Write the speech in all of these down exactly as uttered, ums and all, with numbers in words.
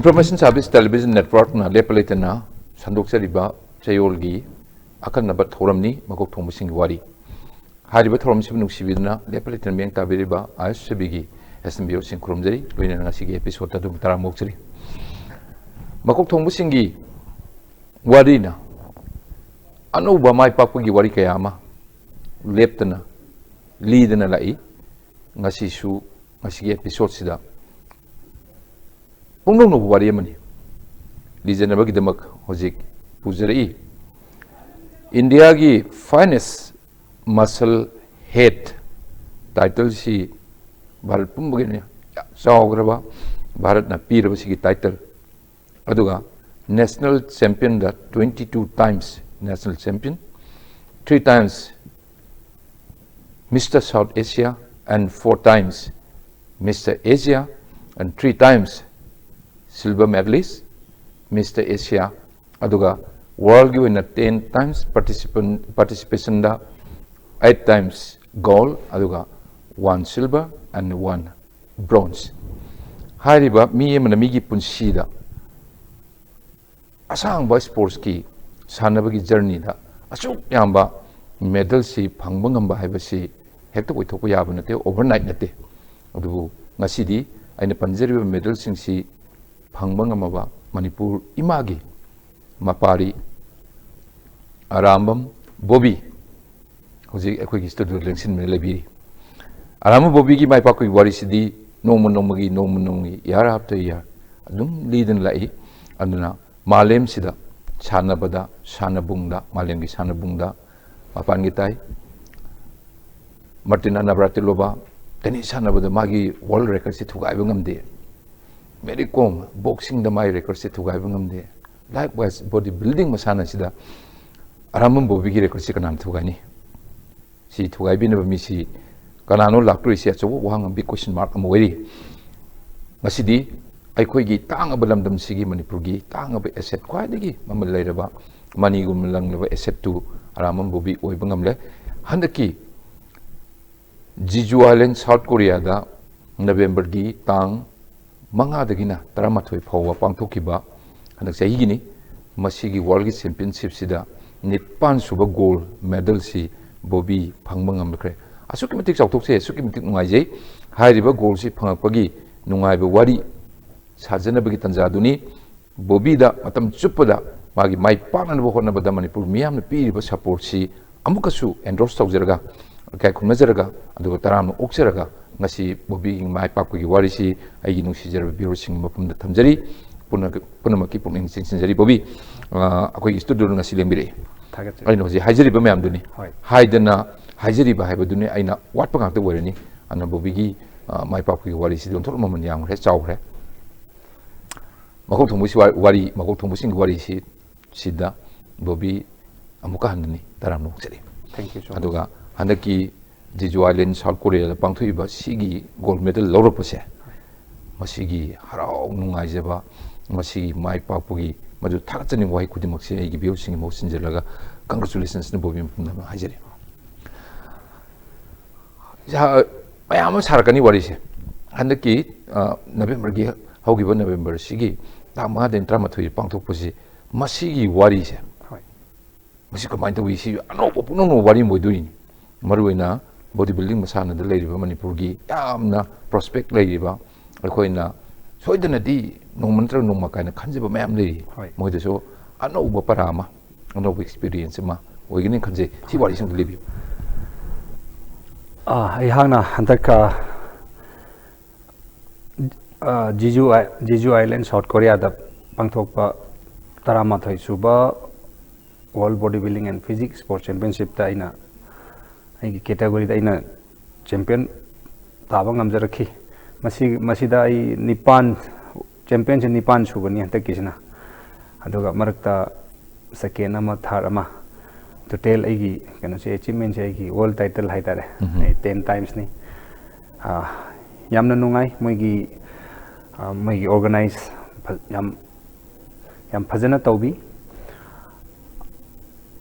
Information Service Television Networkꯅ ꯂꯦꯞꯄ ꯂꯩꯇꯅ ꯁꯟꯗꯣꯛꯆꯔꯤꯕ ꯆꯌꯣꯜꯒꯤ ꯑꯈꯟꯅꯕ ꯊꯧꯔꯝꯅꯤ, ꯃꯀꯣꯛ ꯊꯣꯡꯕꯁꯤꯡꯒꯤ ꯋꯥꯔꯤ꯫ ꯍꯥꯏꯔꯤꯕ ꯊꯧꯔꯝꯁꯤꯕꯨ ꯅꯨꯡꯁꯤꯕꯤꯗꯨꯅ ꯂꯦꯞꯄ ꯂꯩꯇꯅ ꯃꯤꯠꯌꯦꯡ ꯇꯥꯕꯤꯔꯤꯕ ꯑꯥꯏ ꯑꯦꯁ ꯁꯤ ꯕꯤꯒꯤ ꯑꯦꯁ ꯑꯦꯝ ꯕꯤ ꯑꯣꯁꯤꯡ ꯈꯨꯔꯨꯝꯖꯔꯤ꯫ ꯂꯣꯏꯅꯅ ꯉꯁꯤꯒꯤ episode ꯑꯗꯨ ꯇꯔꯥꯃꯨꯛ ꯑꯣꯛꯆꯔꯤ꯫ ꯃꯀꯣꯛ ꯊꯣꯡꯕꯁꯤꯡꯒꯤ ꯋꯥꯔꯤꯅ ꯑꯅꯧꯕ ꯃꯥꯏ ꯄꯥꯛꯄꯒꯤ ꯋꯥꯔꯤ ꯀꯌꯥ ꯑꯃ ꯂꯦꯞꯇꯅ ꯂꯤꯗꯅ ꯂꯥꯛꯏ꯫ ꯉꯁꯤꯁꯨ, ꯉꯁꯤꯒꯤ episodeꯁꯤꯗ ꯄꯨꯡꯅꯧ ꯅꯧꯕ ꯋꯥꯔꯤ ꯑꯃꯅꯤ ꯂꯤꯖꯅꯕꯒꯤꯗꯃꯛ ꯍꯧꯖꯤꯛ ꯄꯨꯖꯔꯛꯏ꯫ ꯏꯟꯗꯤꯌꯥꯒꯤ finest muscle head titleꯁꯤ ꯚꯥꯔꯠ ꯄꯨꯝꯕꯒꯤꯅꯤ ꯌꯥꯝ ꯆꯥꯎꯈ꯭ꯔꯕ, ꯚꯥꯔꯠꯅ ꯄꯤꯔꯕ ꯁꯤꯒꯤ title꯫ ꯑꯗꯨꯒ national championꯗ twenty two times national champion, three times Mister South Asia and four times Mister Asia and three times silver medalist Mister Asia, ꯑꯗꯨꯒ worldꯒꯤ ꯑꯣꯏꯅ ten times participant, participationꯗ eight times gold, ꯑꯗꯨꯒ one silver and one bronze꯫ ꯍꯥꯏꯔꯤꯕ ꯃꯤ ꯑꯃꯅ ꯃꯤꯒꯤ ꯄꯨꯟꯁꯤꯗ ꯑꯁꯥꯡꯕ sportsꯀꯤ ꯁꯥꯟꯅꯕꯒꯤ journeyꯗ ꯑꯁꯨꯛ ꯌꯥꯝꯕ medalꯁꯤ ꯐꯪꯕ ꯉꯝꯕ ꯍꯥꯏꯕꯁꯤ ꯍꯦꯛꯇ ꯑꯣꯏꯊꯣꯛꯄ ꯌꯥꯕ ꯅꯠꯇꯦ, overnight ꯅꯠꯇꯦ꯫ ꯑꯗꯨꯕꯨ ꯉꯁꯤꯗꯤ ꯑꯩꯅ ꯄꯟꯖꯔꯤꯕ medalꯁꯤꯡꯁꯤ ꯐꯪꯕ ꯉꯝꯃꯕ ꯃꯅꯤꯄꯨꯔ ꯏꯃꯥꯒꯤ ꯃꯄꯥꯔꯤ ꯑꯔꯥꯝꯕꯝ ꯕꯣꯕꯤ ꯍꯧꯖꯤꯛ ꯑꯩꯈꯣꯏꯒꯤ studioꯗ ꯂꯦꯡꯁꯤꯟꯗꯨꯅ ꯂꯩꯕꯤꯔꯤ꯫ ꯑꯔꯥꯝꯕꯝ ꯕꯣꯕꯤꯒꯤ ꯃꯥꯏ ꯄꯥꯛꯄꯒꯤ ꯋꯥꯔꯤꯁꯤꯗꯤ ꯅꯣꯡꯃ ꯅꯣꯡꯃꯒꯤ, ꯅꯣꯡꯃ ꯅꯣꯡꯃꯒꯤ, year after year ꯑꯗꯨꯝ ꯂꯤꯗꯨꯅ ꯂꯥꯛꯏ꯫ ꯑꯗꯨꯅ ꯃꯥꯂꯦꯝꯁꯤꯗ ꯁꯥꯟꯅꯕꯗ, ꯁꯥꯟꯅꯕꯨꯡꯗ, ꯃꯥꯂꯦꯝꯒꯤ ꯁꯥꯟꯅꯕꯨꯡꯗ ꯃꯄꯥꯟꯒꯤ ꯇꯥꯏ꯫ ꯃꯥꯔꯇꯤꯅꯥ ꯅꯥꯕ꯭ꯔꯥꯇꯤꯂꯣꯚꯥ tennis ꯁꯥꯟꯅꯕꯗ ꯃꯥꯒꯤ world recordꯁꯤ ꯊꯨꯒꯥꯏꯕ ꯉꯝꯗꯦ꯫ ꯃꯦꯔꯤ ꯀꯣꯝ boxingꯗ ꯃꯥꯒꯤ recordꯁꯤ ꯊꯨꯒꯥꯏꯕ ꯉꯝꯗꯦ꯫ Likewise, body building ꯃꯁꯥꯟꯅꯁꯤꯗ ꯑꯔꯥꯝꯕꯝ ꯕꯣꯕꯤꯒꯤ recordꯁꯤ ꯀꯅꯥꯅ ꯊꯨꯒꯥꯏꯅꯤ? ꯁꯤ ꯊꯨꯒꯥꯏꯕꯤꯅꯕ ꯃꯤꯁꯤ ꯀꯅꯥꯅꯣ ꯂꯥꯛꯇꯣꯔꯤꯁꯤ? ꯑꯆꯧꯕ ꯋꯥꯍꯪ ꯑꯃ, big question mark ꯑꯃ ꯑꯣꯏꯔꯤ꯫ ꯉꯁꯤꯗꯤ ꯑꯩꯈꯣꯏꯒꯤ ꯇꯥꯡꯉꯕ ꯂꯝꯗꯝꯁꯤꯒꯤ, ꯃꯅꯤꯄꯨꯔꯒꯤ ꯇꯥꯡꯉꯕ asset, ꯈ꯭ꯋꯥꯏꯗꯒꯤ ꯃꯃꯜ ꯂꯩꯔꯕ, ꯃꯅꯤꯒꯨꯝ ꯂꯪꯂꯕ assetꯇꯨ ꯑꯔꯥꯝꯕꯝ ꯕꯣꯕꯤ ꯑꯣꯏꯕ ꯉꯝꯂꯦ꯫ ꯍꯟꯗꯛꯀꯤ Jeju Island, South Koreaꯗ Novemberꯒꯤ ꯇꯥꯡ ꯃꯉꯥꯗꯒꯤꯅ ꯇꯔꯥꯃꯥꯊꯣꯏ ꯐꯥꯎꯕ ꯄꯥꯡꯊꯣꯛꯈꯤꯕ ꯍꯟꯗꯛ ꯆꯍꯤꯒꯤꯅꯤ꯫ ꯃꯁꯤꯒꯤ World Championship ꯁꯤꯗ ꯅꯤꯄꯥꯟ ꯁꯨꯕ gold medal ꯁꯤ ꯕꯣꯕꯤ ꯐꯪꯕ ꯉꯝꯈ꯭ꯔꯦ꯫ ꯑꯁꯨꯛꯀꯤ ꯃꯇꯤꯛ ꯆꯥꯎꯊꯣꯛꯆꯩ, ꯑꯁꯨꯛꯀꯤ ꯃꯇꯤꯛ ꯅꯨꯡꯉꯥꯏꯖꯩ꯫ ꯍꯥꯏꯔꯤꯕ gold ꯁꯤ ꯐꯪꯉꯛꯄꯒꯤ ꯅꯨꯡꯉꯥꯏꯕ ꯋꯥꯔꯤ ꯁꯥꯖꯅꯕꯒꯤ ꯇꯥꯟꯖꯥꯗꯨꯅꯤ꯫ ꯕꯣꯕꯤꯗ ꯃꯇꯝ ꯆꯨꯞꯄꯗ ꯃꯥꯒꯤ ꯃꯥꯏ ꯄꯥꯛꯅꯅꯕ ꯍꯣꯠꯅꯕꯗ ꯃꯅꯤꯄꯨꯔ ꯃꯤꯌꯥꯝꯅ ꯄꯤꯔꯤꯕ support ꯁꯤ ꯑꯃꯨꯛꯀꯁꯨ endorse ꯇꯧꯖꯔꯒ, ꯏꯀꯥꯏ ꯈꯨꯝꯅꯖꯔꯒ, ꯑꯗꯨꯒ ꯇꯔꯥꯝꯅ ꯑꯣꯛꯆꯔꯒ, ꯉꯁꯤ ꯕꯣꯕꯤꯒꯤ ꯃꯥꯏ ꯄꯥꯛꯄꯒꯤ ꯋꯥꯔꯤꯁꯤ ꯑꯩꯒꯤ ꯅꯨꯡꯁꯤꯖꯔꯕ viewer ꯁꯤꯡꯒꯤ ꯃꯐꯝꯗ ꯊꯝꯖꯔꯤ꯫ ꯄꯨꯝꯅ-, ꯄꯨꯝꯅꯃꯛꯀꯤ ꯄꯨꯛꯅꯤꯡ ꯆꯤꯡꯁꯤꯟꯖꯔꯤ꯫ ꯕꯣꯕꯤ, ꯑ, ꯑꯩꯈꯣꯏꯒꯤ studio ꯗ ꯉꯁꯤ ꯂꯦꯡꯕꯤꯔꯛꯏ꯫ ꯊꯥꯒꯠꯆꯔꯤ꯫ ꯑꯩꯅ ꯍꯧꯖꯤꯛ ꯍꯥꯏꯖꯔꯤꯕ ꯃꯌꯥꯝꯗꯨꯅꯤ꯫ ꯍꯣꯏ꯫ ꯍꯥꯏꯗꯅ ꯍꯥꯏꯖꯔꯤꯕ ꯍꯥꯏꯕꯗꯨꯅꯤ, ꯑꯩꯅ ꯋꯥꯠꯄ ꯉꯥꯛꯇ ꯑꯣꯏꯔꯅꯤ꯫ ꯑꯗꯨꯅ ꯕꯣꯕꯤꯒꯤ, ꯑ, ꯃꯥꯏ ꯄꯥꯛꯄꯒꯤ ꯋꯥꯔꯤꯁꯤꯗꯤ ꯑꯣꯟꯊꯣꯛꯅ ꯃꯃꯜ ꯌꯥꯝꯈ꯭ꯔꯦ, ꯆꯥꯎꯈ꯭ꯔꯦ꯫ ꯃꯀꯣꯛ ꯊꯣꯡꯕꯁꯤ ꯋꯥ-, ꯋꯥꯔꯤ, ꯃꯀꯣꯛ ꯊꯣꯡꯕꯁꯤꯡꯒꯤ ꯋꯥꯔꯤꯁꯤ ꯁꯤꯗ ꯕꯣꯕꯤ ꯑꯃꯨꯛꯀ ꯍꯟꯅꯅꯤ ꯇꯔꯥꯝꯅ ꯑꯣꯛꯆꯔꯤ꯫ Thank you so much. ꯑꯗꯨꯒ ꯍꯟꯗꯛꯀꯤ Jeju Island, South Korea ꯗ ꯄꯥꯡꯊꯣꯛꯏꯕ ꯁꯤꯒꯤ gold medal ꯂꯧꯔꯛꯄꯁꯦ, ꯃꯁꯤꯒꯤ ꯍꯔꯥꯎ ꯅꯨꯡꯉꯥꯏꯖꯕ, ꯃꯁꯤꯒꯤ ꯃꯥꯏ ꯄꯥꯛꯄꯒꯤ ꯃꯗꯨ ꯊꯥꯒꯠꯆꯅꯤꯡꯕ ꯋꯥꯍꯩ ꯈꯨꯗꯤꯡꯃꯛꯁꯦ ꯑꯩꯒꯤ viewer ꯁꯤꯡꯒꯤ ꯃꯍꯨꯠ ꯁꯤꯟꯖꯔꯒ congratulations ꯅ ꯕꯣꯕꯤ ꯃꯐꯝꯗ ꯑꯃ ꯍꯥꯏꯖꯔꯤ꯫ ꯁꯥ-, ꯃꯌꯥꯝ ꯑꯃ ꯁꯥꯔꯛꯀꯅꯤ ꯋꯥꯔꯤꯁꯦ꯫ ꯍꯟꯗꯛꯀꯤ, ꯑ, November ꯒꯤ, ꯍꯧꯈꯤꯕ November ꯁꯤꯒꯤ ꯇꯥꯡ ꯃꯉꯥꯗꯩꯅ ꯇꯔꯥꯃꯥꯊꯣꯏ ꯄꯥꯡꯊꯣꯛꯄꯁꯤ, ꯃꯁꯤꯒꯤ ꯋꯥꯔꯤꯁꯦ, ꯍꯣꯏ꯫ ꯃꯁꯤ ꯀꯃꯥꯏꯅ ꯇꯧꯏ? ꯁꯤ ꯑꯅꯧꯕ, ꯄꯨꯝꯅꯧ ꯅꯧꯕ ꯋꯥꯔꯤ ꯑꯃ ꯑꯣꯏꯗꯣꯏꯅꯤ꯫ ꯃꯔꯨꯑꯣꯏꯅ body building ꯃꯁꯥꯟꯅꯗ ꯂꯩꯔꯤꯕ ꯃꯅꯤꯄꯨꯔꯒꯤ ꯌꯥꯝꯅ prospect ꯂꯩꯔꯤꯕ, ꯑꯩꯈꯣꯏꯅ ꯁꯣꯏꯗꯅꯗꯤ ꯅꯣꯡꯃ ꯅꯠꯇ꯭ꯔꯒ ꯅꯣꯡꯃ ꯀꯥꯏꯅ ꯈꯟꯖꯕ ꯃꯌꯥꯝ ꯂꯩꯔꯤ꯫ ꯍꯣꯏ꯫ ꯃꯣꯏꯗꯁꯨ ꯑꯅꯧꯕ ꯄꯔꯥ ꯑꯃ, ꯑꯅꯧꯕ experience ꯑꯃ ꯑꯣꯏꯒꯅꯤ ꯈꯟꯖꯩ꯫ ꯁꯤ ꯋꯥꯔꯤꯁꯤꯡꯗꯨ ꯂꯤꯕꯤꯌꯨ꯫ ꯑꯥ, ꯑꯩꯍꯥꯛꯅ ꯍꯟꯗꯛ, ꯑꯥ, ꯑꯥ, Jeju ꯑꯥꯏ-, Jeju Island, South Korea ꯗ ꯄꯥꯡꯊꯣꯛꯄ ꯇꯔꯥꯃꯥꯊꯣꯏ ꯁꯨꯕ World Body Building and Physique Sports Championship ꯇ ꯑꯩꯅ, ꯑꯩꯒꯤ category ꯗ ꯑꯩꯅ champion ꯇꯥꯕ ꯉꯝꯖꯔꯛꯈꯤ꯫ ꯃꯁꯤ, ꯃꯁꯤꯗ ꯑꯩ ꯅꯤꯄꯥꯟ, champion ꯁꯦ ꯅꯤꯄꯥꯟ ꯁꯨꯕꯅꯤ ꯍꯟꯗꯛꯀꯤꯁꯤꯅ꯫ ꯑꯗꯨꯒ ꯃꯔꯛꯇ second ꯑꯃ, third ꯑꯃ, total ꯑꯩꯒꯤ ꯀꯩꯅꯣꯁꯦ, achievement ꯁꯦ ꯑꯩꯒꯤ world title ꯍꯥꯏꯇꯥꯔꯦ꯫ ꯎꯝ꯫ ꯑꯩ ten times ꯅꯤ꯫ ꯑꯥ, ꯌꯥꯝꯅ ꯅꯨꯡꯉꯥꯏ ꯃꯣꯏꯒꯤ, ꯑꯥ, ꯃꯣꯏꯒꯤ organize ꯐ-, ꯌꯥꯝ, ꯌꯥꯝ ꯐꯖꯅ ꯇꯧꯕꯤ꯫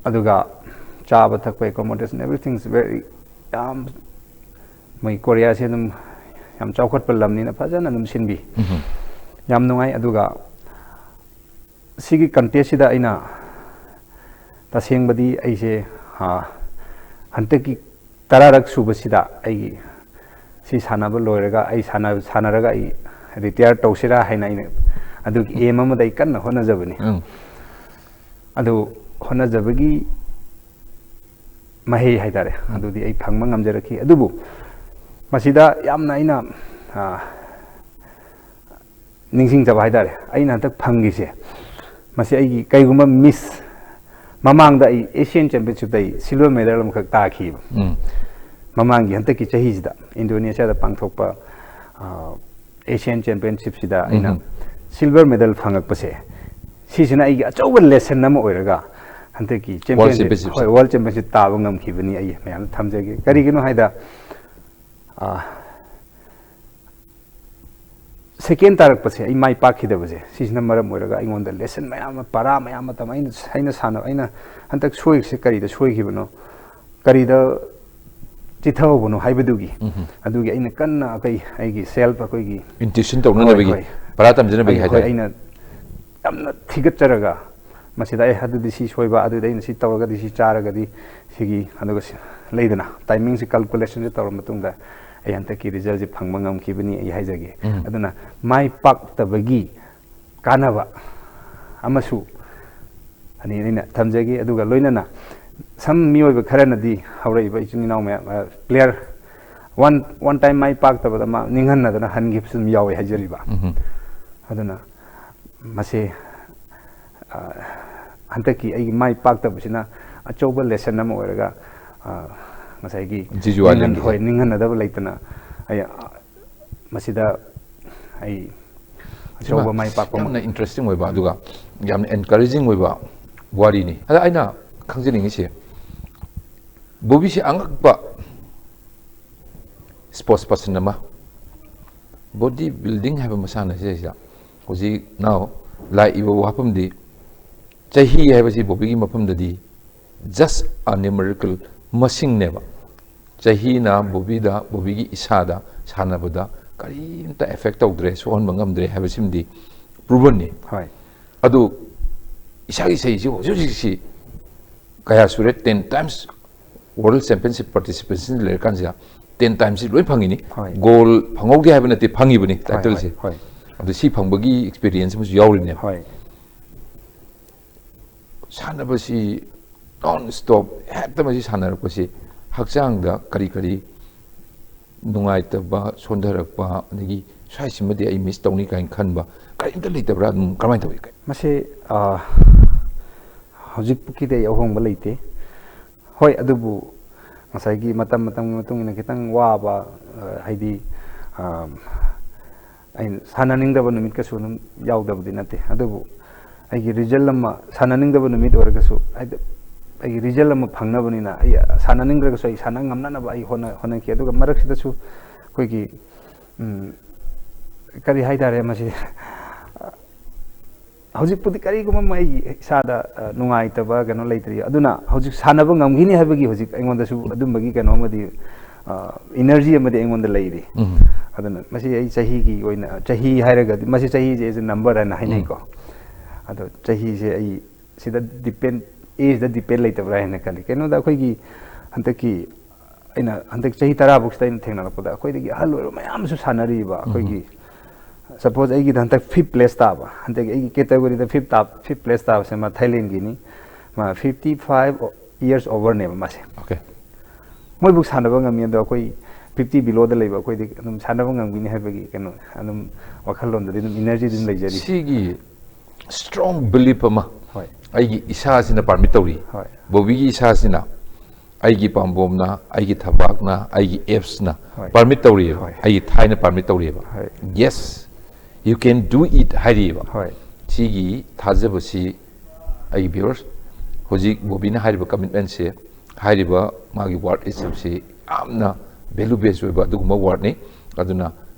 ꯑꯗꯨꯒ ꯆꯥꯕ ꯊꯛꯄ, accommodation, everything is very, ꯌꯥꯝ, ꯃꯣꯏ ꯀꯣꯔꯤꯌꯥꯁꯦ ꯑꯗꯨꯝ ꯌꯥꯝ ꯆꯥꯎꯈꯠꯄ ꯂꯝꯅꯤꯅ ꯐꯖꯅ ꯑꯗꯨꯝ ꯁꯤꯟꯕꯤ꯫ ꯌꯥꯝ ꯅꯨꯡꯉꯥꯏ꯫ ꯑꯗꯨꯒ ꯁꯤꯒꯤ ꯀꯟꯇꯦꯁꯁꯤꯗ ꯑꯩꯅ ꯇꯁꯦꯡꯕꯗꯤ ꯑꯩꯁꯦ, ꯑ, ꯍꯟꯗꯛꯀꯤ ꯇꯔꯥꯔꯛ ꯁꯨꯕꯁꯤꯗ ꯑꯩꯒꯤ ꯁꯤ ꯁꯥꯟꯅꯕ ꯂꯣꯏꯔꯒ ꯑꯩ ꯁꯥꯟꯅ-, ꯁꯥꯟꯅꯔꯒ ꯑꯩ ꯔꯤꯇꯥꯌꯔ ꯇꯧꯁꯤꯔꯥ ꯍꯥꯏꯅ ꯑꯩꯅ ꯑꯗꯨꯒꯤ ꯑꯦꯝ ꯑꯃꯗ ꯑꯩ ꯀꯟꯅ ꯍꯣꯠꯅꯖꯕꯅꯤ꯫ ꯎꯝ. ꯑꯗꯨ ꯍꯣꯠꯅꯖꯕꯒꯤ ꯃꯍꯩ ꯍꯥꯏꯇꯥꯔꯦ, ꯑꯗꯨꯗꯤ ꯑꯩ ꯐꯪꯕ ꯉꯝꯖꯔꯛꯈꯤ꯫ ꯑꯗꯨꯕꯨ ꯃꯁꯤꯗ ꯌꯥꯝꯅ ꯑꯩꯅ, ꯑ, ꯅꯤꯡꯁꯤꯡꯖꯕ ꯍꯥꯏꯇꯥꯔꯦ, ꯑꯩꯅ ꯍꯟꯗꯛ ꯐꯪꯈꯤꯁꯦ, ꯃꯁꯤ ꯑꯩꯒꯤ ꯀꯩꯒꯨꯝꯕ ꯃꯤꯁ, ꯃꯃꯥꯡꯗ ꯑꯩ ꯑꯦꯁꯤꯌꯥꯟ ꯆꯦꯝꯄꯤꯌꯟꯁꯤꯞꯇ ꯑꯩ ꯁꯤꯜꯚꯔ ꯃꯦꯗꯜ ꯑꯃꯈꯛ ꯇꯥꯈꯤꯕ꯫ ꯎꯝ. ꯃꯃꯥꯡꯒꯤ ꯍꯟꯗꯛꯀꯤ ꯆꯍꯤꯁꯤꯗ ꯏꯟꯗꯣꯅꯦꯁꯤꯌꯥꯗ ꯄꯥꯡꯊꯣꯛꯄ, ꯑ, ꯑꯦꯁꯤꯌꯥꯟ ꯆꯦꯝꯄꯤꯌꯟꯁꯤꯞꯁꯤꯗ ꯑꯩꯅ ꯎꯝ. ꯁꯤꯜꯚꯔ ꯃꯦꯗꯜ ꯐꯪꯉꯛꯄꯁꯦ, ꯁꯤꯁꯤꯅ ꯑꯩꯒꯤ ꯑꯆꯧꯕ ꯂꯦꯁꯟ ꯑꯃ ꯑꯣꯏꯔꯒ ꯍꯟꯗꯛꯀꯤ ꯆꯦꯝꯄꯤꯌꯟꯁꯤꯞ, ꯆꯦꯝꯄꯤꯌꯟꯁꯤꯞꯁꯦ. ꯍꯣꯏ, ꯋꯥꯔꯜ ꯆꯦꯝꯄꯤꯌꯟꯁꯤꯞ ꯇꯥꯕ ꯉꯝꯈꯤꯕꯅꯤ ꯑꯩ ꯃꯌꯥꯝꯗ ꯊꯝꯖꯒꯦ꯫ ꯀꯔꯤꯒꯤꯅꯣ ꯍꯥꯏꯗ, ꯑ, ꯁꯦꯀꯦꯟ ꯇꯥꯔꯛꯄꯁꯦ, ꯑꯩ ꯃꯥꯏ ꯄꯥꯛꯈꯤꯗꯕꯁꯦ, ꯁꯤꯁꯤꯅ ꯃꯔꯝ ꯑꯣꯏꯔꯒ ꯑꯩꯉꯣꯟꯗ ꯂꯦꯁꯟ ꯃꯌꯥꯝ ꯑꯃ, ꯄꯔꯥ ꯃꯌꯥꯝ ꯑꯃ ꯇꯝ-, ꯑꯩꯅ, ꯑꯩꯅ ꯁꯥꯟꯅ-, ꯑꯩꯅ ꯍꯟꯗꯛ ꯁꯣꯏꯔꯤꯁꯦ ꯀꯔꯤꯗ ꯁꯣꯏꯈꯤꯕꯅꯣ, ꯀꯔꯤꯗ ꯆꯤꯊꯍꯧꯕꯅꯣ ꯍꯥꯏꯕꯗꯨꯒꯤ, ꯎꯝ. ꯑꯗꯨꯒꯤ ꯑꯩꯅ ꯀꯟꯅ ꯑꯩꯈꯣꯏ, ꯑꯩꯒꯤ ꯁꯦꯜꯐ, ꯑꯩꯈꯣꯏꯒꯤ Intuition ꯇꯧꯅꯅꯕꯒꯤ, ꯍꯣꯏ, ꯍꯣꯏ. ꯄꯔꯥ ꯇꯝꯖꯅꯕꯒꯤ ꯑꯩ, ꯍꯣꯏ, ꯍꯥꯏꯇꯥꯔꯦ. ꯑꯩꯅ ꯌꯥꯝꯅ ꯊꯤꯒꯠꯆꯔꯒ, ꯃꯁꯤꯗ ꯑꯩ ꯑꯗꯨꯗꯤ ꯁꯤ ꯁꯣꯏꯕ, ꯑꯗꯨꯗꯤ ꯑꯩꯅ ꯁꯤ ꯇꯧꯔꯒꯗꯤ ꯁꯤ ꯆꯥꯔꯒꯗꯤ ꯁꯤꯒꯤ, ꯑꯗꯨꯒ ꯁꯤ-, ꯂꯩꯗꯅ, ꯇꯥꯏꯃꯤꯡꯁꯤ ꯀꯜꯀꯨꯂꯦꯁꯟꯁꯤ ꯇꯧꯔ ꯃꯇꯨꯡꯗ ꯑꯩ ꯍꯟꯗꯛꯀꯤ ꯔꯤꯖꯜꯁꯤ ꯐꯪꯕ ꯉꯝꯈꯤꯕꯅꯤ ꯑꯩ ꯍꯥꯏꯖꯒꯦ꯫ ꯎꯝ. ꯑꯗꯨꯅ ꯃꯥꯏ ꯄꯥꯛꯇꯕꯒꯤ ꯀꯥꯟꯅꯕ ꯑꯃꯁꯨ ꯑꯅꯤ ꯑꯩꯅ ꯊꯝꯖꯒꯦ꯫ ꯑꯗꯨꯒ ꯂꯣꯏꯅꯅ ꯁꯝ ꯃꯤꯑꯣꯏꯕ ꯈꯔꯅꯗꯤ ꯍꯧꯔꯛꯏꯕ ꯏꯆꯤꯟ ꯏꯅꯥꯎ ꯃꯌꯥꯝ, ꯑ, ꯄ꯭ꯂꯦꯌꯔ ꯋꯥꯟ, ꯋꯥꯟ ꯇꯥꯏꯝ ꯃꯥꯏ ꯄꯥꯛꯇꯕꯗ ꯃꯥ ꯅꯤꯡꯍꯟꯅꯗꯅ ꯍꯟꯈꯤꯕꯁꯨ ꯑꯗꯨꯝ ꯌꯥꯎꯋꯦ ꯍꯥꯏꯖꯔꯤꯕ꯫ ꯎꯝ. ꯑꯗꯨꯅ ꯃꯁꯤ, ꯑ, ꯍꯟꯗꯛꯀꯤ ꯑꯩꯒꯤ ꯃꯥꯏ ꯄꯥꯛꯇꯕꯁꯤꯅ ꯑꯆꯧꯕ ꯂꯦꯁꯟ ꯑꯃ ꯑꯣꯏꯔꯒ, ꯑ, ꯉꯁꯥꯏꯒꯤ ꯖꯤꯖꯨ ꯋꯥꯂꯤꯒꯤ. ꯅꯤꯡꯍꯟ-, ꯍꯣꯏ, ꯅꯤꯡꯍꯟꯅꯗꯕ ꯂꯩꯇꯅ ꯑꯩ, ꯑ, ꯃꯁꯤꯗ ꯑꯩ ꯑꯆꯧꯕ ꯏꯃꯥ, ꯃꯥꯏ ꯄꯥꯛꯄ ꯑꯃ ꯌꯥꯝꯅ ꯏꯟꯇꯔꯦꯁꯇꯤꯡ ꯑꯣꯏꯕ, ꯑꯗꯨꯒ ꯌꯥꯝꯅ ꯑꯦꯟꯀꯔꯦꯖꯤꯡ ꯑꯣꯏꯕ ꯋꯥꯔꯤꯅꯤ꯫ ꯑꯗ ꯑꯩꯅ ꯈꯪꯖꯅꯤꯡꯉꯤꯁꯦ, ꯕꯣꯕꯤꯁꯦ ꯑꯉꯛꯄ ꯁ꯭ꯄꯣꯔꯠꯁ ꯄꯔꯁꯟ ꯑꯃ, ꯕꯣꯗꯤ ꯕꯤꯜꯗꯤꯡ ꯍꯥꯏꯕ ꯃꯁꯥꯟꯅ ꯑꯁꯤꯗꯩꯁꯤꯗ ꯍꯧꯖꯤꯛ ꯅꯥꯎ ꯂꯥꯛꯏꯕ ꯋꯥꯐꯝꯗꯤ, ꯆꯍꯤ ꯍꯥꯏꯕꯁꯤ ꯕꯣꯕꯤꯒꯤ ꯃꯐꯝꯗꯗꯤ just a numerical, ꯃꯁꯤꯡꯅꯦꯕ꯫ ꯆꯍꯤꯅ ꯕꯣꯕꯤꯗ, ꯕꯣꯕꯤꯒꯤ ꯏꯁꯥꯗ ꯁꯥꯟꯅꯕꯗ ꯀꯔꯤꯝꯇ ꯑꯦꯐꯦꯛ ꯇꯧꯗ꯭ꯔꯦ, ꯁꯣꯛꯍꯟꯕ ꯉꯝꯗ꯭ꯔꯦ ꯍꯥꯏꯕꯁꯤꯃꯗꯤ ꯄ꯭ꯔꯨꯚꯟꯅꯤ꯫ ꯍꯣꯏ ꯑꯗꯨ ꯏꯁꯥꯒꯤ ꯆꯍꯤꯁꯤ ꯍꯧꯖꯤꯛ ꯍꯧꯖꯤꯛꯁꯤ ꯀꯌꯥ ꯁꯨꯔꯦ? Ten times World Championship participation ꯂꯩꯔꯀꯥꯟꯁꯤꯗ ten timesꯁꯤ ꯂꯣꯏ ꯐꯪꯉꯤꯅꯤ꯫ ꯍꯣꯏ꯫ ꯒꯣꯜ ꯐꯪꯍꯧꯗꯦ ꯍꯥꯏꯕ ꯅꯠꯇꯦ, ꯐꯪꯉꯤꯕꯅꯤ ꯍꯣꯏ, ꯇꯥꯏꯇꯜꯁꯦ꯫ ꯍꯣꯏ, ꯑꯗꯨ ꯁꯤ ꯐꯪꯕꯒꯤ ꯑꯦꯛꯁꯄꯤꯔꯤꯌꯦꯟꯁ ꯑꯃꯁꯨ ꯌꯥꯎꯔꯤꯕꯅꯦꯕ꯫ ꯍꯣꯏ꯫ ꯁꯥꯟꯅꯕꯁꯤ ꯅꯣꯟ ꯁ꯭ꯇꯣꯞ ꯍꯦꯛꯇ ꯃꯁꯤ ꯁꯥꯟꯅꯔꯛꯄꯁꯤ ꯍꯛꯆꯥꯡꯗ ꯀꯔꯤ ꯀꯔꯤ ꯅꯨꯡꯉꯥꯏꯇꯕ, ꯁꯣꯟꯊꯔꯛꯄ, ꯑꯗꯒꯤ ꯁ꯭ꯋꯥꯏꯁꯤꯃꯗꯤ ꯑꯩ ꯃꯤꯁ ꯇꯧꯅꯤ ꯀꯥꯏꯅ ꯈꯟꯕ ꯀꯔꯤꯝꯇ ꯂꯩꯇꯕ꯭ꯔꯥ? ꯑꯗꯨꯝ ꯀꯃꯥꯏꯅ ꯇꯧꯏ? ꯃꯁꯤ ꯑ, ꯍꯧꯖꯤꯛꯄꯨꯛꯀꯤꯗꯤ ꯑꯩ ꯑꯍꯣꯡꯕ ꯂꯩꯇꯦ꯫ ꯍꯣꯏ, ꯑꯗꯨꯕꯨ ꯉꯁꯥꯏꯒꯤ ꯃꯇꯝ ꯃꯇꯝꯒꯤ ꯃꯇꯨꯡ ꯏꯟꯅ ꯈꯤꯇꯪ ꯋꯥꯕ, ꯑ, ꯍꯥꯏꯗꯤ, ꯑ, ꯑꯩꯅ ꯁꯥꯟꯅꯅꯤꯡꯗꯕ ꯅꯨꯃꯤꯠꯀꯁꯨ ꯑꯗꯨꯝ ꯌꯥꯎꯗꯕꯗꯤ ꯅꯠꯇꯦ꯫ ꯑꯗꯨꯕꯨ ꯑꯩꯒꯤ ꯔꯤꯖꯜ ꯑꯃ, ꯁꯥꯟꯅꯅꯤꯡꯗꯕ ꯅꯨꯃꯤꯠ ꯑꯣꯏꯔꯒꯁꯨ, ꯍꯥꯏꯗꯤ ꯑꯩꯒꯤ ꯔꯤꯖꯜ ꯑꯃ ꯐꯪꯅꯕꯅꯤꯅ, ꯑꯩ ꯁꯥꯟꯅꯅꯤꯡꯗ꯭ꯔꯒꯁꯨ ꯑꯩ ꯁꯥꯟꯅ ꯉꯝꯅꯅꯕ ꯑꯩ ꯍꯣꯠꯅ-, ꯍꯣꯠꯅꯈꯤ꯫ ꯑꯗꯨꯒ ꯃꯔꯛꯁꯤꯗꯁꯨ ꯑꯩꯈꯣꯏꯒꯤ, ꯎꯝ, ꯀꯔꯤ ꯍꯥꯏꯇꯥꯔꯦ ꯃꯁꯤ, ꯍꯧꯖꯤꯛꯄꯨꯗꯤ ꯀꯔꯤꯒꯨꯝꯕ ꯑꯃ ꯑꯩꯒꯤ ꯏꯁꯥꯗ, ꯑ, ꯅꯨꯡꯉꯥꯏꯇꯕ ꯀꯩꯅꯣ ꯂꯩꯇ꯭ꯔꯤ꯫ ꯑꯗꯨꯅ ꯍꯧꯖꯤꯛ ꯁꯥꯟꯅꯕ ꯉꯝꯈꯤꯅꯤ ꯍꯥꯏꯕꯒꯤ ꯍꯧꯖꯤꯛ ꯑꯩꯉꯣꯟꯗꯁꯨ ꯑꯗꯨꯝꯕꯒꯤ ꯀꯩꯅꯣ ꯑꯃꯗꯤ, ꯑ, ꯏꯅꯔꯖꯤ ꯑꯃꯗꯤ ꯑꯩꯉꯣꯟꯗ ꯂꯩꯔꯤ꯫ ꯎꯝ꯫ ꯑꯗꯨꯅ ꯃꯁꯤ ꯑꯩ ꯆꯍꯤꯒꯤ ꯑꯣꯏꯅ, ꯆꯍꯤ ꯍꯥꯏꯔꯒꯗꯤ, ꯃꯁꯤ ꯆꯍꯤꯁꯦ is a number ꯍꯥꯏꯅ ꯍꯥꯏꯅꯩꯀꯣ꯫ ꯑꯗꯣ ꯆꯍꯤꯁꯦ ꯑꯩ ꯁꯤꯗ ꯗꯤꯄꯦꯟ, ꯑꯦꯖꯗ ꯗꯤꯄꯦꯟ ꯂꯩꯇꯕ꯭ꯔꯥ ꯍꯥꯏꯅ ꯈꯜꯂꯤ꯫ ꯀꯩꯅꯣꯗ ꯑꯩꯈꯣꯏꯒꯤ ꯍꯟꯗꯛꯀꯤ, ꯑꯩꯅ ꯍꯟꯗꯛ ꯆꯍꯤ ꯇꯔꯥ ꯐꯥꯎꯁꯤꯗ ꯑꯩꯅ ꯊꯦꯡꯅꯔꯛꯄꯗ ꯑꯩꯈꯣꯏꯗꯒꯤ ꯑꯍꯜ ꯑꯣꯏꯕ ꯃꯌꯥꯝꯁꯨ ꯁꯥꯟꯅꯔꯤꯕ꯫ ꯑꯩꯈꯣꯏꯒꯤ, ꯁꯄꯣꯁ ꯑꯩꯒꯤꯗ ꯍꯟꯗꯛ ꯐꯤꯐ ꯄ꯭ꯂꯦꯁ ꯇꯥꯕ, ꯍꯟꯗꯛ ꯑꯩꯒꯤ ꯀꯦꯇꯒꯣꯔꯤꯗ ꯐꯤꯐ ꯇꯥ-, ꯐꯤꯐ ꯄ꯭ꯂꯦꯁ ꯇꯥꯕꯁꯦ ꯃꯥ ꯊꯥꯏꯂꯦꯟꯒꯤꯅꯤ, ꯃꯥ fifty five years overꯅꯦꯕ ꯃꯥꯁꯦ꯫ ꯑꯣꯀꯦ꯫ ꯃꯣꯏꯕꯨ ꯁꯥꯟꯅꯕ ꯉꯝꯃꯤ, ꯑꯗꯣ ꯑꯩꯈꯣꯏ ꯐꯤꯐꯇꯤ ꯕꯤꯂꯣꯗ ꯂꯩꯕ ꯑꯩꯈꯣꯏꯗꯤ ꯑꯗꯨꯝ ꯁꯥꯟꯅꯕ ꯉꯝꯈꯤꯅꯤ ꯍꯥꯏꯕꯒꯤ ꯀꯩꯅꯣ ꯑꯗꯨꯝ ꯋꯥꯈꯜꯂꯣꯟꯗꯗꯤ ꯑꯗꯨꯝ ꯏꯅꯔꯖꯤꯗꯤ ꯑꯗꯨꯝ ꯂꯩꯖꯔꯤ꯫ ꯁꯤꯒꯤ ꯁ꯭ꯇ꯭ꯔꯣꯡ ꯕꯤꯂꯤꯐ ꯑꯃ ꯍꯣꯏ꯫ ꯑꯩꯒꯤ ꯏꯁꯥꯁꯤꯅ ꯄꯥꯔꯃꯤꯠ ꯇꯧꯔꯤ꯫ ꯍꯣꯏ꯫ ꯕꯣꯕꯤꯒꯤ ꯏꯁꯥꯁꯤꯅ, ꯑꯩꯒꯤ ꯄꯥꯝꯕꯣꯝꯅ, ꯑꯩꯒꯤ ꯊꯕꯥꯛꯅ, ꯑꯩꯒꯤ ꯑꯦꯞꯁꯅ ꯍꯣꯏ꯫ ꯄꯥꯔꯃꯤꯠ ꯇꯧꯔꯤꯑꯕ, ꯍꯣꯏ꯫ ꯑꯩꯒꯤ ꯊꯥꯏꯅ ꯄꯥꯔꯃꯤꯠ ꯇꯧꯔꯤꯑꯕ꯫ ꯍꯣꯏ꯫ Yes, you can do it ꯍꯥꯏꯔꯤꯑꯕ꯫ ꯍꯣꯏ꯫ ꯁꯤꯒꯤ ꯊꯥꯖꯕꯁꯤ ꯑꯩꯒꯤ ꯚ꯭ꯌꯨꯋꯔꯁ, ꯍꯧꯖꯤꯛ ꯕꯣꯕꯤꯅ ꯍꯥꯏꯔꯤꯕ ꯀꯃꯤꯠꯃꯦꯟꯁꯦ, ꯍꯥꯏꯔꯤꯕ ꯃꯥꯒꯤ ꯋꯥꯔꯗ ꯏꯁꯤꯞꯁꯤ ꯌꯥꯝꯅ ꯚꯦꯂꯨ ꯕꯦꯁ ꯑꯣꯏꯕ ꯑꯗꯨꯒꯨꯝꯕ ꯋꯥꯔꯗꯅꯤ꯫ ꯑꯗꯨꯅ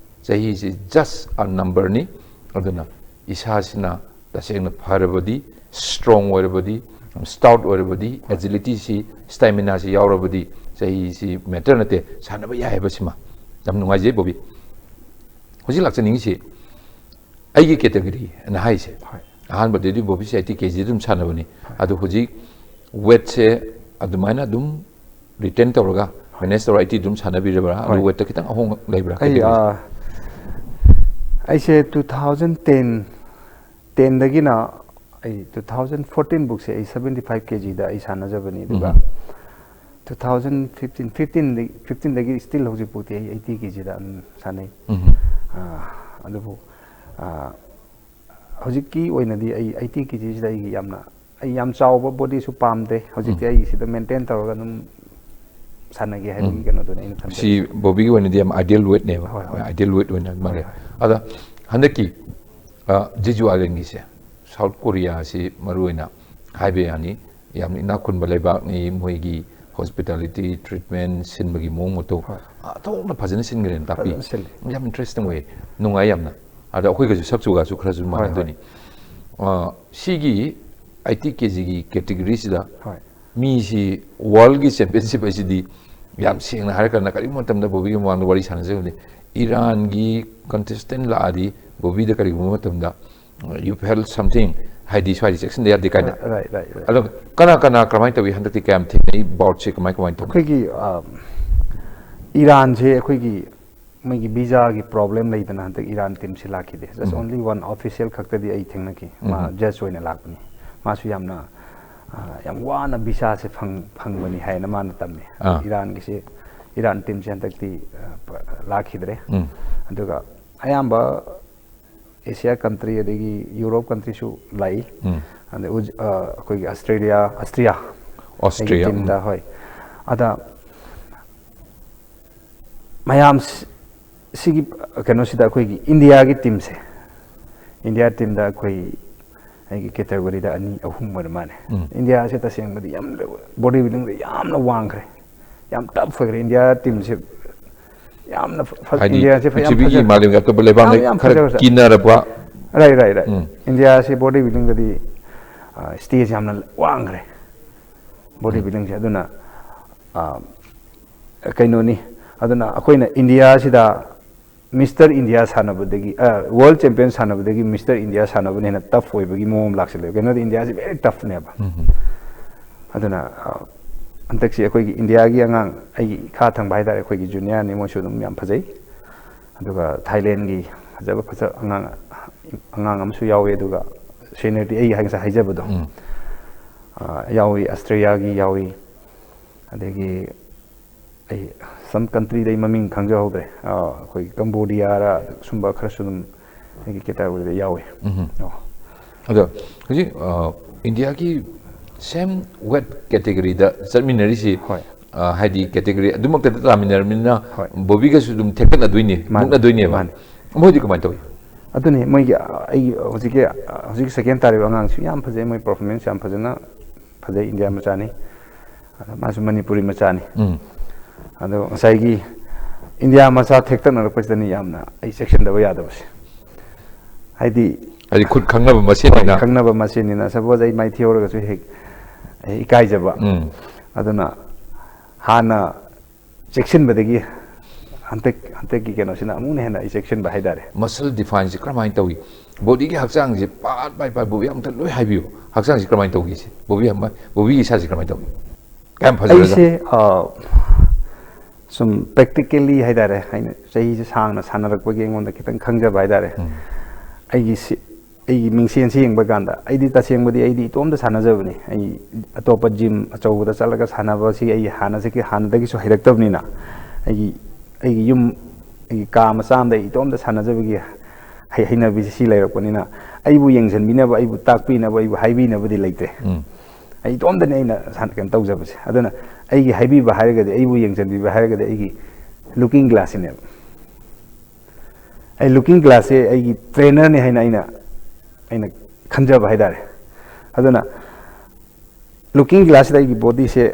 ꯆꯍꯤꯁꯤ just a numberꯅꯤ꯫ ꯑꯗꯨꯅ ꯏꯁꯥꯁꯤꯅ ꯇꯁꯦꯡꯅ ꯐꯔꯕꯗꯤ, ꯁ꯭ꯇ꯭ꯔꯣꯡ ꯑꯣꯏꯔꯕꯗꯤ, ꯁ꯭ꯇꯥꯎꯠ ꯑꯣꯏꯔꯕꯗꯤ, ꯑꯦꯖꯤꯂꯤꯇꯤꯁꯤ, ꯁ꯭ꯇꯦꯃꯤꯅꯥꯁꯤ ꯌꯥꯎꯔꯕꯗꯤ ꯆꯍꯤꯁꯤ ꯃꯦꯇꯔ ꯅꯠꯇꯦ, ꯁꯥꯟꯅꯕ ꯌꯥꯏ ꯍꯥꯏꯕꯁꯤꯃ ꯌꯥꯝ ꯅꯨꯡꯉꯥꯏꯖꯩ ꯕꯣꯕꯤ꯫ ꯍꯧꯖꯤꯛ ꯂꯥꯛꯆꯅꯤꯡꯉꯤꯁꯤ ꯑꯩꯒꯤ category ꯑꯅ ꯍꯥꯏꯁꯦ꯫ ꯍꯣꯏ꯫ ꯑꯍꯥꯟꯕꯗꯩꯗꯤ ꯕꯣꯕꯤꯁꯦ ꯑꯩꯠꯇꯤ ꯀꯦ ꯖꯤ ꯑꯗꯨꯝ ꯁꯥꯟꯅꯕꯅꯤ꯫ ꯑꯗꯣ ꯍꯧꯖꯤꯛ weightꯁꯦ ꯑꯗꯨꯃꯥꯏꯅ ꯑꯗꯨꯝ retain ꯇꯧꯔꯒ, manage ꯇꯧꯔꯒ ꯑꯩꯠꯇꯤ ꯑꯗꯨꯝ ꯁꯥꯟꯅꯕꯤꯔꯕ꯭ꯔꯥ? ꯑꯗꯨ ꯍꯣꯏ꯫ weightꯇ ꯈꯤꯇꯪ ꯑꯍꯣꯡꯕ ꯂꯩꯕ꯭ꯔꯥ? ꯑꯩ Category? ꯑꯥ, ꯑꯩꯁꯦ two thousand ten tenꯗꯒꯤꯅ ꯑꯩ two thousand fourteen ꯕꯨꯛꯁꯦ ꯑꯩ seventy five ꯀꯦ ꯖꯤꯗ ꯑꯩ ꯁꯥꯟꯅꯖꯕꯅꯤ꯫ ꯑꯗꯨꯒ ꯎꯝ꯫ two thousand fifteen, fifteenꯗꯒꯤ, fifteenꯗꯒꯤ still ꯍꯧꯖꯤꯛꯐꯥꯎꯗꯤ ꯑꯩ ꯑꯩꯠꯇꯤ ꯀꯦ ꯖꯤꯗ ꯑꯗꯨꯝ ꯁꯥꯟꯅꯩ꯫ ꯎꯝ꯫ ꯑꯥ, ꯑꯗꯨꯕꯨ ꯑꯥ, ꯍꯧꯖꯤꯛꯀꯤ ꯑꯣꯏꯅꯗꯤ ꯑꯩ ꯑꯩꯠꯇꯤ ꯀꯦ ꯖꯤꯁꯤꯗ ꯑꯩꯒꯤ ꯌꯥꯝꯅ, ꯑꯩ ꯌꯥꯝ ꯆꯥꯎꯕ ꯕꯣꯗꯤꯁꯨ ꯄꯥꯝꯗꯦ꯫ ꯍꯧꯖꯤꯛꯇꯤ ꯑꯩ ꯁꯤꯗ maintain ꯇꯧꯔꯒ ꯑꯗꯨꯝ ꯁꯥꯟꯅꯒꯦ ꯍꯥꯏꯕꯒꯤ ꯀꯩꯅꯣꯗꯨꯅꯤ ꯑꯩꯅ ꯊꯝꯖꯔꯤꯁꯦ꯫ ꯁꯤ ꯕꯣꯕꯤꯒꯤ ꯑꯣꯏꯅꯗꯤ ꯌꯥꯝ ideal weightꯅꯦꯕ꯫ ꯍꯣꯏ, ꯍꯣꯏ꯫ Ideal weight ꯑꯣꯏꯅ ꯃꯥꯜꯂꯦ꯫ ꯍꯣꯏ, ꯑꯗ ꯍꯟꯗꯛꯀꯤ ꯑ, Jeju Islandꯒꯤꯁꯦ, South Koreaꯁꯤ ꯃꯔꯨꯑꯣꯏꯅ ꯍꯥꯏꯕ ꯌꯥꯅꯤ, ꯌꯥꯝꯅ ꯏꯅꯥꯛ ꯈꯨꯟꯕ ꯂꯩꯕꯥꯛꯅꯤ꯫ ꯃꯣꯏꯒꯤ hospitality, treatment, ꯁꯤꯟꯕꯒꯤ ꯃꯑꯣꯡ ꯃꯇꯧ ꯍꯣꯏ꯫ ꯑꯣꯟꯊꯣꯛꯅ ꯐꯖꯅ ꯁꯤꯟꯈ꯭ꯔꯦꯅ ꯇꯥꯛꯄꯤ꯫ ꯐꯖꯅ ꯁꯤꯜꯂꯤ꯫ ꯌꯥꯝ interesting ꯑꯣꯏ, ꯅꯨꯡꯉꯥꯏ ꯌꯥꯝꯅ꯫ ꯑꯗ ꯑꯩꯈꯣꯏꯒꯁꯨ ꯁꯛ ꯆꯨꯒꯁꯨ ꯈꯔꯁꯨ ꯃꯥꯟꯅꯗꯣꯏꯅꯤ꯫ ꯑ, ꯁꯤꯒꯤ eighty ꯀꯦ ꯖꯤꯒꯤ categoryꯁꯤꯗ ꯍꯣꯏ꯫ ꯃꯤꯁꯤ worldꯒꯤ championship ꯍꯥꯏꯁꯤꯗꯤ, ꯌꯥꯝ ꯁꯦꯡꯅ ꯍꯥꯏꯔꯀꯥꯟꯗ, ꯀꯔꯤꯒꯨꯝꯕ ꯃꯇꯝꯗ ꯕꯣꯕꯤꯒꯤ ꯃꯃꯥꯡꯗ ꯋꯥꯔꯤ ꯁꯥꯟꯅꯖꯕꯅꯤ, ꯏꯔꯥꯟꯒꯤ contestant ꯂꯥꯛꯑꯗꯤ ꯕꯣꯕꯤꯗ ꯀꯔꯤꯒꯨꯝꯕ ꯃꯇꯝꯗ "You felt something", ꯍꯥꯏꯗꯤ ꯁ꯭ꯋꯥꯏꯗ ꯆꯦꯛꯁꯤꯟꯗ ꯌꯥꯗꯦ ꯀꯥꯏꯅ꯫ Right, right, right. ꯑꯗꯣ ꯀꯅꯥ ꯀꯅꯥ ꯀꯃꯥꯏꯅ ꯇꯧꯏ, ꯍꯟꯗꯛꯇꯤ ꯀꯌꯥꯝ ꯊꯦꯡꯅꯩ, boutꯁꯦ ꯀꯃꯥꯏ ꯀꯃꯥꯏꯅ ꯇꯧꯏ? ꯑꯩꯈꯣꯏꯒꯤ ꯑ, ꯏꯔꯥꯟꯁꯦ ꯑꯩꯈꯣꯏꯒꯤ ꯃꯣꯏꯒꯤ visaꯒꯤ problem ꯂꯩꯗꯅ, ꯍꯟꯗꯛ ꯏꯔꯥꯟ teamꯁꯦ ꯂꯥꯛꯈꯤꯗꯦ꯫ Just only one official ꯈꯛꯇꯗꯤ ꯑꯩ ꯊꯦꯡꯅꯈꯤ꯫ ꯃꯥ judge ꯑꯣꯏꯅ ꯂꯥꯛꯄꯅꯤ꯫ ꯃꯥꯁꯨ ꯌꯥꯝꯅ ꯑ, ꯌꯥꯝ ꯋꯥꯅ visaꯁꯦ ꯐꯪ ꯐꯪꯕꯅꯤ ꯍꯥꯏꯅ ꯃꯥꯅ ꯇꯝꯃꯦ꯫ ꯑꯥ꯫ ꯏꯔꯥꯟꯒꯤꯁꯦ, ꯏꯔꯥꯟ teamꯁꯦ ꯍꯟꯗꯛꯇꯤ ꯑ, ꯄ- ꯂꯥꯛꯈꯤꯗ꯭ꯔꯦ꯫ ꯎꯝ꯫ ꯑꯗꯨꯒ ꯑꯌꯥꯝꯕ Asia country, ꯑꯗꯒꯤ Europe countryꯁꯨ ꯂꯥꯛꯏ꯫ ꯎꯝ꯫ ꯑꯗꯩ ꯎꯖ- ꯑ, ꯑꯩꯈꯣꯏꯒꯤ Australia, Austria, Austria, teamꯗ ꯎꯝ꯫ ꯍꯣꯏ꯫ ꯑꯗ ꯃꯌꯥꯝ ꯁꯤ- ꯁꯤꯒꯤ ꯀꯩꯅꯣꯁꯤꯗ ꯑꯩꯈꯣꯏꯒꯤ Indiaꯒꯤ teamꯁꯦ, India teamꯗ ꯑꯩꯈꯣꯏ, ꯑꯩꯒꯤ categoryꯗ ꯑꯅꯤ ꯑꯍꯨꯝ ꯑꯣꯏꯔ ꯃꯥꯜꯂꯦ꯫ ꯎꯝ꯫ Indiaꯁꯦ ꯇꯁꯦꯡꯕꯗꯤ ꯌꯥꯝ, body buildingꯗ ꯌꯥꯝꯅ ꯋꯥꯡꯈ꯭ꯔꯦ, ꯌꯥꯝ tough ꯑꯣꯏꯈ꯭ꯔꯦ꯫ India teamꯁꯦ ꯌꯥꯝꯅ ꯐ- ꯍꯥꯏꯗꯤ Indiaꯁꯦ ꯐ- ꯌꯥꯝ ꯄ꯭ꯔꯤꯊꯤꯕꯤꯒꯤ ꯐꯖꯈ꯭ꯔꯦ꯫ ꯃꯥꯂꯦꯝꯒꯤ ꯑꯇꯣꯞꯄ ꯂꯩꯕꯥꯛꯅ ꯌꯥꯝ, ꯌꯥꯝ ꯈꯔ ꯐꯖꯈ꯭ꯔꯦ, sir꯫ ꯀꯤꯅꯔꯕ꯫ Right, right, right꯫ ꯎꯝ꯫ Indiaꯁꯦ body buildingꯗꯗꯤ ꯑ, stage ꯌꯥꯝꯅ ꯋꯥꯡꯈ꯭ꯔꯦ, body buildingꯁꯦ꯫ ꯑꯗꯨꯅ ꯑ, ꯀꯩꯅꯣꯅꯤ, ꯑꯗꯨꯅ ꯑꯩꯈꯣꯏꯅ ꯏꯟꯗꯤꯌꯥꯁꯤꯗ ꯃꯤꯁꯇꯔ ꯏꯟꯗꯤꯌꯥ ꯁꯥꯟꯅꯕꯗꯒꯤ, ꯋꯥꯔꯜ ꯆꯦꯝꯄꯤꯌꯟ ꯁꯥꯟꯅꯕꯗꯒꯤ ꯃꯤꯁꯇꯔ ꯏꯟꯗꯤꯌꯥ ꯁꯥꯟꯅꯕꯅ ꯍꯦꯟꯅ ꯇꯐ ꯑꯣꯏꯕꯒꯤ ꯃꯑꯣꯡ ꯑꯃ ꯂꯥꯛꯁꯤꯜꯂꯦꯕ꯫ ꯀꯩꯅꯣꯗ ꯏꯟꯗꯤꯌꯥꯁꯤ ꯚꯦꯔꯤ ꯇꯐꯅꯦꯕ꯫ ꯑꯗꯨꯅ ꯑ, ꯍꯟꯗꯛꯁꯤ ꯑꯩꯈꯣꯏꯒꯤ ꯏꯟꯗꯤꯌꯥꯒꯤ ꯑꯉꯥꯡ, ꯑꯩꯒꯤ ꯏꯈꯥ ꯊꯪꯕ ꯍꯥꯏꯇꯥꯔꯦ, ꯑꯩꯈꯣꯏꯒꯤ ꯖꯨꯅꯤꯌꯔꯅꯤ, ꯃꯣꯏꯁꯨ ꯑꯗꯨꯝ ꯌꯥꯝ ꯐꯖꯩ꯫ ꯑꯗꯨꯒ ꯊꯥꯏꯂꯦꯟꯒꯤ ꯐꯖꯕ ꯐꯖꯕ ꯑꯉꯥꯡ, ꯑꯉꯥꯡ ꯑꯃꯁꯨ ꯌꯥꯎꯋꯤ꯫ ꯑꯗꯨꯒ ꯁꯦꯅꯤꯌꯔꯗꯤ ꯑꯩ ꯉꯁꯥꯏ ꯍꯥꯏꯖꯕꯗꯣ, ꯎꯝ꯫ ꯑ, ꯌꯥꯎꯏ, ꯑꯁꯇ꯭ꯔꯦꯂꯤꯌꯥꯒꯤ ꯌꯥꯎꯏ, ꯑꯗꯒꯤ ꯑꯩ ꯁꯝ ꯀꯟꯇ꯭ꯔꯤꯗ ꯑꯩ ꯃꯃꯤꯡ ꯈꯪꯖꯍꯧꯗ꯭ꯔꯦ꯫ ꯑ, ꯑꯩꯈꯣꯏꯒꯤ ꯀꯝꯕꯣꯗꯤꯌꯥꯔ, ꯁꯨꯝꯕ ꯈꯔꯁꯨ ꯑꯗꯨꯝ ꯑꯩꯒꯤ ꯀꯦꯇꯥꯒꯣꯔꯤꯗ ꯌꯥꯎꯏ꯫ ꯎꯝ꯫ ꯑꯣ꯫ ꯑꯗꯣ ꯍꯧꯖꯤꯛ, ꯑ, ꯏꯟꯗꯤꯌꯥꯒꯤ ꯁꯦꯝ ꯋꯦꯠ ꯀꯦꯇꯦꯒꯣꯔꯤꯗ ꯆꯠꯃꯤꯟꯅꯔꯤꯁꯤ, ꯍꯣꯏ꯫ ꯑ, ꯍꯥꯏꯗꯤ ꯀꯦꯇꯦꯒꯣꯔꯤ ꯑꯗꯨꯃꯛꯇꯗ ꯇꯥꯃꯤꯟꯅꯔꯕꯅꯤꯅ ꯍꯣꯏ꯫ ꯕꯣꯕꯤꯒꯁꯨ ꯑꯗꯨꯝ ꯊꯦꯛꯀꯠꯅꯗꯣꯏꯅꯤ, ꯃꯥꯅꯤ꯫ ꯃꯨꯛꯅꯗꯣꯏꯅꯦꯕ꯫ ꯃꯥꯅꯤ꯫ ꯃꯣꯏꯗꯤ ꯀꯃꯥꯏꯅ ꯇꯧꯏ? ꯑꯗꯨꯅꯤ ꯃꯣꯏꯒꯤ, ꯑ, ꯑꯩꯒꯤ ꯍꯧꯖꯤꯛꯀꯤ, ꯑ, ꯍꯧꯖꯤꯛ ꯁꯦꯀꯦꯟ ꯇꯥꯔꯤꯕ ꯑꯉꯥꯡꯁꯤ ꯌꯥꯝ ꯐꯖꯩ, ꯃꯣꯏ ꯄꯔꯐꯣꯔꯃꯦꯟꯁ ꯌꯥꯝ ꯐꯖꯅ ꯐꯖꯩ, ꯏꯟꯗꯤꯌꯥ ꯃꯆꯥꯅꯤ꯫ ꯑꯗ ꯃꯥꯁꯨ ꯃꯅꯤꯄꯨꯔꯤ ꯃꯆꯥꯅꯤ꯫ ꯎꯝ꯫ ꯑꯗꯣ ꯉꯁꯥꯏꯒꯤ ꯏꯟꯗꯤꯌꯥ ꯃꯆꯥ ꯊꯦꯛꯇꯛꯅꯔꯛꯄꯁꯤꯗꯅꯤ ꯌꯥꯝꯅ ꯑꯩ ꯆꯦꯛꯁꯤꯟꯗꯕ ꯌꯥꯗꯕꯁꯦ꯫ ꯍꯥꯏꯗꯤ ꯍꯥꯏꯗꯤ ꯈꯨꯠ ꯈꯪꯅꯕ ꯃꯁꯦꯟꯅꯤꯅ꯫ ꯍꯣꯏ, ꯈꯪꯅꯕ ꯃꯁꯦꯟꯅꯤꯅ꯫ ꯁꯄꯣꯁ ꯑꯩ ꯃꯥꯏ ꯊꯤꯍꯧꯔꯒꯁꯨ ꯍꯦꯛ, ꯑꯩ ꯏꯀꯥꯏꯖꯕ꯫ ꯎꯝ꯫ ꯑꯗꯨꯅ ꯍꯥꯟꯅ ꯆꯦꯛꯁꯤꯟꯕꯗꯒꯤ ꯍꯟꯗꯛ, ꯍꯟꯗꯛꯀꯤ ꯀꯩꯅꯣꯁꯤꯅ ꯑꯃꯨꯛꯅ ꯍꯦꯟꯅ ꯑꯩ ꯆꯦꯛꯁꯤꯟꯕ ꯍꯥꯏꯇꯥꯔꯦ꯫ ꯃꯁꯜ ꯗꯤꯐꯥꯏꯟꯁꯤ ꯀꯔꯝꯍꯥꯏꯅ ꯇꯧꯏ? ꯕꯣꯗꯤꯒꯤ ꯍꯛꯆꯥꯡꯁꯤ ꯄꯥꯔꯠ ꯕꯥꯏ ꯄꯥꯔꯠ ꯕꯣꯕꯤ ꯑꯝꯇ ꯂꯣꯏ ꯍꯥꯏꯕꯤꯌꯨ꯫ ꯍꯛꯆꯥꯡꯁꯤ ꯀꯔꯝꯍꯥꯏꯅ ꯇꯧꯒꯦ ꯁꯤ? ꯕꯣꯕꯤ ꯑꯃ, ꯕꯣꯕꯤꯒꯤ ꯏꯁꯥꯁꯤ ꯀꯔꯝꯍꯥꯏꯅ ꯇꯧꯒꯦ? ꯀꯌꯥꯝ ꯐꯖꯔꯒꯦ? ꯑꯩꯁꯦ, ꯑ, ꯁꯨꯝ ꯄ꯭ꯔꯦꯛꯇꯤꯀꯦꯜꯂꯤ ꯍꯥꯏꯇꯥꯔꯦ, ꯑꯩꯅ ꯆꯍꯤꯁꯦ ꯁꯥꯡꯅ ꯁꯥꯟꯅꯔꯛꯄꯒꯤ ꯑꯩꯉꯣꯟꯗ ꯈꯤꯇꯪ ꯈꯪꯖꯕ ꯍꯥꯏꯇꯥꯔꯦ꯫ ꯎꯝ꯫ ꯑꯩꯒꯤ ꯁꯤ, ꯑꯩꯒꯤ ꯃꯤꯡꯁꯦꯟꯁꯤ ꯌꯦꯡꯕ ꯀꯥꯟꯗ ꯑꯩꯗꯤ ꯇꯁꯦꯡꯕꯗꯤ ꯑꯩꯗꯤ ꯏꯇꯣꯝꯇ ꯁꯥꯟꯅꯖꯕꯅꯤ꯫ ꯑꯩ ꯑꯇꯣꯞꯄ ꯖꯤꯝ ꯑꯆꯧꯕꯗ ꯆꯠꯂꯒ ꯁꯥꯟꯅꯕꯁꯤ ꯑꯩ ꯍꯥꯟꯅꯁꯤ, ꯍꯥꯟꯅꯗꯒꯤꯁꯨ ꯍꯩꯔꯛꯇꯕꯅꯤꯅ ꯑꯩꯒꯤ, ꯑꯩꯒꯤ ꯌꯨꯝ, ꯑꯩꯒꯤ ꯀꯥ ꯃꯆꯥ ꯑꯃꯗ ꯑꯩ ꯏꯇꯣꯝꯇ ꯁꯥꯟꯅꯖꯕꯒꯤ ꯍꯩ-, ꯍꯩꯅꯕꯤꯁꯤ ꯁꯤ ꯂꯩꯔꯛꯄꯅꯤꯅ ꯑꯩꯕꯨ ꯌꯦꯡꯁꯤꯟꯕꯤꯅꯕ, ꯑꯩꯕꯨ ꯇꯥꯛꯄꯤꯅꯕ, ꯑꯩꯕꯨ ꯍꯥꯏꯕꯤꯅꯕꯗꯤ ꯂꯩꯇ꯭ꯔꯦ꯫ ꯎꯝ꯫ ꯑꯩ ꯏꯇꯣꯝꯇꯅꯤ ꯑꯩꯅ ꯁꯥꯟ-, ꯀꯩꯅꯣ ꯇꯧꯖꯕꯁꯦ꯫ ꯑꯗꯨꯅ ꯑꯩꯒꯤ ꯍꯥꯏꯕꯤꯕ ꯍꯥꯏꯔꯒꯗꯤ, ꯑꯩꯕꯨ ꯌꯦꯡꯁꯤꯟꯕꯤꯕ ꯍꯥꯏꯔꯒꯗꯤ ꯑꯩꯒꯤ ꯂꯨꯀꯤꯡ ꯒ꯭ꯂꯥꯁꯁꯤꯅꯦꯕ꯫ ꯑꯩ ꯂꯨꯀꯤꯡ ꯒ꯭ꯂꯥꯁꯁꯦ ꯑꯩꯒꯤ ꯇ꯭ꯔꯦꯅꯔꯅꯤ ꯍꯥꯏꯅ ꯑꯩꯅ, ꯑꯩꯅ ꯈꯟꯖꯕ ꯍꯥꯏꯇꯥꯔꯦ꯫ ꯑꯗꯨꯅ ꯂꯨꯀꯤꯡ ꯒ꯭ꯂꯥꯁꯁꯤꯗ ꯑꯩꯒꯤ ꯕꯣꯗꯤꯁꯦ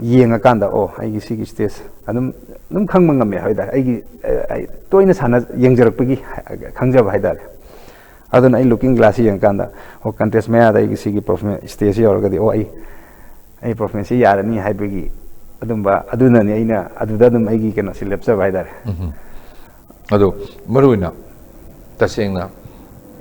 ꯌꯦꯡꯉꯀꯥꯟꯗ, ꯑꯣ, ꯑꯩꯒꯤ ꯁꯤꯒꯤ ꯁ꯭ꯇꯦꯖ ꯑꯗꯨꯝ, ꯑꯗꯨꯝ ꯈꯪꯕ ꯉꯝꯃꯦ ꯍꯥꯏꯇꯥꯔꯦ꯫ ꯑꯩꯒꯤ, ꯑ, ꯑꯩ ꯇꯣꯏꯅ ꯁꯥꯟꯅ ꯌꯦꯡꯖꯔꯛꯄꯒꯤ ꯈꯪꯖꯕ ꯍꯥꯏꯇꯥꯔꯦ꯫ ꯑꯗꯨꯅ ꯑꯩ ꯂꯨꯀꯤꯡ ꯒ꯭ꯂꯥꯁꯁꯤ ꯌꯦꯡꯉꯀꯥꯟꯗ, ꯑꯣ, ꯀꯟꯇꯦꯁ ꯃꯌꯥꯗ ꯑꯩꯒꯤ ꯁꯤꯒꯤ ꯄꯔꯐꯣꯔꯃꯦꯟꯁ ꯁ꯭ꯇꯦꯖꯁꯤ ꯌꯧꯔꯒꯗꯤ, ꯑꯣ, ꯑꯩ, ꯑꯩ ꯄꯔꯐꯣꯔꯃꯦꯟꯁꯁꯤ ꯌꯥꯔꯅꯤ ꯍꯥꯏꯕꯒꯤ ꯑꯗꯨꯝꯕ ꯑꯗꯨꯅꯅꯤ ꯑꯩꯅ ꯑꯗꯨꯗ ꯑꯗꯨꯝ ꯑꯩꯒꯤ ꯀꯩꯅꯣꯁꯤ ꯂꯦꯞꯆꯕ ꯍꯥꯏꯇꯥꯔꯦ꯫ ꯎꯝ꯫ ꯑꯗꯣ ꯃꯔꯨ ꯑꯣꯏꯅ ꯇꯁꯦꯡꯅ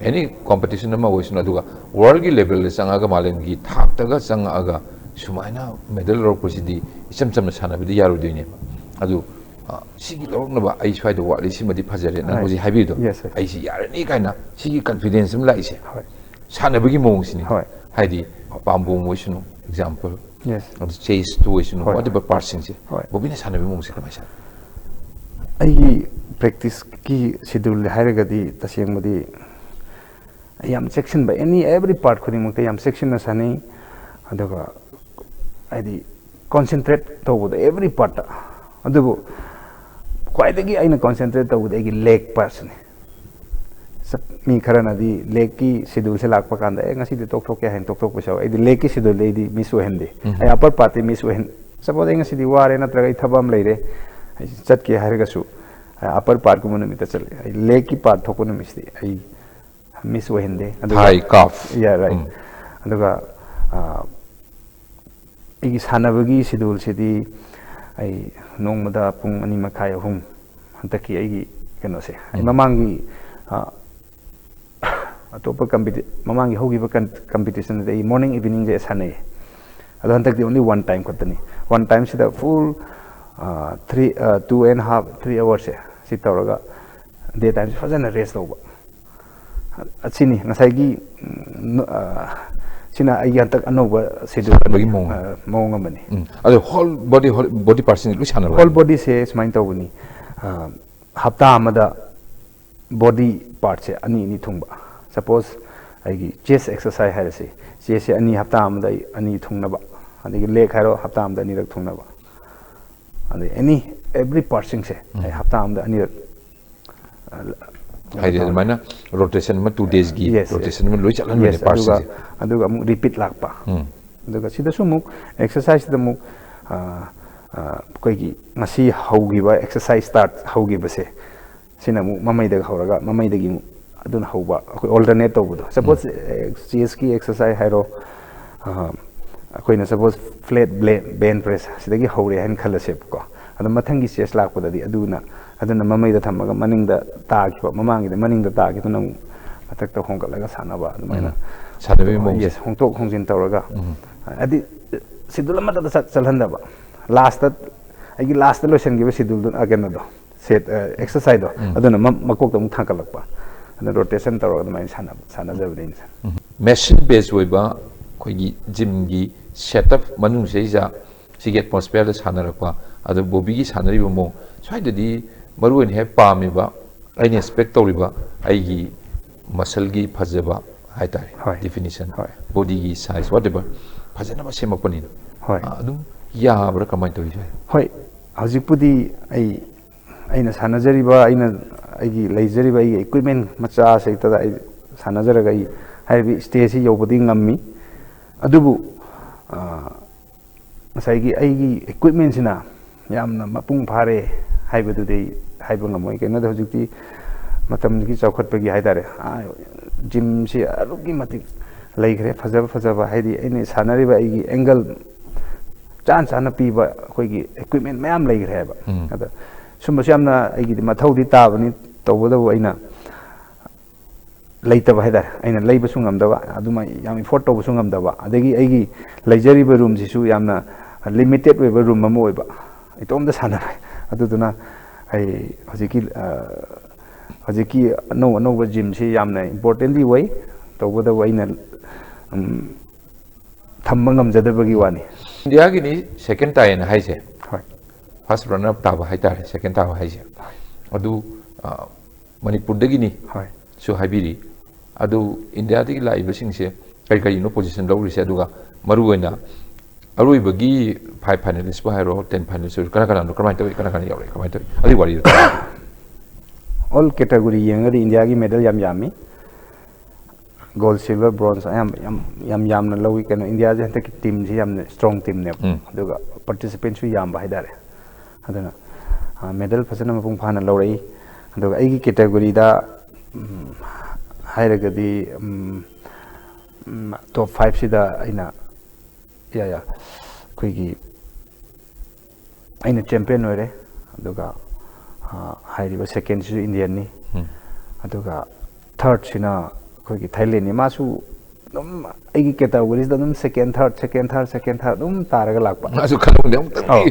ꯑꯦꯅꯤ ꯀꯣꯝꯄꯤꯇꯤꯁꯟ ꯑꯃ ꯑꯣꯏꯁꯅꯨ, ꯑꯗꯨꯒ ꯋꯥꯔꯜꯒꯤ ꯂꯦꯚꯦꯜꯗ ꯆꯪꯉꯛꯑꯒ, ꯃꯥꯂꯦꯝꯒꯤ ꯊꯥꯛꯇꯒ ꯆꯪꯉꯛꯑꯒ ꯁꯨꯃꯥꯏꯅ ꯃꯦꯗꯜ ꯂꯧꯔꯛꯄꯁꯤꯗꯤ ꯏꯆꯝ ꯆꯝꯅ ꯁꯥꯟꯅꯕꯗꯤ ꯌꯥꯔꯣꯏꯗꯣꯏꯅꯦꯕ꯫ ꯑꯗꯨ ꯑ, ꯁꯤꯒꯤ ꯂꯧꯔꯛꯅꯕ ꯑꯩ ꯁ꯭ꯋꯥꯏꯗ ꯋꯥꯠꯂꯤ, ꯁꯤꯃꯗꯤ ꯐꯖꯔꯦ, ꯅꯪ Right. ꯍꯧꯖꯤꯛ ꯍꯥꯏꯕꯤꯗꯣ, Yes, sir. ꯑꯩꯁꯤ ꯌꯥꯔꯅꯤ ꯀꯥꯏꯅ ꯁꯤꯒꯤ ꯀꯟꯐꯤꯗꯦꯟꯁ ꯑꯃ ꯂꯥꯛꯏꯁꯦ ꯍꯣꯏ ꯁꯥꯟꯅꯕꯒꯤ ꯃꯑꯣꯡꯁꯤꯅꯤ꯫ ꯍꯣꯏ. ꯍꯥꯏꯗꯤ ꯄꯥꯝꯕꯣꯝ ꯑꯣꯏꯁꯅꯨ, ꯑꯦꯛꯖꯥꯝꯄꯜ, Yes. ꯑꯗꯨ ꯆꯦꯁꯇꯨ ꯑꯣꯏꯁꯅꯨ, ꯍꯣꯏ. ꯋꯥꯠꯂꯤꯕ ꯄꯥꯔꯠꯁꯤꯡꯁꯦ, ꯍꯣꯏ. ꯕꯣꯕꯤꯅ ꯁꯥꯟꯅꯕꯒꯤ ꯃꯑꯣꯡꯁꯦ ꯀꯃꯥꯏꯅ ꯁꯥꯟꯅꯩ? ꯑꯩꯒꯤ ꯄ꯭ꯔꯦꯛꯇꯤꯁꯀꯤ ꯁꯦꯗ꯭ꯌꯨꯜ ꯍꯥꯏꯔꯒꯗꯤ ꯇꯁꯦꯡꯕꯗꯤ ꯑꯩ ꯌꯥꯝ ꯆꯦꯛꯁꯤꯟꯕ, ꯑꯦꯅꯤ ꯑꯦꯕ꯭ꯔꯤ ꯄꯥꯔꯠ ꯈꯨꯗꯤꯡꯃꯛꯇ ꯌꯥꯝ ꯆꯦꯛꯁꯤꯟꯅ ꯁꯥꯟꯅꯩ꯫ ꯑꯗꯨꯒ ꯍꯥꯏꯗꯤ ꯀꯣꯟꯁꯦꯟꯇ꯭ꯔꯦꯠ ꯇꯧꯕꯗꯣ ꯑꯦꯕ꯭ꯔꯤ ꯄꯥꯔꯠꯇ꯫ ꯑꯗꯨꯕꯨ ꯈ꯭ꯋꯥꯏꯗꯒꯤ ꯑꯩꯅ ꯀꯣꯟꯁꯦꯟꯇ꯭ꯔꯦꯠ ꯇꯧꯕꯗꯤ ꯑꯩꯒꯤ ꯂꯦꯒ ꯄꯥꯔꯠꯁꯤꯅꯤ꯫ ꯆꯞ- ꯃꯤ ꯈꯔꯅꯗꯤ ꯂꯦꯒꯀꯤ ꯁꯦꯗ꯭ꯌꯨꯜꯁꯦ ꯂꯥꯛꯄ ꯀꯥꯟꯗ, "ꯑꯦ, ꯉꯁꯤꯗꯤ ꯇꯣꯛꯊꯣꯛꯀꯦ" ꯍꯥꯏꯅ ꯇꯣꯛꯊꯣꯛꯄꯁꯨ ꯌꯥꯎꯋꯦ꯫ ꯑꯩꯗꯤ ꯂꯦꯒꯀꯤ ꯁꯦꯗ꯭ꯌꯨꯜꯗꯤ ꯑꯩꯗꯤ ꯃꯤꯁ ꯑꯣꯏꯍꯟꯗꯦ꯫ ꯎꯝ. ꯑꯩ ꯑꯄꯔ ꯄꯥꯔꯠꯇꯤ ꯃꯤꯁ ꯑꯣꯏꯍꯟ- ꯁꯄꯣꯖ ꯑꯩ ꯉꯁꯤꯗꯤ ꯋꯥꯔꯦ, ꯅꯠꯇ꯭ꯔꯒ ꯑꯩ ꯊꯕꯛ ꯑꯃ ꯂꯩꯔꯦ, ꯑꯩ ꯆꯠꯀꯦ ꯍꯥꯏꯔꯒꯁꯨ ꯑꯄꯔ ꯄꯥꯔꯠꯀꯨꯝꯕ ꯅꯨꯃꯤꯠꯇ ꯆꯠꯂꯦ꯫ ꯑꯩ ꯂꯦꯒꯀꯤ ꯄꯥꯔꯠ ꯊꯣꯛꯄ ꯅꯨꯃꯤꯠꯁꯤꯗꯤ ꯑꯩ ꯃꯤꯁ ꯑꯣꯏꯍꯟꯗꯦ꯫ ꯑꯗꯨꯒ Thigh, calf. Yeah, right. ꯎꯝ. ꯑꯗꯨꯒ ꯑ, ꯑꯩꯒꯤ ꯁꯥꯟꯅꯕꯒꯤ ꯁꯦꯗ꯭ꯌꯨꯜꯁꯤꯗꯤ ꯑꯩ ꯅꯣꯡꯃꯗ ꯄꯨꯡ ꯑꯅꯤ ꯃꯈꯥꯏ, ꯑꯍꯨꯝ, ꯍꯟꯗꯛꯀꯤ ꯑꯩꯒꯤ ꯀꯩꯅꯣꯁꯦ, ꯑꯩ ꯎꯝ. ꯃꯃꯥꯡꯒꯤ ꯑ, ꯑꯇꯣꯞꯄ ꯀꯝꯄꯤꯇꯤ- ꯃꯃꯥꯡꯒꯤ ꯍꯧꯈꯤꯕ ꯀꯝꯄꯤꯇꯤꯁꯟꯗꯗꯤ ꯑꯩ ꯃꯣꯔꯅꯤꯡ ꯏꯚꯤꯅꯤꯡꯁꯦ ꯁꯥꯟꯅꯩ꯫ ꯑꯗꯣ ꯍꯟꯗꯛꯇꯤ ꯑꯣꯟꯂꯤ ꯋꯥꯟ ꯇꯥꯏꯝ ꯈꯛꯇꯅꯤ꯫ ꯋꯥꯟ ꯇꯥꯏꯝꯁꯤꯗ full three, two and half, three ꯑꯋꯥꯔꯁꯦ ꯁꯤ ꯇꯧꯔꯒ ꯗꯦ ꯇꯥꯏꯝꯁꯦ ꯐꯖꯅ ꯔꯦꯁ ꯇꯧꯕ꯫ ꯑꯁꯤꯅꯤ ꯉꯁꯥꯏꯒꯤ, ꯎꯝ, ꯑ, ꯁꯤꯅ ꯑꯩꯒꯤ ꯍꯟꯗꯛ ꯑꯅꯧꯕ ꯁꯦꯗ꯭ꯌꯨꯜ ꯁꯥꯟꯅꯕꯒꯤ ꯃꯑꯣꯡ. ꯑ, ꯃꯑꯣꯡ ꯑꯃꯅꯤ꯫ ꯎꯝ. ꯑꯗꯣ ꯍꯣꯜ ꯕꯣꯗꯤ, ꯍꯣꯜ ꯕꯣꯗꯤ ꯄꯥꯔꯠꯁꯤꯡ ꯂꯣꯏ ꯁꯥꯟꯅꯕ? ꯍꯣꯜ ꯕꯣꯗꯤꯁꯦ ꯁꯨꯃꯥꯏꯅ ꯇꯧꯕꯅꯤ꯫ ꯑ, ꯍꯞꯇꯥ ꯑꯃꯗ ꯕꯣꯗꯤ ꯄꯥꯔꯠꯁꯦ ꯑꯅꯤ ꯑꯅꯤ ꯊꯨꯡꯕ꯫ ꯁꯄꯣꯖ ꯑꯩꯒꯤ ꯆꯦꯁ ꯑꯦꯛꯁꯔꯁꯥꯏꯁ ꯍꯥꯏꯔꯁꯤ, ꯆꯦꯁꯁꯦ ꯑꯅꯤ, ꯍꯞꯇꯥ ꯑꯃꯗ ꯑꯩ ꯑꯅꯤ ꯊꯨꯡꯅꯕ, ꯑꯗꯒꯤ ꯂꯦꯒ ꯍꯥꯏꯔꯣ, ꯍꯞꯇꯥ ꯑꯃꯗ ꯑꯅꯤꯔꯛ ꯊꯨꯡꯅꯕ, ꯑꯗꯩ ꯑꯦꯅꯤ ꯑꯦꯕ꯭ꯔꯤ ꯄꯥꯔꯠꯁꯤꯡꯁꯦ ꯑꯩ ꯍꯞꯇꯥ ꯑꯃꯗ ꯑꯅꯤꯔꯛ, ꯑ, ꯍꯥꯏꯗꯤ ꯑꯗꯨꯃꯥꯏꯅ ꯔꯣꯇꯦꯁꯟ ꯑꯃ, ꯇꯨ ꯗꯦꯖꯀꯤ Yes, yes. ꯔꯣꯇꯦꯁꯟ ꯑꯃ ꯂꯣꯏ ꯆꯠꯍꯟꯕꯅꯦ Yes, ꯑꯗꯨꯒ ꯄꯥꯔꯠꯁꯤꯡꯁꯦ. ꯑꯗꯨꯒ ꯑꯃꯨꯛ ꯔꯤꯄꯤꯠ ꯂꯥꯛꯄ꯫ ꯎꯝ. ꯑꯗꯨꯒ ꯁꯤꯗꯁꯨ ꯑꯃꯨꯛ ꯑꯦꯛꯁꯔꯁꯥꯏꯁꯇ ꯑꯃꯨꯛ, ꯑ, ꯑ, ꯑꯩꯈꯣꯏꯒꯤ ꯉꯁꯤ ꯍꯧꯈꯤꯕ ꯑꯦꯛꯁꯔꯁꯥꯏꯁ ꯁ꯭ꯇꯥꯔꯠ ꯍꯧꯈꯤꯕꯁꯦ, ꯁꯤꯅ ꯑꯃꯨꯛ ꯃꯃꯩꯗꯒꯤ ꯍꯧꯔꯒ, ꯃꯃꯩꯗꯒꯤ ꯑꯃꯨꯛ ꯑꯗꯨꯅ ꯍꯧꯕ, ꯑꯩꯈꯣꯏ ꯑꯣꯜꯇꯔꯅꯦꯠ ꯇꯧꯕꯗꯣ꯫ ꯁꯄꯣꯖ ꯆꯦꯁꯀꯤ ꯑꯦꯛꯁꯔꯁꯥꯏꯁ ꯍꯥꯏꯔꯣ, ꯑ, ꯑꯩꯈꯣꯏꯅ ꯁꯄꯣꯁ ꯐ꯭ꯂꯦꯠ ꯕꯦꯟ ꯄ꯭ꯔꯦꯁ ꯁꯤꯗꯒꯤ ꯍꯧꯔꯦ ꯍꯥꯏꯅ ꯈꯜꯂꯁꯦꯕꯀꯣ꯫ ꯑꯗꯣ ꯃꯊꯪꯒꯤ ꯆꯦꯁ ꯂꯥꯛꯄꯗꯗꯤ ꯑꯗꯨꯅ ꯑꯗꯨꯅ ꯃꯃꯩꯗ ꯊꯝꯃꯒ ꯃꯅꯤꯡꯗ ꯇꯥꯈꯤꯕ, ꯃꯃꯥꯡꯒꯤꯗ ꯃꯅꯤꯡꯗ ꯇꯥꯈꯤꯕꯗꯨꯅ ꯑꯃꯨꯛ ꯃꯊꯛꯇ ꯍꯣꯡꯒꯠꯂꯒ ꯁꯥꯟꯅꯕ, ꯑꯗꯨꯃꯥꯏꯅ ꯎꯝ꯫ ꯁꯥꯟꯅꯕꯒꯤ ꯃꯑꯣꯡꯁꯦ꯫ Yes, ꯍꯣꯡꯇꯣꯛ ꯍꯣꯡꯖꯤꯟ ꯇꯧꯔꯒ, ꯍꯥꯏꯗꯤ ꯁꯦꯗꯨꯜ ꯑꯃꯠꯇꯗ ꯆꯠ- ꯆꯠꯍꯟꯗꯕ, ꯂꯥꯁꯇ ꯑꯩꯒꯤ ꯂꯥꯁꯇ ꯂꯣꯏꯁꯤꯟꯈꯤꯕ ꯁꯦꯗꯨꯜꯗꯨꯅ, ꯑ, ꯀꯩꯅꯣꯗꯣ, ꯁꯦꯠ ꯑꯦꯛꯁꯔꯁꯥꯏꯗꯣ, ꯎꯝ꯫ ꯑꯗꯨꯅ ꯃ- ꯃꯀꯣꯛꯇ ꯑꯃꯨꯛ ꯊꯥꯡꯒꯠꯂꯛꯄ, ꯑꯗꯨꯅ ꯔꯣꯇꯦꯁꯟ ꯇꯧꯔꯒ ꯑꯗꯨꯃꯥꯏꯅ ꯁꯥꯟꯅꯕ ꯁꯥꯟꯅꯖꯕꯅꯦ ꯑꯩꯅ꯫ ꯃꯦꯁꯤꯟ ꯕꯦꯁ ꯑꯣꯏꯕ ꯑꯩꯈꯣꯏꯒꯤ ꯖꯤꯝꯒꯤ ꯁꯦꯠꯑꯞ ꯃꯅꯨꯡꯁꯤꯗꯩꯁꯤꯗ ꯁꯤꯒꯤ ꯑꯦꯠꯃꯣꯁꯐꯤꯌꯔꯗ ꯁꯥꯟꯅꯔꯛꯄ, ꯑꯗꯣ ꯕꯣꯕꯤꯒꯤ ꯁꯥꯟꯅꯔꯤꯕ ꯃꯑꯣꯡ, ꯁ꯭ꯋꯥꯏꯗꯗꯤ ꯃꯔꯨꯑꯣꯏꯅ ꯍꯦꯛ ꯄꯥꯝꯃꯤꯕ, ꯑꯩꯅ ꯑꯦꯛꯁꯄꯦꯛ ꯇꯧꯔꯤꯕ ꯑꯩꯒꯤ ꯃꯁꯜꯒꯤ ꯐꯖꯕ ꯍꯥꯏꯇꯥꯔꯦ, ꯍꯣꯏ꯫ ꯗꯤꯐꯤꯅꯤꯁꯟ, ꯍꯣꯏ꯫ ꯕꯣꯗꯤꯒꯤ ꯁꯥꯏꯖ, ꯋꯥꯠ ꯑꯦꯕꯔ, ꯐꯖꯅꯕ ꯁꯦꯝꯃꯛꯄꯅꯤꯅ꯫ ꯍꯣꯏ꯫ ꯑ, ꯑꯗꯨꯝ ꯌꯥꯕ꯭ꯔꯥ, ꯀꯃꯥꯏꯅ ꯇꯧꯔꯤ ꯁ꯭ꯋꯥꯏ? ꯍꯣꯏ, ꯍꯧꯖꯤꯛꯄꯨꯗꯤ ꯑꯩ, ꯑꯩꯅ ꯁꯥꯟꯅꯖꯔꯤꯕ, ꯑꯩꯅ, ꯑꯩꯒꯤ ꯂꯩꯖꯔꯤꯕ ꯑꯩꯒꯤ ꯏꯀ꯭ꯋꯤꯞꯃꯦꯟ ꯃꯆꯥꯁꯤꯗ ꯑꯩ ꯁꯥꯟꯅꯖꯔꯒ ꯑꯩ ꯍꯥꯏꯔꯤꯕ ꯁ꯭ꯇꯦꯖꯁꯤ ꯌꯧꯕꯗꯤ ꯉꯝꯃꯤ꯫ ꯑꯗꯨꯕꯨ, ꯑ, ꯉꯁꯥꯏꯒꯤ ꯑꯩꯒꯤ ꯏꯀ꯭ꯋꯤꯞꯃꯦꯟꯁꯤꯅ ꯌꯥꯝꯅ ꯃꯄꯨꯡ ꯐꯥꯔꯦ ꯍꯥꯏꯕꯗꯨꯗꯤ ꯑꯩ ꯍꯥꯏꯕ ꯉꯝꯃꯣꯏ꯫ ꯀꯩꯅꯣꯗ ꯍꯧꯖꯤꯛꯇꯤ ꯃꯇꯝꯒꯤ ꯆꯥꯎꯈꯠꯄꯒꯤ ꯍꯥꯏꯇꯥꯔꯦ, ꯑꯥ, ꯖꯤꯝꯁꯤ ꯑꯗꯨꯛꯀꯤ ꯃꯇꯤꯛ ꯂꯩꯈ꯭ꯔꯦ, ꯐꯖꯕ ꯐꯖꯕ, ꯍꯥꯏꯗꯤ ꯑꯩꯅ ꯁꯥꯟꯅꯔꯤꯕ ꯑꯩꯒꯤ ꯑꯦꯡꯒꯜ ꯆꯥꯅ ꯆꯥꯅ ꯄꯤꯕ ꯑꯩꯈꯣꯏꯒꯤ ꯏꯀ꯭ꯋꯤꯞꯃꯦꯟ ꯃꯌꯥꯝ ꯂꯩꯈ꯭ꯔꯦ ꯍꯥꯏꯕ꯫ ꯎꯝ꯫ ꯑꯗ ꯁꯨꯝꯕꯁꯨ ꯌꯥꯝꯅ ꯑꯩꯒꯤꯗꯤ ꯃꯊꯧꯗꯤ ꯇꯥꯕꯅꯤ, ꯇꯧꯕꯇꯕꯨ ꯑꯩꯅ ꯂꯩꯇꯕ ꯍꯥꯏꯇꯥꯔꯦ, ꯑꯩꯅ ꯂꯩꯕꯁꯨ ꯉꯝꯗꯕ, ꯑꯗꯨꯃꯥꯏꯅ ꯌꯥꯝ ꯏꯐꯣꯔꯠ ꯇꯧꯕꯁꯨ ꯉꯝꯗꯕ, ꯑꯗꯒꯤ ꯑꯩꯒꯤ ꯂꯩꯖꯔꯤꯕ ꯔꯨꯝꯁꯤꯁꯨ ꯌꯥꯝꯅ ꯂꯤꯃꯤꯇꯦꯠ ꯑꯣꯏꯕ ꯔꯨꯝ ꯑꯃ ꯑꯣꯏꯕ, ꯏꯇꯣꯝꯇ ꯁꯥꯟꯅꯔꯦ꯫ ꯑꯗꯨꯗꯨꯅ ꯑꯩ ꯍꯧꯖꯤꯛꯀꯤ, ꯑ, ꯍꯧꯖꯤꯛꯀꯤ ꯑꯅꯧ ꯑꯅꯧꯕ ꯖꯤꯝꯁꯤ ꯌꯥꯝꯅ ꯏꯝꯄꯣꯔꯇꯦꯟꯂꯤ ꯑꯣꯏ, ꯇꯧꯕꯇꯕꯨ ꯑꯩꯅ, ꯎꯝ, ꯊꯝꯕ ꯉꯝꯖꯗꯕꯒꯤ ꯋꯥꯅꯤ꯫ ꯏꯟꯗꯤꯌꯥꯒꯤꯅꯤ ꯁꯦꯀꯦꯟ ꯇꯥꯏꯌꯦꯅ ꯍꯥꯏꯁꯦ, ꯍꯣꯏ꯫ ꯐꯥꯔꯁ ꯔꯟꯅꯔ ꯑꯞ ꯇꯥꯕ ꯍꯥꯏꯇꯥꯔꯦ, ꯁꯦꯀꯦꯟ ꯇꯥꯕ ꯍꯥꯏꯁꯦ꯫ ꯑꯗꯨ, ꯑ, ꯃꯅꯤꯄꯨꯔꯗꯒꯤꯅꯤ ꯍꯣꯏ꯫ ꯁꯨ ꯍꯥꯏꯕꯤꯔꯤ꯫ ꯑꯗꯨ ꯏꯟꯗꯤꯌꯥꯗꯒꯤ ꯂꯥꯛꯏꯕꯁꯤꯡꯁꯦ ꯀꯔꯤ ꯀꯔꯤꯅꯣ ꯄꯣꯖꯤꯁꯟ ꯂꯧꯔꯤꯁꯦ? ꯑꯗꯨꯒ ꯃꯔꯨꯑꯣꯏꯅ ꯑꯔꯣꯏꯕꯒꯤ ꯐꯥꯏꯚ ꯐꯥꯏꯅꯦꯂꯤꯁꯄꯨ ꯍꯥꯏꯔꯣ, ꯇꯦꯟ ꯐꯥꯏꯅꯦꯂꯤꯁ ꯑꯣꯏꯔꯣ, ꯀꯅꯥ ꯀꯅꯥꯅꯣ, ꯀꯃꯥꯏꯅ ꯇꯧꯏ, ꯀꯅꯥ ꯀꯅꯥ ꯌꯥꯎꯔꯛꯏ, ꯀꯃꯥꯏꯅ ꯇꯧꯏ? ꯑꯗꯨꯒꯤ ꯋꯥꯔꯤꯗꯣ꯫ ꯑꯣꯜ ꯀꯦꯇꯒꯣꯔꯤ ꯌꯦꯡꯉꯒꯗꯤ ꯏꯟꯗꯤꯌꯥꯒꯤ ꯃꯦꯗꯜ ꯌꯥꯝ ꯌꯥꯝꯃꯤ꯫ ꯒꯣꯜ, ꯁꯤꯜꯚꯔ, ꯕ꯭ꯔꯣꯟꯖ ꯑꯌꯥꯝꯕ ꯌꯥꯝ, ꯌꯥꯝ ꯌꯥꯝꯅ ꯂꯧꯏ꯫ ꯀꯩꯅꯣ, ꯏꯟꯗꯤꯌꯥꯁꯦ ꯍꯟꯗꯛꯀꯤ ꯇꯤꯝꯁꯤ ꯌꯥꯝꯅ ꯁ꯭ꯇꯔꯣꯡ ꯇꯤꯝꯅꯦꯕ꯫ ꯎꯝ꯫ ꯑꯗꯨꯒ ꯄꯥꯔꯇꯤꯁꯤꯄꯦꯟꯁꯨ ꯌꯥꯝꯕ ꯍꯥꯏꯇꯥꯔꯦ꯫ ꯑꯗꯨꯅ, ꯑ, ꯃꯦꯗꯜ ꯐꯖꯅ ꯃꯄꯨꯡ ꯐꯥꯅ ꯂꯧꯔꯛꯏ꯫ ꯑꯗꯨꯒ ꯑꯩꯒꯤ ꯀꯦꯇꯒꯣꯔꯤꯗ, ꯎꯝ, ꯍꯥꯏꯔꯒꯗꯤ, ꯎꯝ, ꯎꯝ, ꯇꯣꯞ ꯐꯥꯏꯚꯁꯤꯗ ꯑꯩꯅ ꯌꯥ ꯌꯥ ꯑꯩꯈꯣꯏꯒꯤ ꯑꯩꯅ ꯆꯦꯝꯄꯤꯌꯟ ꯑꯣꯏꯔꯦ꯫ ꯑꯗꯨꯒ ꯑ, ꯍꯥꯏꯔꯤꯕ ꯁꯦꯀꯦꯟꯁꯤꯁꯨ ꯏꯟꯗꯤꯌꯟꯅꯤ꯫ ꯎꯝ. ꯑꯗꯨꯒ ꯊꯥꯔꯠꯁꯤꯅ ꯑꯩꯈꯣꯏꯒꯤ ꯊꯥꯏꯂꯦꯟꯅꯤ꯫ ꯃꯥꯁꯨ ꯑꯗꯨꯝ ꯑꯩꯒꯤ ꯀꯦꯇꯥꯒꯣꯔꯤꯁꯤꯗ ꯑꯗꯨꯝ ꯁꯦꯀꯦꯟ ꯊꯥꯔꯠ ꯁꯦꯀꯦꯟ ꯊꯥꯔꯠ ꯁꯦꯀꯦꯟ ꯊꯥꯔꯠ ꯑꯗꯨꯝ ꯇꯥꯔꯒ ꯂꯥꯛꯄ꯫ ꯃꯥꯁꯨ ꯈꯜꯂꯝꯒꯅꯤ, "ꯑꯃꯨꯛꯇꯪꯗꯤ ꯑꯧ.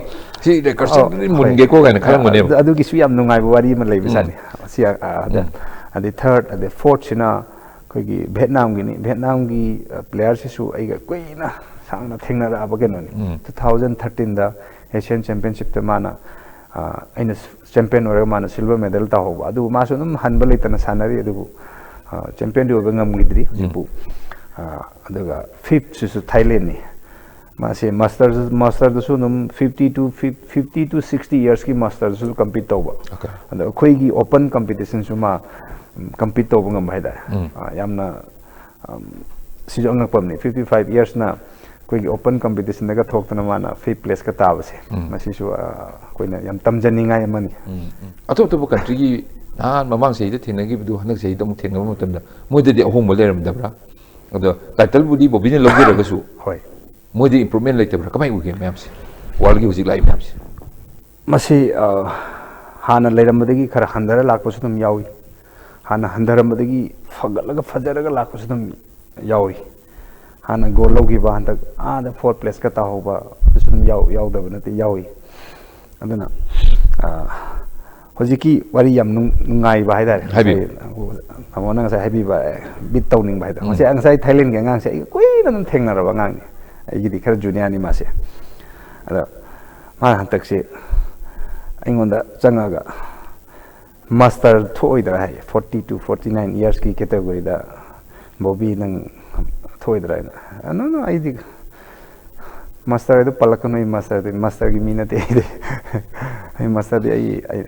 ꯁꯤ ꯔꯦꯀꯣꯔꯠꯁꯤꯗꯤ ꯑꯧ, ꯍꯣꯏ. ꯃꯨꯟꯒꯦꯀꯣ" ꯀꯥꯏꯅ ꯈꯜꯂꯝꯒꯅꯦꯕ꯫ ꯑꯗꯨ- ꯑꯗꯨꯒꯤꯁꯨ ꯌꯥꯝ ꯅꯨꯡꯉꯥꯏꯕ ꯋꯥꯔꯤ ꯑꯃ ꯂꯩꯕ ꯎꯝ. ꯁꯥꯅꯤ꯫ ꯑꯁꯤ ꯑ, ꯑꯗ- ꯎꯝ. ꯑꯗꯩ ꯊꯥꯔꯠ ꯑꯗꯩ ꯐꯣꯔꯠꯁꯤꯅ ꯑꯩꯈꯣꯏꯒꯤ ꯚꯦꯠꯅꯥꯝꯒꯤꯅꯤ꯫ ꯚꯦꯠꯅꯥꯝꯒꯤ ꯄ꯭ꯂꯦꯌꯔꯁꯤꯁꯨ ꯑꯩꯒ ꯀꯨꯏꯅ ꯁꯥꯡꯅ ꯊꯦꯡꯅꯔꯛꯑꯕ ꯀꯩꯅꯣꯅꯤ꯫ ꯎꯝ. ꯇꯨ ꯊꯥꯎꯖꯟ ꯊꯥꯔꯇꯤꯟꯗ ꯑꯦꯁꯤꯌꯥꯟ ꯆꯦꯝꯄꯤꯌꯟꯁꯤꯞꯇ ꯃꯥꯅ ꯑ, ꯑꯩꯅ ꯆꯦꯝꯄꯤꯌꯟ ꯑꯣꯏꯔꯒ ꯃꯥꯅ ꯁꯤꯜꯚꯔ ꯃꯦꯗꯜ ꯇꯥꯍꯧꯕ꯫ ꯑꯗꯨꯕꯨ ꯃꯥꯁꯨ ꯑꯗꯨꯝ ꯍꯟꯕ ꯂꯩꯇꯅ ꯁꯥꯟꯅꯔꯤ꯫ ꯑꯗꯨꯕꯨ ꯆꯦꯝꯄꯤꯌꯟꯗꯤ ꯑꯣꯏꯕ ꯉꯝꯈꯤꯗ꯭ꯔꯤ ꯍꯧꯖꯤꯛꯄꯨ꯫ ꯑ, ꯑꯗꯨꯒ ꯐꯤꯐꯁꯤꯁꯨ ꯊꯥꯏꯂꯦꯟꯅꯤ꯫ ꯃꯥꯁꯦ ꯃꯥꯁꯇꯔ ꯃꯥꯁꯇꯔꯗꯁꯨ ꯑꯗꯨꯝ fifty to fifty to sixty ꯏꯌꯔꯁꯀꯤ ꯃꯥꯁꯇꯔꯗꯁꯨ ꯀꯝꯄꯤꯠ ꯇꯧꯕ꯫ Okay. ꯑꯗꯣ ꯑꯩꯈꯣꯏꯒꯤ ꯑꯣꯄꯟ ꯀꯝꯄꯤꯇꯤꯁꯟꯁꯨ ꯃꯥ ꯀꯝꯄꯤꯠ ꯇꯧꯕ ꯉꯝꯕ ꯍꯥꯏꯇꯥꯔꯦ꯫ ꯎꯝ. ꯑ, ꯌꯥꯝꯅ ꯑꯝ, ꯁꯤꯁꯨ ꯑꯉꯛꯄ ꯑꯃꯅꯤ꯫ ꯐꯤꯐꯇꯤ ꯐꯥꯏꯚ ꯏꯌꯔꯁꯅ ꯑꯩꯈꯣꯏꯒꯤ ꯑꯣꯄꯟ ꯀꯝꯄꯤꯇꯤꯁꯟꯗꯒ ꯊꯣꯛꯇꯅ ꯃꯥꯅ ꯐꯤꯐ ꯄ꯭ꯂꯦꯁꯀ ꯇꯥꯕꯁꯦ, ꯎꯝ. ꯃꯁꯤꯁꯨ ꯑ, ꯑꯩꯈꯣꯏꯅ ꯌꯥꯝ ꯇꯝꯖꯅꯤꯡꯉꯥꯏ ꯑꯃꯅꯤ꯫ ꯎꯝ, ꯎꯝ. ꯑꯇꯣꯞ ꯑꯇꯣꯞꯄ ꯀꯟꯇ꯭ꯔꯤꯒꯤ ꯅꯍꯥꯟ ꯃꯃꯥꯡ ꯆꯍꯤꯗ ꯊꯦꯡꯅꯈꯤꯕꯗꯨ ꯍꯟꯗꯛ ꯆꯍꯤꯗ ꯑꯃꯨꯛ ꯊꯦꯡꯅꯕ ꯃꯇꯝꯗ ꯃꯣꯏꯗꯗꯤ ꯑꯍꯣꯡꯕ ꯂꯩꯔꯝꯗꯕ꯭ꯔꯥ? ꯑꯗꯣ ꯇꯥꯏꯇꯜꯕꯨꯗꯤ ꯕꯣꯕꯤꯅ ꯂꯧꯖꯔꯒꯁꯨ ꯍꯣꯏ. ꯃꯣꯏꯗꯤ ꯏꯝꯄ꯭ꯔꯨꯚꯃꯦꯟ ꯂꯩꯇꯕ꯭ꯔꯥ? ꯀꯃꯥꯏꯅ ꯎꯒꯦ ꯃꯌꯥꯝꯁꯦ, ꯋꯥꯔꯜꯒꯤ ꯍꯧꯖꯤꯛ ꯂꯥꯛꯏ ꯃꯌꯥꯝꯁꯦ? ꯃꯁꯤ ꯑ, ꯍꯥꯟꯅ ꯂꯩꯔꯝꯕꯗꯒꯤ ꯈꯔ ꯍꯟꯊꯔ ꯂꯥꯛꯄꯁꯨ ꯑꯗꯨꯝ ꯌꯥꯎꯏ꯫ ꯍꯥꯟꯅ ꯍꯟꯊꯔꯝꯕꯗꯒꯤ ꯐꯒꯠꯂꯒ ꯐꯖꯔꯒ ꯂꯥꯛꯄꯁꯨ ꯑꯗꯨꯝ ꯌꯥꯎꯏ꯫ ꯍꯥꯟꯅ ꯒꯣꯜ ꯂꯧꯈꯤꯕ ꯍꯟꯗꯛ ꯑꯥꯗ ꯐꯣꯔ ꯄ꯭ꯂꯦꯁꯀ ꯇꯥꯍꯧꯕ ꯑꯗꯨꯁꯨ ꯑꯗꯨꯝ ꯌꯥꯎ- ꯌꯥꯎꯗꯕ ꯅꯠꯇꯦ, ꯌꯥꯎꯏ꯫ ꯑꯗꯨꯅ ꯑ, ꯍꯧꯖꯤꯛꯀꯤ ꯋꯥꯔꯤ ꯌꯥꯝ ꯅꯨꯡ- ꯅꯨꯡꯉꯥꯏꯕ ꯍꯥꯏꯇꯥꯔꯦ꯫ ꯍꯥꯏꯕꯤꯌꯨ. ꯉꯁꯥꯏ ꯇꯥꯃꯣꯅ ꯉꯁꯥꯏ ꯍꯥꯏꯕꯤꯕ, ꯕꯤꯠ ꯇꯧꯅꯤꯡꯕ ꯍꯥꯏꯗꯣ꯫ ꯎꯝ. ꯉꯁꯥꯏ ꯉꯁꯥꯏ ꯊꯥꯏꯂꯦꯟꯒꯤ ꯑꯉꯥꯡꯁꯦ ꯑꯩꯒ ꯀꯨꯏꯅ ꯑꯗꯨꯝ ꯊꯦꯡꯅꯔꯕ ꯑꯉꯥꯡꯅꯤ꯫ ꯑꯩꯒꯤꯗꯤ ꯈꯔ ꯖꯨꯅꯤꯌꯔꯅꯤ ꯃꯥꯁꯦ꯫ ꯑꯗꯣ ꯃꯥꯅ ꯍꯟꯗꯛꯁꯦ ꯑꯩꯉꯣꯟꯗ ꯆꯪꯉꯒ "ꯃꯥꯁꯇꯔ ꯊꯣꯛꯑꯣꯏꯗ꯭ꯔꯥ?" ꯍꯥꯏ꯫ Forty two forty nine ꯏꯌꯔꯁꯀꯤ ꯀꯦꯇꯦꯒꯣꯔꯤꯗ "Bobby, ꯅꯪ ꯊꯣꯛꯑꯣꯏꯗ꯭ꯔꯥ?" ꯍꯥꯏꯅ꯫ "ꯅꯣ, ꯅꯣ, ꯑꯩꯗꯤ ꯃꯥꯁꯇꯔ ꯍꯥꯏꯗꯣ ꯄꯜꯂꯛꯀꯅꯨ, ꯑꯩ ꯃꯥꯁꯇꯔꯗꯤ, ꯃꯥꯁꯇꯔꯒꯤ ꯃꯤ ꯅꯠꯇꯦ ꯑꯩꯗꯤ꯫ ꯑꯩ ꯃꯥꯁꯇꯔꯗꯤ ꯑꯩ, ꯑꯩ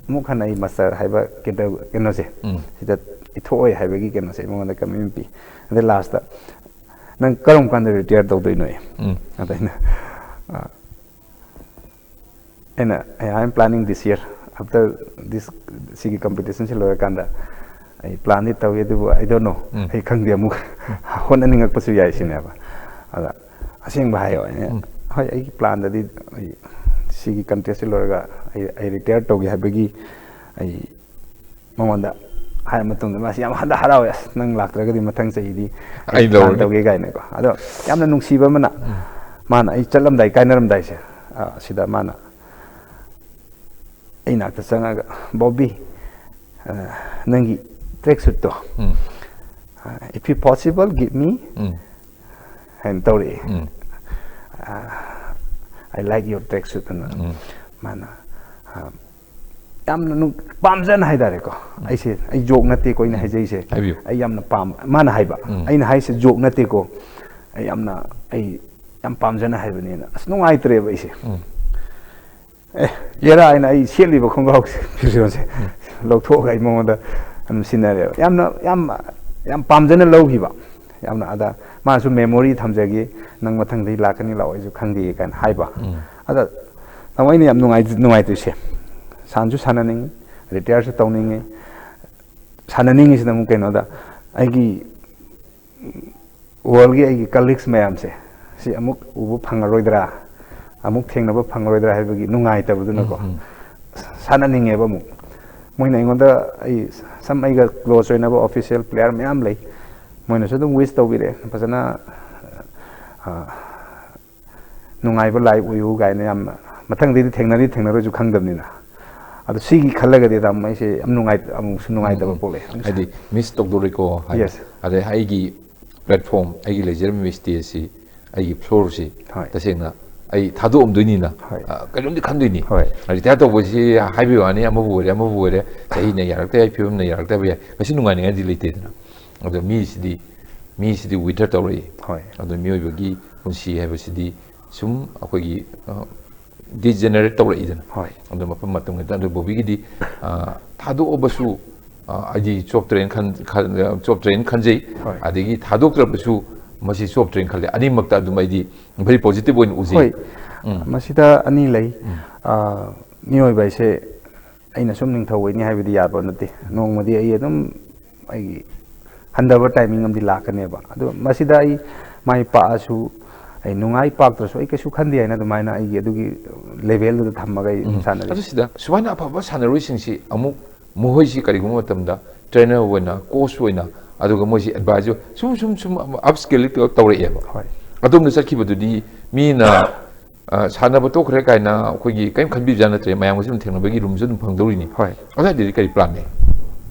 ꯑꯃꯨꯛ ꯍꯟꯅ ꯑꯩ ꯃꯥꯁꯇꯔ ꯍꯥꯏꯕ ꯀꯦꯇꯦꯒꯣ- ꯀꯩꯅꯣꯁꯦ ꯎꯝ. ꯁꯤꯗ ꯏꯊꯣꯛꯑꯣꯏ ꯍꯥꯏꯕꯒꯤ ꯀꯩꯅꯣꯁꯦ ꯃꯉꯣꯟꯗ ꯀꯃꯤꯠꯃꯦꯟ ꯄꯤ꯫ ꯑꯗꯩ ꯂꯥꯁꯇ "ꯅꯪ ꯀꯔꯝ ꯀꯥꯟꯗ ꯔꯤꯇꯥꯌꯔ ꯇꯧꯗꯣꯏꯅꯣ?" ꯎꯝ. ꯑꯗ ꯑꯩꯅ ꯑ, ꯑꯩꯅ "I am planning this year, after this, ꯁꯤꯒꯤ ꯀꯝꯄꯤꯇꯤꯁꯟꯁꯤ ꯂꯣꯏꯔꯀꯥꯟꯗ ꯑꯩ ꯄ꯭ꯂꯥꯟꯗꯤ ꯇꯧꯏ, ꯑꯗꯨꯕꯨ I don't know, ꯎꯝ. ꯑꯩ ꯈꯪꯗꯦ, ꯑꯃꯨꯛ ꯍꯣꯠꯅꯅꯤꯡꯉꯛꯄꯁꯨ ꯌꯥꯏ" ꯁꯤꯅꯦꯕ꯫ ꯑꯗ ꯑꯁꯦꯡꯕ ꯍꯥꯏꯌꯣ꯫ ꯑꯩꯅ, "ꯍꯣꯏ, ꯑꯩꯒꯤ ꯄ꯭ꯂꯥꯟꯗꯗꯤ ꯑꯩ ꯁꯤꯒꯤ ꯀꯟꯇꯦꯁꯁꯤ ꯂꯣꯏꯔꯒ ꯑꯩ ꯑꯩ ꯔꯤꯇꯥꯌꯔ ꯇꯧꯒꯦ ꯍꯥꯏꯕꯒꯤ ꯑꯩ ꯃꯉꯣꯟꯗ ꯍꯥꯏꯔ ꯃꯇꯨꯡꯗ ꯃꯥꯁꯤ ꯌꯥꯝ ꯍꯟꯗ ꯍꯔꯥꯎꯋꯦ꯫ "ꯑꯁ, ꯅꯪ ꯂꯥꯛꯇ꯭ꯔꯒꯗꯤ ꯃꯊꯪ ꯆꯍꯤꯗꯤ ꯑꯩ ꯑꯩ ꯄ꯭ꯂꯥꯟ ꯂꯧꯔꯅꯤ꯫ ꯇꯧꯒꯦ" ꯀꯥꯏꯅꯀꯣ꯫ ꯑꯗꯣ ꯌꯥꯝꯅ ꯅꯨꯡꯁꯤꯕ ꯑꯃꯅ ꯃꯥꯅ ꯑꯩ ꯆꯠꯂꯝꯗꯥꯏ, ꯀꯥꯏꯅꯔꯝꯗꯥꯏꯁꯦ, ꯑ, ꯁꯤꯗ ꯃꯥꯅ ꯑꯩ ꯅꯥꯛꯇ ꯆꯪꯉꯒ, "ꯕꯣꯕꯤ, ꯑ, ꯅꯪꯒꯤ ꯇ꯭ꯔꯦꯛ ꯁꯨꯠꯇꯣ, ꯎꯝ. if you possible, give me" ꯎꯝ. ꯍꯥꯏꯅ ꯇꯧꯔꯛꯑꯦ꯫ ꯎꯝ. "I like your track suit" ꯑꯅ ꯎꯝ. ꯃꯥꯅ, ꯑ, ꯌꯥꯝꯅ ꯅꯨꯡ-, ꯄꯥꯝꯖꯅ ꯍꯥꯏꯇꯥꯔꯦꯀꯣ꯫ ꯑꯩꯁꯦ, ꯑꯩ ꯖꯣꯛ ꯅꯠꯇꯦꯀꯣ ꯑꯩꯅ ꯍꯥꯏꯖꯩꯁꯦ꯫ ꯍꯥꯏꯕꯤꯌꯨ. ꯑꯩ ꯌꯥꯝꯅ ꯄꯥꯝ-, ꯃꯥꯅ ꯍꯥꯏꯕ, ꯎꯝ. "ꯑꯩꯅ ꯍꯥꯏꯁꯦ ꯖꯣꯛ ꯅꯠꯇꯦꯀꯣ, ꯑꯩ ꯌꯥꯝꯅ, ꯑꯩ ꯌꯥꯝ ꯄꯥꯝꯖꯅ ꯍꯥꯏꯕꯅꯦꯅ"꯫ ꯑꯁ, ꯅꯨꯡꯉꯥꯏꯇ꯭ꯔꯦꯕ ꯑꯩꯁꯦ꯫ ꯎꯝ. "ꯑꯦ, ꯌꯦꯔꯥ" ꯍꯥꯏꯅ ꯑꯩ ꯁꯦꯠꯂꯤꯕ ꯈꯣꯡꯒ꯭ꯔꯥꯎ ꯐꯤꯔꯣꯜꯁꯦ ꯂꯧꯊꯣꯛꯑꯒ ꯑꯩ ꯃꯉꯣꯟꯗ ꯑꯗꯨꯝ ꯁꯤꯟꯅꯔꯦꯕ꯫ ꯌꯥꯝꯅ, ꯌꯥꯝ, ꯌꯥꯝ ꯄꯥꯝꯖꯅ ꯂꯧꯈꯤꯕ꯫ ꯌꯥꯝꯅ ꯑꯗ ꯃꯥꯁꯨ "memory ꯊꯝꯖꯒꯦ, ꯅꯪ ꯃꯊꯪꯗꯤ ꯂꯥꯛꯀꯅꯤ, ꯂꯥꯛꯑꯣꯏꯁꯨ ꯈꯪꯗꯦ" ꯀꯥꯏꯅ ꯍꯥꯏꯕ꯫ ꯎꯝ. ꯑꯗ ꯇꯥꯃꯣ, ꯑꯩꯅ ꯌꯥꯝ ꯅꯨꯡꯉꯥꯏ-, ꯅꯨꯡꯉꯥꯏꯇꯣꯏꯁꯦ, ꯁꯥꯟꯁꯨ ꯁꯥꯟꯅꯅꯤꯡꯉꯤ, ꯔꯤꯇꯥꯌꯔꯁꯨ ꯇꯧꯅꯤꯡꯉꯤ꯫ ꯁꯥꯟꯅꯅꯤꯡꯉꯤꯁꯤꯅ ꯑꯃꯨꯛ ꯀꯩꯅꯣꯗ, ꯑꯩꯒꯤ ꯋꯥꯔꯜꯒꯤ ꯑꯩꯒꯤ ꯀꯂꯤꯛꯁ ꯃꯌꯥꯝꯁꯦ ꯁꯤ ꯑꯃꯨꯛ ꯎꯕ ꯐꯪꯉꯔꯣꯏꯗ꯭ꯔꯥ, ꯑꯃꯨꯛ ꯊꯦꯡꯅꯕ ꯐꯪꯉꯔꯣꯏꯗ꯭ꯔꯥ ꯍꯥꯏꯕꯒꯤ ꯅꯨꯡꯉꯥꯏꯇꯕꯗꯨꯅꯀꯣ꯫ ꯎꯝ, ꯎꯝ. ꯁꯥꯟꯅꯅꯤꯡꯉꯦꯕ ꯑꯃꯨꯛ꯫ ꯃꯣꯏꯅ ꯑꯩꯉꯣꯟꯗ, ꯑꯩ ꯁꯝ ꯑꯩꯒ ꯀ꯭ꯂꯣꯖ ꯑꯣꯏꯅꯕ ꯑꯣꯐꯤꯁꯤꯌꯦꯜ ꯄ꯭ꯂꯦꯌꯔ ꯃꯌꯥꯝ ꯂꯩ, ꯃꯣꯏꯅꯁꯨ ꯑꯗꯨꯝ ꯋꯤꯁ ꯇꯧꯕꯤꯔꯛꯑꯦ ꯐꯖꯅ꯫ ꯑ, ꯅꯨꯡꯉꯥꯏꯕ ꯂꯥꯏꯐ ꯑꯣꯏꯌꯨ ꯀꯥꯏꯅ ꯌꯥꯝꯅ, ꯃꯊꯪꯗꯩꯗꯤ ꯊꯦꯡꯅꯔꯤ ꯊꯦꯡꯅꯔꯣꯏꯁꯨ ꯈꯪꯗꯕꯅꯤꯅ꯫ ꯑꯗꯣ ꯁꯤꯒꯤ ꯈꯜꯂꯒꯗꯤ ꯇꯥꯃꯣ ꯑꯩꯁꯦ ꯌꯥꯝ ꯅꯨꯡꯉꯥꯏ-, ꯑꯃꯨꯛꯁꯨ ꯅꯨꯡꯉꯥꯏꯇꯕ ꯄꯣꯛꯂꯛꯑꯦ꯫ ꯍꯥꯏꯗꯤ ꯃꯤꯁ ꯇꯧꯗꯣꯔꯦꯀꯣ ꯍꯥꯏ꯫ Yes. ꯑꯗꯩ ꯑꯩꯒꯤ ꯄ꯭ꯂꯦꯠꯐꯣꯝ, ꯑꯩꯒꯤ ꯂꯩꯖꯔꯝꯃꯤꯕ ꯁ꯭ꯇꯦꯖꯁꯤ, ꯑꯩꯒꯤ ꯐ꯭ꯂꯣꯔꯁꯤ ꯍꯣꯏ. ꯇꯁꯦꯡꯅ ꯑꯩ ꯊꯥꯗꯣꯛꯑꯝꯗꯣꯏꯅꯤꯅ, ꯍꯣꯏ. ꯑ, ꯀꯩꯅꯣꯝꯗꯤ ꯈꯟꯗꯣꯏꯅꯤ꯫ ꯍꯣꯏ. ꯔꯤꯇꯥꯌꯔ ꯇꯧꯕꯁꯤ ꯍꯥꯏꯕꯒꯤ ꯋꯥꯅꯤ, ꯑꯃꯕꯨ ꯑꯣꯏꯔꯦ ꯑꯃꯕꯨ ꯑꯣꯏꯔꯦ, ꯆꯍꯤꯅ ꯌꯥꯔꯛꯇ ꯌꯥꯏ, ꯐꯤꯕꯝꯅ ꯌꯥꯔꯛꯇꯕ ꯌꯥꯏ, ꯀꯩꯁꯨ ꯅꯨꯡꯉꯥꯏꯅꯤꯡꯉꯥꯏꯗꯤ ꯂꯩꯇꯦꯗꯅ꯫ ꯑꯗꯣ ꯃꯤꯁꯤꯗꯤ, ꯃꯤꯁꯤꯗꯤ ꯋꯤꯟꯇꯔ ꯇꯧꯔꯛꯏ꯫ ꯍꯣꯏ. ꯑꯗꯣ ꯃꯤꯑꯣꯏꯕꯒꯤ ꯄꯨꯟꯁꯤ ꯍꯥꯏꯕꯁꯤꯗꯤ ꯁꯨꯝ ꯑꯩꯈꯣꯏꯒꯤ, ꯑ, ꯗꯤꯖꯦꯅꯦꯔꯦꯠ ꯇꯧꯔꯛꯏꯗꯅ꯫ ꯍꯣꯏ. ꯑꯗꯣ ꯃꯐꯝ ꯃꯇꯝ ꯈꯛꯇ, ꯑꯗꯣ ꯕꯣꯕꯤꯒꯤꯗꯤ, ꯑ, ꯊꯥꯗꯣꯛꯑꯕꯁꯨ, ꯑ, ꯑꯩꯗꯤ ꯆꯣꯞꯇ꯭ꯔꯦꯅ ꯈꯟ-, ꯈꯟ-, ꯆꯣꯞꯇ꯭ꯔꯦꯅ ꯈꯟꯖꯩ꯫ ꯍꯣꯏ. ꯑꯗꯒꯤ ꯊꯥꯗꯣꯛꯇ꯭ꯔꯕꯁꯨ ꯃꯁꯤ ꯆꯣꯞꯇ꯭ꯔꯦꯅ ꯈꯜꯂꯦ꯫ ꯑꯅꯤꯃꯛꯇ ꯑꯗꯨꯝ ꯑꯩꯗꯤ very positive ꯑꯣꯏꯅ ꯎꯖꯩ꯫ ꯍꯣꯏ, ꯎꯝ. ꯃꯁꯤꯗ ꯑꯅꯤ ꯂꯩ꯫ ꯑ, ꯃꯤꯑꯣꯏꯕ ꯍꯥꯏꯁꯦ ꯑꯩꯅ ꯁꯨꯝ ꯅꯤꯡꯊꯧ ꯑꯣꯏꯅꯤ ꯍꯥꯏꯕꯗꯤ ꯌꯥꯕ ꯅꯠꯇꯦ꯫ ꯅꯣꯡꯃꯗꯤ ꯑꯩ ꯑꯗꯨꯝ ꯑꯩꯒꯤ ꯍꯟꯊꯕ ꯇꯥꯏꯃꯤꯡ ꯑꯃꯗꯤ ꯂꯥꯛꯀꯅꯦꯕ꯫ ꯑꯗꯣ ꯃꯁꯤꯗ ꯑꯩ ꯃꯥꯏ ꯄꯥꯛꯑꯁꯨ, ꯑꯩ ꯅꯨꯡꯉꯥꯏ ꯄꯥꯛꯇ꯭ꯔꯁꯨ ꯑꯩ ꯀꯩꯁꯨ ꯈꯟꯗꯦ ꯍꯥꯏꯅ ꯑꯗꯨꯃꯥꯏꯅ ꯑꯩꯒꯤ ꯑꯗꯨꯒꯤ ꯂꯦꯚꯦꯜꯗꯨꯗ ꯊꯝꯃꯒ ꯑꯩ ꯑꯗꯨꯝ ꯁꯥꯟꯅꯔꯤ꯫ ꯑꯗꯨ ꯁꯤꯗ ꯁꯨꯃꯥꯏꯅ ꯑꯐꯕ ꯁꯥꯟꯅꯔꯣꯏꯁꯤꯡꯁꯤ ꯑꯃꯨꯛ ꯃꯈꯣꯏꯁꯤ ꯀꯔꯤꯒꯨꯝꯕ ꯃꯇꯝꯗ ꯇ꯭ꯔꯦꯅꯔ ꯑꯣꯏꯅ, ꯀꯣꯆ ꯑꯣꯏꯅ, ꯑꯗꯨꯒ ꯃꯣꯏꯁꯤ ꯑꯦꯗꯚꯥꯏꯖꯔ ꯁꯨꯝ ꯁꯨꯝ ꯁꯨꯝ ꯑꯞ ꯁ꯭ꯀꯦꯂꯤꯡ ꯇꯧꯔꯛꯑꯦꯕ꯫ ꯍꯣꯏ꯫ ꯑꯗꯣꯝꯗ ꯆꯠꯈꯤꯕꯗꯨꯗꯤ ꯃꯤꯅ ꯑ, ꯁꯥꯟꯅꯕ ꯇꯣꯛꯈ꯭ꯔꯦ ꯀꯥꯏꯅ ꯑꯩꯈꯣꯏꯒꯤ ꯀꯔꯤꯝ ꯈꯟꯕꯤꯕꯖꯥꯠ ꯅꯠꯇ꯭ꯔꯦ, ꯃꯌꯥꯝꯒꯁꯨ ꯑꯗꯨꯝ ꯊꯦꯡꯅꯕꯒꯤ ꯔꯨꯝꯁꯨ ꯑꯗꯨꯝ ꯐꯪꯗꯧꯔꯤꯅꯤ꯫ ꯍꯣꯏ꯫ ꯑꯗꯨꯋꯥꯏꯗꯗꯤ ꯀꯔꯤ ꯄ꯭ꯂꯥꯟ ꯂꯩ?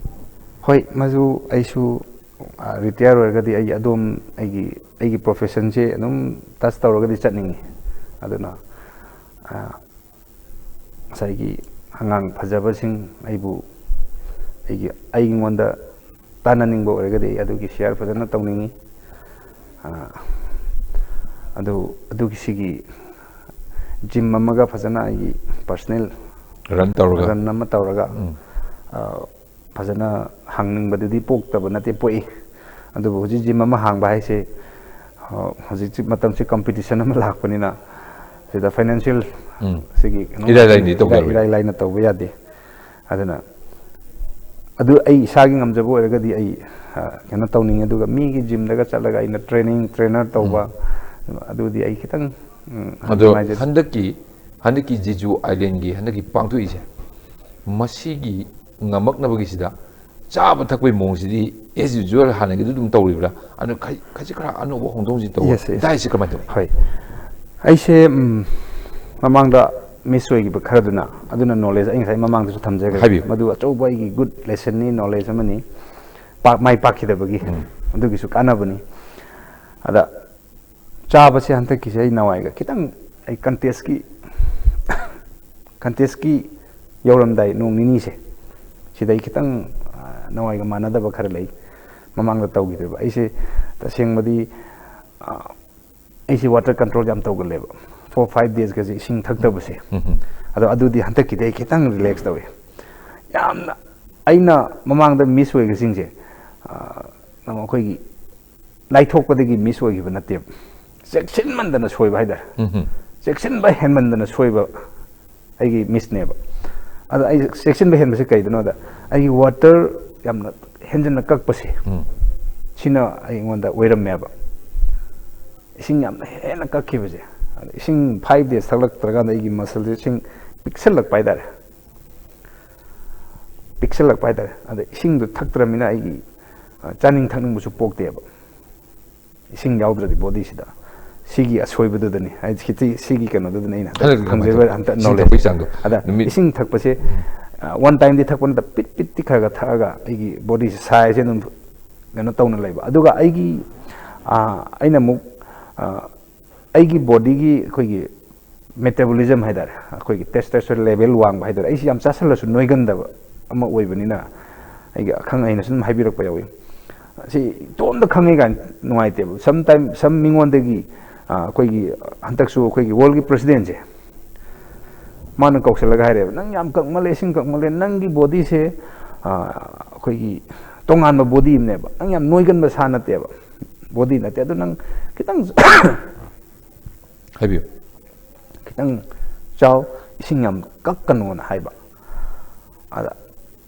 ꯍꯣꯏ, ꯃꯗꯨ ꯑꯩꯁꯨ ꯔꯤꯇꯥꯌꯔ ꯑꯣꯏꯔꯒꯗꯤ ꯑꯩ ꯑꯗꯣꯝ ꯑꯩꯒꯤ ꯑꯩꯒꯤ ꯄ꯭ꯔꯣꯐꯦꯁꯟꯁꯦ ꯑꯗꯨꯝ ꯇꯆ ꯇꯧꯔꯒꯗꯤ ꯆꯠꯅꯤꯡꯉꯤ꯫ ꯑꯗꯨꯅ ꯑ, ꯉꯁꯥꯏꯒꯤ ꯑꯉꯥꯡ ꯐꯖꯕꯁꯤꯡ ꯑꯩꯕꯨ ꯑꯩꯒꯤ ꯑꯩꯉꯣꯟꯗ ꯇꯥꯟꯅꯅꯤꯡꯕ ꯑꯣꯏꯔꯒꯗꯤ ꯑꯩ ꯑꯗꯨꯒꯤ ꯁꯤꯌꯥꯔ ꯐꯖꯅ ꯇꯧꯅꯤꯡꯉꯤ꯫ ꯑ, ꯑꯗꯨ ꯑꯗꯨꯒꯤ ꯁꯤꯒꯤ ꯖꯤꯝ ꯑꯃꯒ ꯐꯖꯅ ꯑꯩꯒꯤ ꯄꯔꯁꯅꯦꯜ ꯔꯟ ꯇꯧꯔꯒ? ꯔꯟ ꯑꯃ ꯇꯧꯔꯒ ꯎꯝ꯫ ꯑ, ꯐꯖꯅ ꯍꯥꯡꯅꯤꯡꯕꯗꯨꯗꯤ ꯄꯣꯛꯇꯕ ꯅꯠꯇꯦ, ꯄꯣꯛꯏ꯫ ꯑꯗꯨꯕꯨ ꯍꯧꯖꯤꯛ ꯖꯤꯝ ꯑꯃ ꯍꯥꯡꯕ ꯍꯥꯏꯁꯦ, ꯑ, ꯍꯧꯖꯤꯛꯁꯤ ꯃꯇꯝꯁꯤ ꯀꯝꯄꯤꯇꯤꯁꯟ ꯑꯃ ꯂꯥꯛꯄꯅꯤꯅ ꯁꯤꯗ ꯐꯥꯏꯅꯥꯟꯁꯤꯌꯦꯜ ꯎꯝ꯫ ꯁꯤꯒꯤ ꯀꯩꯅꯣ ꯏꯔꯥꯏ ꯂꯥꯏꯅꯗꯤ ꯇꯧꯕ ꯏꯔꯥꯏ- ꯌꯥꯔꯣꯏ꯫ ꯏꯔꯥꯏ ꯂꯥꯏꯅ ꯇꯧꯕ ꯌꯥꯗꯦ꯫ ꯑꯗꯨꯅ ꯑꯗꯨ ꯑꯩ ꯏꯁꯥꯒꯤ ꯉꯝꯖꯕ ꯑꯣꯏꯔꯒꯗꯤ ꯑꯩ, ꯑ, ꯀꯩꯅꯣ ꯇꯧꯅꯤꯡꯉꯤ꯫ ꯑꯗꯨꯒ ꯃꯤꯒꯤ ꯖꯤꯝꯗꯒ ꯆꯠꯂꯒ ꯑꯩꯅ ꯇ꯭ꯔꯦꯅꯤꯡ ꯇ꯭ꯔꯦꯅꯔ ꯇꯧꯕ, ꯑꯗꯨꯗꯤ ꯑꯩ ꯈꯤꯇꯪ, ꯎꯝ, ꯑꯗꯣ ꯅꯨꯡꯉꯥꯏꯖꯗꯦ꯫ ꯍꯟꯗꯛꯀꯤ ꯍꯟꯗꯛꯀꯤ ꯖꯦꯖꯨ ꯑꯥꯏꯂꯦꯟꯒꯤ ꯍꯟꯗꯛꯀꯤ ꯄꯥꯡꯊꯣꯛꯏꯁꯦ, ꯃꯁꯤꯒꯤ ꯉꯝꯃꯛꯅꯕꯒꯤꯁꯤꯗ ꯆꯥꯕ ꯊꯛꯄꯒꯤ ꯃꯑꯣꯡꯁꯤꯗꯤ ꯑꯦꯁ ꯌꯨꯖꯨꯋꯦꯜ ꯍꯥꯟꯅꯒꯤꯗꯨ ꯑꯗꯨꯝ ꯇꯧꯔꯤꯕ꯭ꯔꯥ? ꯑꯗꯨ ꯈ-, ꯈꯖꯤꯛ ꯈꯔ ꯑꯅꯧꯕ ꯍꯣꯡꯗꯣꯛ ꯍꯣꯡꯖꯤꯟ ꯇꯧꯕ? Yes, yes. ꯗꯥꯏꯠꯁꯤ ꯀꯃꯥꯏꯅ ꯇꯧꯏ? ꯍꯣꯏ꯫ ꯑꯩꯁꯦ, ꯎꯝ, ꯃꯃꯥꯡꯗ ꯃꯤꯁ ꯑꯣꯏꯈꯤꯕ ꯈꯔꯗꯨꯅ, ꯑꯗꯨꯅ ꯅꯣꯂꯦꯖ ꯑꯩ ꯉꯁꯥꯏ ꯃꯃꯥꯡꯗꯁꯨ ꯊꯝꯖꯈ꯭ꯔꯦ꯫ ꯍꯥꯏꯕꯤꯌꯨ꯫ ꯃꯗꯨ ꯑꯆꯧꯕ ꯑꯩꯒꯤ ꯒꯨꯗ ꯂꯦꯁꯟꯅꯤ, ꯅꯣꯂꯦꯖ ꯑꯃꯅꯤ꯫ ꯄꯥꯛ-, ꯃꯥꯏ ꯄꯥꯛꯈꯤꯗꯕꯒꯤ꯫ ꯎꯝ꯫ ꯑꯗꯨꯒꯤꯁꯨ ꯀꯥꯟꯅꯕꯅꯤ꯫ ꯑꯗ ꯆꯥꯕꯁꯦ ꯍꯟꯗꯛꯀꯤꯁꯦ ꯑꯩ ꯅꯋꯥꯏꯒ ꯈꯤꯇꯪ, ꯑꯩ ꯀꯟꯇꯦꯁꯀꯤ ꯀꯟꯇꯦꯁꯀꯤ ꯌꯧꯔꯝꯗꯥꯏ ꯅꯣꯡ ꯅꯤꯅꯤꯁꯦ, ꯁꯤꯗ ꯑꯩ ꯈꯤꯇꯪ, ꯑ, ꯅꯋꯥꯏꯒ ꯃꯥꯟꯅꯗꯕ ꯈꯔ ꯂꯩ꯫ ꯃꯃꯥꯡꯗ ꯇꯧꯈꯤꯗꯦꯕ꯫ ꯑꯩꯁꯦ ꯇꯁꯦꯡꯕꯗꯤ, ꯑ, ꯑꯩꯁꯦ ꯋꯥꯇꯔ ꯀꯟꯇ꯭ꯔꯣꯜ ꯌꯥꯝ ꯇꯧꯒꯜꯂꯦꯕ꯫ ꯐꯣꯔ ꯐꯥꯏꯚ ꯗꯦꯖꯀꯁꯦ ꯏꯁꯤꯡ ꯊꯛꯇꯕꯁꯦ꯫ ꯎꯝ, ꯎꯝ꯫ ꯑꯗꯣ ꯑꯗꯨꯗꯤ ꯍꯟꯗꯛꯀꯤꯗꯤ ꯑꯩ ꯈꯤꯇꯪ ꯔꯤꯂꯦꯛꯁ ꯇꯧꯋꯦ꯫ ꯌꯥꯝꯅ ꯑꯩꯅ ꯃꯃꯥꯡꯗ ꯃꯤꯁ ꯑꯣꯏꯕꯁꯤꯡꯁꯦ, ꯑ, ꯑꯩꯈꯣꯏꯒꯤ ꯂꯥꯏꯊꯣꯛꯄꯗꯒꯤ ꯃꯤꯁ ꯑꯣꯏꯈꯤꯕ ꯅꯠꯇꯦꯕ꯫ ꯆꯦꯛꯁꯤꯟꯃꯟꯗꯅ ꯁꯣꯏꯕ ꯍꯥꯏꯇꯥꯔꯦ꯫ ꯎꯝ, ꯎꯝ꯫ ꯆꯦꯛꯁꯤꯟꯕ ꯍꯦꯟꯃꯟꯗꯅ ꯁꯣꯏꯕ ꯑꯩꯒꯤ ꯃꯤꯁꯅꯦꯕ꯫ ꯑꯗ ꯑꯩ ꯆꯦꯛꯁꯤꯟꯕ ꯍꯦꯟꯕꯁꯦ ꯀꯩꯗꯅꯣꯗ, ꯑꯩꯒꯤ ꯋꯥꯇꯔ ꯌꯥꯝꯅ ꯍꯦꯟꯖꯟꯅ ꯀꯛꯄꯁꯦ, ꯎꯝ꯫ ꯁꯤꯅ ꯑꯩꯉꯣꯟꯗ ꯑꯣꯏꯔꯝꯃꯦꯕ꯫ ꯏꯁꯤꯡ ꯌꯥꯝꯅ ꯍꯦꯟꯅ ꯀꯛꯈꯤꯕꯁꯦ, ꯑꯗ ꯏꯁꯤꯡ five days ꯊꯛꯂꯛꯇ꯭ꯔꯀꯥꯟꯗ ꯑꯩꯒꯤ muscleꯁꯦ ꯏꯁꯤꯡ ꯄꯤꯛꯁꯜꯂꯛꯄ ꯍꯥꯏꯇꯥꯔꯦ, ꯄꯤꯛꯁꯜꯂꯛꯄ ꯍꯥꯏꯇꯥꯔꯦ꯫ ꯑꯗ ꯏꯁꯤꯡꯗꯣ ꯊꯛꯇ꯭ꯔꯃꯤꯅ ꯑꯩꯒꯤ, ꯑ, ꯆꯥꯅꯤꯡ ꯊꯛꯅꯤꯡꯕꯁꯨ ꯄꯣꯛꯇꯦꯕ, ꯏꯁꯤꯡ ꯌꯥꯎꯗ꯭ꯔꯗꯤ bodyꯁꯤꯗ꯫ ꯁꯤꯒꯤ ꯑꯁꯣꯏꯕꯗꯨꯗꯅꯤ, ꯍꯥꯏꯗꯤ ꯈꯤꯇꯤ-, ꯁꯤꯒꯤ ꯀꯩꯅꯣꯗꯨꯗꯅꯤ ꯑꯩꯅ ꯍꯟꯗꯛ ꯍꯟꯗꯛꯇꯤ ꯀꯃꯥꯏꯅ ꯐꯪꯖꯕ ꯇꯧꯕ? ꯍꯟꯗꯛ ꯏꯁꯤꯡ knowledge꯫ ꯊꯛꯄꯒꯤ ꯆꯥꯡꯗꯣ ꯑꯗ ꯅꯨꯃꯤꯠ ꯏꯁꯤꯡ ꯊꯛꯄꯁꯦ, ꯑ, one timeꯗꯤ ꯊꯛꯄ ꯅꯠꯇ, ꯄꯤꯠ ꯄꯤꯠꯇꯤ ꯈꯔ ꯈꯔ ꯊꯛꯑꯒ ꯑꯩꯒꯤ bodyꯁꯦ sizeꯁꯦ ꯑꯗꯨꯝ ꯀꯩꯅꯣ ꯇꯧꯅ ꯂꯩꯕ꯫ ꯑꯗꯨꯒ ꯑꯩꯒꯤ, ꯑ, ꯑꯩꯅ ꯑꯃꯨꯛ, ꯑ, ꯑꯩꯒꯤ bodyꯒꯤ ꯑꯩꯈꯣꯏꯒꯤ metabolism ꯍꯥꯏꯇꯥꯔꯦ, ꯑꯩꯈꯣꯏꯒꯤ testosterone level ꯋꯥꯡꯕ ꯍꯥꯏꯇꯥꯔꯦ, ꯑꯩꯁꯤ ꯌꯥꯝ ꯆꯥꯁꯜꯂꯁꯨ ꯅꯣꯏꯒꯟꯗꯕ ꯑꯃ ꯑꯣꯏꯕꯅꯤꯅ, ꯑꯩꯒꯤ ꯑꯈꯪ ꯑꯍꯩꯅꯁꯨ ꯑꯗꯨꯝ ꯍꯥꯏꯕꯤꯔꯛꯄ ꯌꯥꯎꯏ꯫ ꯁꯤ ꯏꯇꯣꯝꯇ ꯈꯪꯉꯤ ꯀꯥꯏꯅ ꯅꯨꯡꯉꯥꯏꯇꯦꯕ꯫ Sometime, some ꯃꯤꯉꯣꯟꯗꯒꯤ, ꯑ, ꯑꯩꯈꯣꯏꯒꯤ ꯍꯟꯗꯛꯁꯨ ꯑꯩꯈꯣꯏꯒꯤ worldꯀꯤ presidentꯁꯦ, ꯃꯥꯅ ꯀꯧꯁꯜꯂꯒ ꯍꯥꯏꯔꯦꯕ, "ꯅꯪ ꯌꯥꯝ ꯀꯪꯃꯜꯂꯦ, ꯏꯁꯤꯡ ꯀꯪꯃꯜꯂꯦ, ꯅꯪꯒꯤ bodyꯁꯦ, ꯑ, ꯑꯩꯈꯣꯏꯒꯤ ꯇꯣꯉꯥꯟꯕ body ꯑꯃꯅꯦꯕ, ꯅꯪ ꯌꯥꯝ ꯅꯣꯏꯒꯟꯕ ꯁꯥ ꯅꯠꯇꯦꯕ, body ꯅꯠꯇꯦ, ꯑꯗꯨ ꯅꯪ ꯈꯤꯇꯪ ꯍꯥꯏꯕꯤꯌꯨ꯫ ꯈꯤꯇꯪ ꯆꯥꯎ, ꯏꯁꯤꯡ ꯌꯥꯝ ꯀꯛꯀꯅꯣꯅ" ꯍꯥꯏꯕ꯫ ꯑꯗ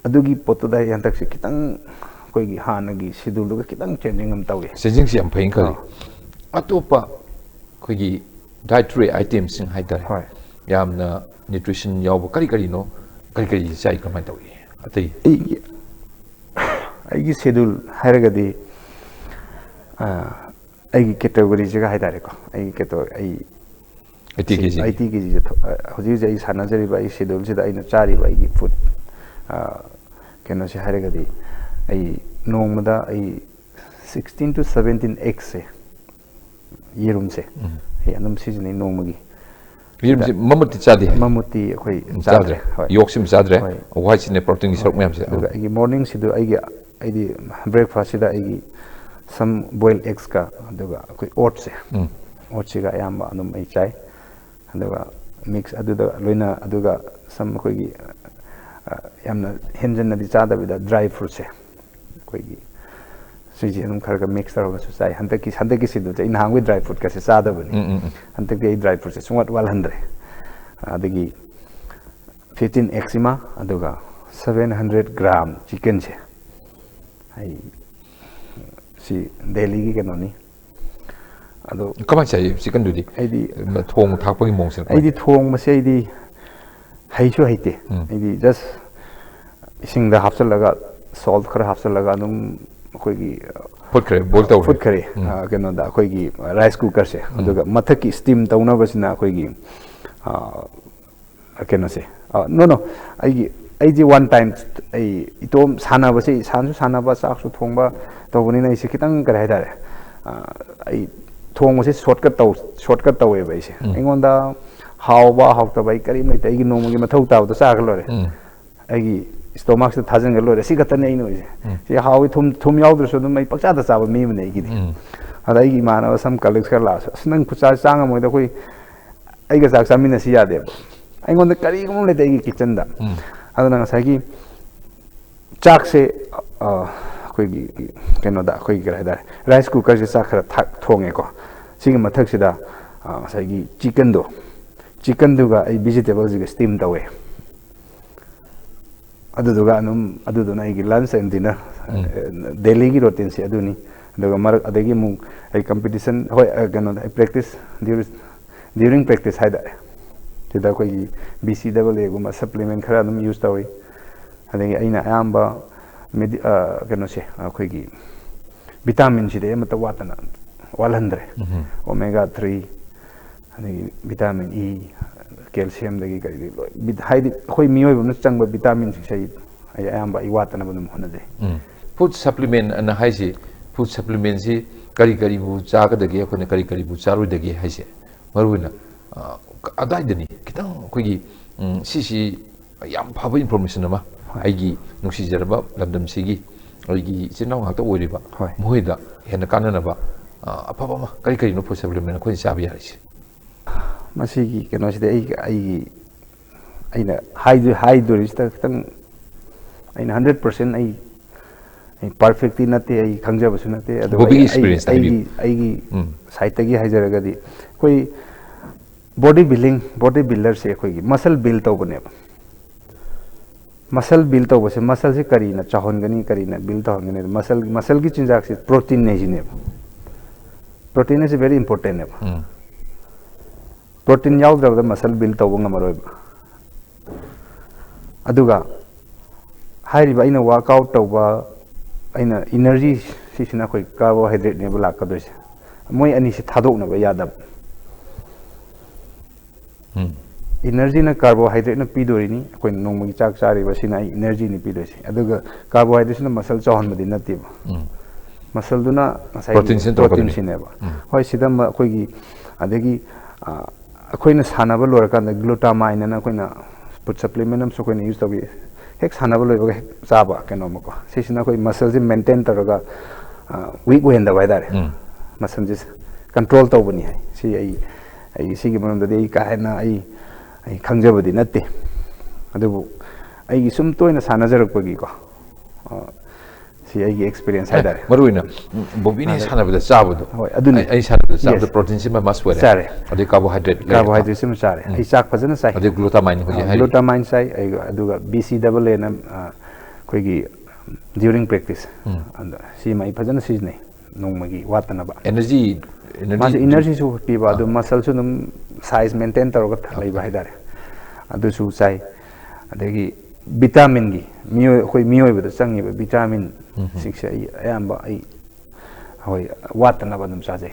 ꯑꯗꯨꯒꯤ ꯄꯣꯠꯇꯨꯗ ꯑꯩ ꯍꯟꯗꯛꯁꯦ ꯈꯤꯇꯪ ꯑꯩꯈꯣꯏꯒꯤ ꯍꯥꯟꯅꯒꯤ scheduleꯗꯨꯒ ꯈꯤꯇꯪ changing ꯑꯃ ꯇꯧꯏ꯫ Changingꯁꯤ ꯌꯥꯝ ꯐꯩꯅ ꯈꯜꯂꯤ꯫ ꯑꯥ꯫ ꯑꯇꯣꯞꯄ ꯑꯩꯈꯣꯏꯒꯤ dietary itemꯁꯤꯡ ꯍꯥꯏꯇꯥꯔꯦ, ꯍꯣꯏ꯫ ꯌꯥꯝꯅ nutrition ꯌꯥꯎꯕ ꯀꯔꯤ ꯀꯔꯤꯅꯣ, ꯀꯔꯤ ꯀꯔꯤ ꯆꯥꯏ, ꯀꯃꯥꯏꯅ ꯇꯧꯏ? ꯑꯇꯩ ꯑꯩꯒꯤ, ꯑꯩꯒꯤ schedule ꯍꯥꯏꯔꯒꯗꯤ, ꯑ, ꯑꯩꯒꯤ categoryꯁꯤꯒ ꯍꯥꯏꯇꯥꯔꯦꯀꯣ, ꯑꯩꯒꯤ category, ꯑꯩ eighty ꯁꯤ-, KG꯫ eighty KGꯁꯦ ꯊꯣꯛ-, ꯑ, ꯍꯧꯖꯤꯛ ꯍꯧꯖꯤꯛ ꯑꯩ ꯁꯥꯟꯅꯖꯔꯤꯕ ꯑꯩ scheduleꯁꯤꯗ ꯑꯩꯅ ꯆꯥꯔꯤꯕ ꯑꯩꯒꯤ food, ꯑ, ꯀꯩꯅꯣꯁꯦ ꯍꯥꯏꯔꯒꯗꯤ, ꯑꯩ ꯅꯣꯡꯃꯗ ꯑꯩ sixteen to seventeen eggsꯁꯦ, ꯌꯦꯔꯨꯝꯁꯦ, ꯎꯝ꯫ ꯑꯩ ꯑꯗꯨꯝ ꯁꯤꯖꯤꯟꯅꯩ ꯅꯣꯡꯃꯒꯤ꯫ ꯌꯦꯔꯨꯝꯁꯦ ꯃꯃꯨꯠꯇꯤ ꯆꯥꯗꯦ ꯍꯥꯏ? ꯃꯃꯨꯠꯇꯤ ꯑꯩꯈꯣꯏ ꯎꯝ, ꯆꯥꯗ꯭ꯔꯦ꯫ ꯆꯥꯗ꯭ꯔꯦ꯫ ꯍꯣꯏ꯫ Yolkꯁꯤꯃ ꯆꯥꯗ꯭ꯔꯦ꯫ ꯍꯣꯏ꯫ Whiteꯁꯤꯅꯦ proteinꯒꯤ ꯁꯔꯨꯛ ꯍꯣꯏ꯫ ꯃꯌꯥꯝꯁꯦ꯫ ꯑꯗꯨꯒ ꯎꯝ꯫ ꯑꯩꯒꯤ morningꯁꯤꯗ ꯑꯩꯒꯤ, ꯑꯩꯗꯤ breakfastꯁꯤꯗ ꯑꯩꯒꯤ some boiled eggsꯀ, ꯑꯗꯨꯒ ꯑꯩꯈꯣꯏ oatsꯁꯦ, ꯎꯝ꯫ Oatsꯁꯤꯒ ꯑꯌꯥꯝꯕ ꯑꯗꯨꯝ ꯑꯩ ꯆꯥꯏ꯫ ꯑꯗꯨꯒ mix ꯑꯗꯨꯗ ꯂꯣꯏꯅ, ꯑꯗꯨꯒ some ꯑꯩꯈꯣꯏꯒꯤ, ꯑ, ꯌꯥꯝꯅ ꯍꯦꯟꯖꯟꯅꯗꯤ ꯆꯥꯗꯕꯤꯗ dry fruitꯁꯦ, ꯑꯩꯈꯣꯏꯒꯤ ꯁꯤꯁꯦ ꯑꯗꯨꯝ ꯈꯔ ꯈꯔ mix ꯇꯧꯔꯒꯁꯨ ꯆꯥꯏ꯫ ꯍꯟꯗꯛꯀꯤ, ꯍꯟꯗꯛꯀꯤ scheduleꯁꯦ ꯑꯩ ꯅꯍꯥꯟꯈꯣꯏ dry fruitꯀꯁꯦ ꯆꯥꯗꯕꯅꯤ꯫ ꯎꯝ, ꯎꯝ, ꯎꯝ꯫ ꯍꯟꯗꯛꯇꯤ ꯑꯩ dry fruitꯁꯦ ꯁꯨꯡꯋꯥꯠ ꯋꯥꯠꯍꯟꯗ꯭ꯔꯦ꯫ ꯑꯗꯒꯤ fifteen eggsꯁꯤꯃ, ꯑꯗꯨꯒ seven hundred gram chickenꯁꯦ, ꯑꯩ ꯁꯤ dailyꯒꯤ ꯀꯩꯅꯣꯅꯤ꯫ ꯑꯗꯣ ꯀꯃꯥꯏꯅ ꯆꯥꯏ ꯆꯤꯛꯀꯟꯗꯨꯗꯤ? ꯑꯩꯗꯤ ꯊꯣꯡ ꯊꯥꯛꯄꯒꯤ ꯃꯑꯣꯡꯁꯦ ꯀꯃꯥꯏꯅ? ꯑꯩꯗꯤ ꯊꯣꯡꯕꯁꯦ ꯑꯩꯗꯤ ꯍꯩꯁꯨ ꯍꯩꯇꯦ꯫ ꯎꯝ. ꯑꯩꯗꯤ just ꯏꯁꯤꯡꯗ ꯍꯥꯞꯆꯤꯜꯂꯒ, salt ꯈꯔ ꯍꯥꯞꯆꯤꯜꯂꯒ ꯑꯗꯨꯝ ꯑꯩꯈꯣꯏꯒꯤ ꯐꯨꯠꯈ꯭ꯔꯦ, boil ꯇꯧꯈ꯭ꯔꯦ. ꯐꯨꯠꯈ꯭ꯔꯦ꯫ ꯎꯝ. ꯑ, ꯀꯩꯅꯣꯗ, ꯑꯩꯈꯣꯏꯒꯤ rice cookerꯁꯦ, ꯑꯗꯨꯒ ꯃꯊꯛꯀꯤ steam ꯇꯧꯅꯕꯁꯤꯅ ꯑꯩꯈꯣꯏꯒꯤ, ꯑ, ꯀꯩꯅꯣꯁꯦ, ꯑ, no, no, ꯑꯩꯒꯤ ꯑꯩꯁꯦ one time, ꯑꯩ ꯏꯇꯣꯝ ꯁꯥꯟꯅꯕꯁꯦ, ꯁꯥꯟꯁꯨ ꯁꯥꯟꯅꯕ, ꯆꯥꯛꯁꯨ ꯊꯣꯡꯕ ꯇꯧꯕꯅꯤꯅ ꯑꯩꯁꯦ ꯈꯤꯇꯪ, ꯀꯔꯤ ꯍꯥꯏꯇꯥꯔꯦ, ꯑ, ꯑꯩ ꯊꯣꯡꯕꯁꯦ shortcut ꯇꯧ shortcut ꯇꯧꯋꯦꯕ ꯑꯩꯁꯦ꯫ ꯎꯝ. ꯑꯩꯉꯣꯟꯗ ꯍꯥꯎꯕ ꯍꯥꯎꯇꯕ ꯑꯩ ꯀꯔꯤꯝ ꯂꯩꯇꯦ꯫ ꯑꯩꯒꯤ ꯅꯣꯡꯃꯒꯤ ꯃꯊꯧ ꯇꯥꯕꯗꯣ ꯆꯥꯈ꯭ꯔ ꯂꯣꯏꯔꯦ꯫ ꯎꯝ. ꯑꯩꯒꯤ stomachꯁꯤꯗ ꯊꯥꯖꯤꯟꯈ꯭ꯔ ꯂꯣꯏꯔꯦ꯫ ꯁꯤ ꯈꯛꯇꯅꯦ ꯑꯩꯅ ꯑꯣꯏꯁꯦ꯫ ꯎꯝ. ꯁꯤ ꯍꯥꯎꯏ, ꯊꯨꯝ ꯊꯨꯝ ꯌꯥꯎꯗ꯭ꯔꯁꯨ ꯑꯗꯨꯝ ꯑꯩ ꯄꯪꯆꯥꯗ ꯆꯥꯕ ꯃꯤ ꯑꯃꯅꯦ ꯑꯩꯒꯤꯗꯤ꯫ ꯎꯝ. ꯑꯗ ꯑꯩꯒꯤ ꯏꯃꯥꯟꯅꯕ some colleagues ꯈꯔ ꯂꯥꯛꯑꯁꯨ, "ꯑꯁ, ꯅꯪ ꯈꯨꯠꯆꯥ ꯆꯥ ꯉꯝꯃꯣꯏꯗ, ꯑꯩꯈꯣꯏ ꯑꯩꯒ ꯆꯥꯛ ꯆꯥꯃꯤꯟꯅꯁꯤ ꯌꯥꯗꯦꯕ꯫ ꯑꯩꯉꯣꯟꯗ ꯀꯔꯤꯒꯨꯝꯕ ꯂꯩꯇꯦ ꯑꯩꯒꯤ kitchenꯗ"꯫ ꯎꯝ. ꯑꯗꯨꯅ ꯉꯁꯥꯏꯒꯤ ꯆꯥꯛꯁꯦ, ꯑ, ꯑꯩꯈꯣꯏꯒꯤ ꯀꯩꯅꯣꯗ, ꯑꯩꯈꯣꯏꯒꯤ ꯀꯔꯤ ꯍꯥꯏꯇꯥꯔꯦ, rice cookerꯁꯦ ꯆꯥꯛ ꯈꯔ ꯊꯥꯛ ꯊꯣꯡꯉꯦꯀꯣ꯫ ꯁꯤꯒꯤ ꯃꯊꯛꯁꯤꯗ, ꯑ, ꯉꯁꯥꯏꯒꯤ chickenꯗꯣ, chickenꯗꯨꯒ ꯑꯩ vegetableꯁꯤꯒ steam ꯇꯧꯋꯦ꯫ ꯑꯗꯨꯗꯨꯒ ꯑꯗꯨꯝ, ꯑꯗꯨꯗꯨꯅ ꯑꯩꯒꯤ lunch and dinner, ꯎꯝ. ꯑ, dailyꯒꯤ routineꯁꯦ ꯑꯗꯨꯅꯤ꯫ ꯑꯗꯨꯒ ꯃꯔꯛ ꯑꯗꯒꯤ ꯑꯃꯨꯛ ꯑꯩ competition, ꯍꯣꯏ, ꯑ, ꯀꯩꯅꯣꯗ, ꯑꯩ practice, during, during practice ꯍꯥꯏꯇꯥꯔꯦ, ꯁꯤꯗ ꯑꯩꯈꯣꯏꯒꯤ B C double Aꯒꯨꯝꯕ supplement ꯈꯔ ꯑꯗꯨꯝ use ꯇꯧꯏ꯫ ꯑꯗꯒꯤ ꯑꯩꯅ ꯑꯌꯥꯝꯕ ꯃꯦꯗꯤ-, ꯑ, ꯀꯩꯅꯣꯁꯦ, ꯑꯩꯈꯣꯏꯒꯤ vitaminꯁꯤꯗꯤ ꯑꯃꯠꯇ ꯋꯥꯠꯇꯅ ꯋꯥꯠꯍꯟꯗ꯭ꯔꯦ꯫ ꯎꯝ. Omega three, ꯑꯗꯒꯤ vitamin E, calciumꯗꯒꯤ ꯀꯔꯤꯗꯒꯤ ꯂꯣꯏ, ꯚꯤꯠ-, ꯍꯥꯏꯗꯤ ꯑꯩꯈꯣꯏ ꯃꯤꯑꯣꯏꯕ ꯑꯃꯅ ꯆꯪꯕ vitaminꯁꯤꯡꯁꯦ ꯑꯩ, ꯑꯩ ꯑꯌꯥꯝꯕ ꯑꯩ ꯋꯥꯠꯇꯅꯕ ꯑꯗꯨꯝ ꯍꯣꯠꯅꯖꯩ꯫ ꯎꯝ. Food supplement ꯑꯅ ꯍꯥꯏꯁꯤ, food supplementꯁꯤ ꯀꯔꯤ ꯀꯔꯤꯕꯨ ꯆꯥꯒꯗꯒꯦ, ꯑꯩꯈꯣꯏꯅ ꯀꯔꯤ ꯀꯔꯤꯕꯨ ꯆꯥꯔꯣꯏꯗꯒꯦ ꯍꯥꯏꯁꯦ, ꯃꯔꯨꯑꯣꯏꯅ, ꯑ, ꯑꯗꯥꯏꯗꯅꯤ ꯈꯤꯇꯪ ꯑꯩꯈꯣꯏꯒꯤ, ꯎꯝ, ꯁꯤꯁꯤ ꯌꯥꯝ ꯐꯕ information ꯑꯃ, ꯍꯣꯏ. ꯑꯩꯒꯤ ꯅꯨꯡꯁꯤꯖꯔꯕ ꯂꯝꯗꯝꯁꯤꯒꯤ ꯑꯩꯒꯤ ꯏꯆꯤꯟ ꯏꯅꯥꯎ ꯉꯥꯛꯇ ꯑꯣꯏꯔꯤꯕ ꯍꯣꯏ. ꯃꯈꯣꯏꯗ ꯍꯦꯟꯅ ꯀꯥꯟꯅꯅꯕ, ꯑ, ꯑꯐꯕ ꯑꯃ ꯀꯔꯤ ꯀꯔꯤꯅꯣ food supplement ꯑꯩꯈꯣꯏꯅ ꯆꯥꯕ ꯌꯥꯔꯤꯁꯦ? ꯃꯁꯤꯒꯤ ꯀꯩꯅꯣꯁꯤꯗꯤ ꯑꯩ, ꯑꯩꯒꯤ, ꯑꯩꯅ ꯍꯥꯏꯗꯣꯏ-, ꯍꯥꯏꯗꯣꯔꯤꯁꯤꯗ ꯈꯤꯇꯪ ꯑꯩꯅ hundred percent ꯑꯩ, ꯑꯩ perfectꯇꯤ ꯅꯠꯇꯦ, ꯑꯩ ꯈꯪꯖꯕꯁꯨ ꯅꯠꯇꯦ꯫ ꯑꯗꯨꯒ ꯕꯣꯕꯤꯒꯤ ꯑꯩ, experienceꯇ ꯑꯩꯒꯤ, ꯍꯥꯏꯕꯤꯌꯨ꯫ ꯑꯩꯒꯤ ꯎꯝ. sideꯇꯒꯤ ꯍꯥꯏꯖꯔꯒꯗꯤ, ꯑꯩꯈꯣꯏ body building, body builderꯁꯦ ꯑꯩꯈꯣꯏꯒꯤ muscle build ꯇꯧꯕꯅꯦꯕ꯫ Muscle build ꯇꯧꯕꯁꯦ, muscleꯁꯦ ꯀꯔꯤꯅ ꯆꯥꯎꯍꯟꯒꯅꯤ, ꯀꯔꯤꯅ build ꯇꯧꯍꯟꯒꯅꯤ? Muscle, muscleꯒꯤ ꯆꯤꯟꯖꯥꯛꯁꯦ proteinꯅꯦ ꯁꯤꯅꯦꯕ꯫ Protein is very important ꯅꯦꯕ꯫ ꯎꯝ Protein ꯌꯥꯎꯗ꯭ꯔꯕꯗ muscle build ꯇꯧꯕ ꯉꯝꯃꯔꯣꯏꯕ꯫ ꯑꯗꯨꯒ ꯍꯥꯏꯔꯤꯕ ꯑꯩꯅ workout ꯇꯧꯕ, ꯑꯩꯅ energy, ꯁꯤꯁꯤꯅ ꯑꯩꯈꯣꯏ carbohydrate ꯅꯦꯕ ꯂꯥꯛꯀꯗꯣꯏꯁꯦ꯫ ꯃꯣꯏ ꯑꯅꯤꯁꯤ ꯊꯥꯗꯣꯛꯅꯕ ꯌꯥꯗꯕ꯫ ꯎꯝ Energy ꯅ carbohydrate ꯅ ꯄꯤꯗꯣꯔꯤꯅꯤ꯫ ꯑꯩꯈꯣꯏꯅ ꯅꯣꯡꯃꯒꯤ ꯆꯥꯛ ꯆꯥꯔꯤꯕꯁꯤꯅ ꯑꯩ energy ꯅꯤ ꯄꯤꯗꯣꯏꯁꯦ꯫ ꯑꯗꯨꯒ carbohydrate ꯁꯤꯅ muscle ꯆꯥꯎꯍꯟꯕꯗꯤ ꯅꯠꯇꯦꯕ꯫ ꯎꯝ Muscle ꯗꯨꯅ ꯉꯁꯥꯏꯒꯤ Protein ꯁꯤꯅ ꯇꯧꯔꯛꯀꯗꯣꯏꯅꯤ꯫ Protein ꯁꯤꯅꯦꯕ꯫ ꯎꯝ ꯍꯣꯏ, ꯁꯤꯗ ꯑꯃ ꯑꯩꯈꯣꯏꯒꯤ, ꯑꯗꯒꯤ, ꯑ, ꯑꯩꯈꯣꯏꯅ ꯁꯥꯟꯅꯕ ꯂꯣꯏꯔꯀꯥꯟꯗ glutamine ꯑꯅ ꯑꯩꯈꯣꯏꯅ food supplement ꯑꯃꯁꯨ ꯑꯩꯈꯣꯏꯅ use ꯇꯧꯕꯤ꯫ ꯍꯦꯛ ꯁꯥꯟꯅꯕ ꯂꯣꯏꯕꯒ ꯍꯦꯛ ꯆꯥꯕ ꯀꯩꯅꯣꯝꯃꯀꯣ꯫ ꯁꯤꯁꯤꯅ ꯑꯩꯈꯣꯏ muscle ꯁꯦ maintain ꯇꯧꯔꯒ, ꯑ, weak ꯑꯣꯏꯍꯟꯗꯕ ꯍꯥꯏꯇꯥꯔꯦ꯫ ꯎꯝ Muscle ꯁꯦ control ꯇꯧꯕꯅꯤ ꯍꯥꯏ꯫ ꯁꯤ ꯑꯩ, ꯑꯩ ꯁꯤꯒꯤ ꯃꯔꯝꯗꯗꯤ ꯑꯩ ꯀꯥ ꯍꯦꯟꯅ ꯑꯩ, ꯑꯩ ꯈꯪꯖꯕꯗꯤ ꯅꯠꯇꯦ꯫ ꯑꯗꯨꯕꯨ ꯑꯩꯒꯤ ꯁꯨꯝ ꯇꯣꯏꯅ ꯁꯥꯟꯅꯖꯔꯛꯄꯒꯤꯀꯣ, ꯑ, ꯁꯤ ꯑꯩꯒꯤ experience ꯍꯥꯏꯇꯥꯔꯦ꯫ ꯃꯔꯨ ꯑꯣꯏꯅ ꯎꯝ, ꯕꯣꯕꯤꯅ ꯍꯦꯛ ꯁꯥꯟꯅꯕꯗ ꯆꯥꯕꯗꯣ, ꯍꯣꯏ, ꯑꯗꯨꯅꯤ꯫ ꯑꯩ, ꯑꯩ ꯁꯥꯟꯅꯕꯗ ꯆꯥꯕꯗ Yes. protein ꯁꯤꯃ must ꯑꯣꯏꯔꯦ꯫ ꯆꯥꯔꯦ꯫ ꯑꯗꯩ carbohydrate ꯂꯩꯔꯦꯀꯣ꯫ Carbohydrate ꯁꯤꯃ ꯆꯥꯔꯦ꯫ ꯎꯝ꯫ ꯑꯩ ꯆꯥꯛ ꯐꯖꯅ ꯆꯥꯏ꯫ ꯑꯗꯩ glutamine ꯍꯧꯖꯤꯛ ꯑ, ꯍꯥꯏꯔꯤ꯫ Glutamine ꯆꯥꯏ꯫ ꯑꯩ, ꯑꯗꯨꯒ B C double A ꯅ, ꯑ, ꯑꯩꯈꯣꯏꯒꯤ during practice꯫ ꯎꯝ꯫ ꯑꯗ ꯁꯤꯃ ꯑꯩ ꯐꯖꯅ ꯁꯤꯖꯤꯟꯅꯩ ꯅꯣꯡꯃꯒꯤ ꯋꯥꯠꯇꯅꯕ꯫ Energy, energy ꯃꯥꯁꯦ energy ꯁꯨ ꯄꯤꯕ, ꯑꯗꯨ muscle ꯁꯨ ꯑꯗꯨꯝ size maintain ꯇꯧꯔꯒ ꯂꯩꯕ ꯍꯥꯏꯇꯥꯔꯦ꯫ ꯑꯗꯨꯁꯨ ꯆꯥꯏ꯫ ꯑꯗꯒꯤ vitamin ꯒꯤ, ꯃꯤꯑꯣꯏ-, ꯑꯩꯈꯣꯏ ꯃꯤꯑꯣꯏꯕꯗ ꯆꯪꯉꯤꯕ vitamin ꯁꯤꯡꯁꯦ ꯑꯩ ꯑꯌꯥꯝꯕ ꯑꯩ, ꯍꯣꯏ, ꯋꯥꯠꯇꯅꯕ ꯑꯗꯨꯝ ꯆꯥꯖꯩ꯫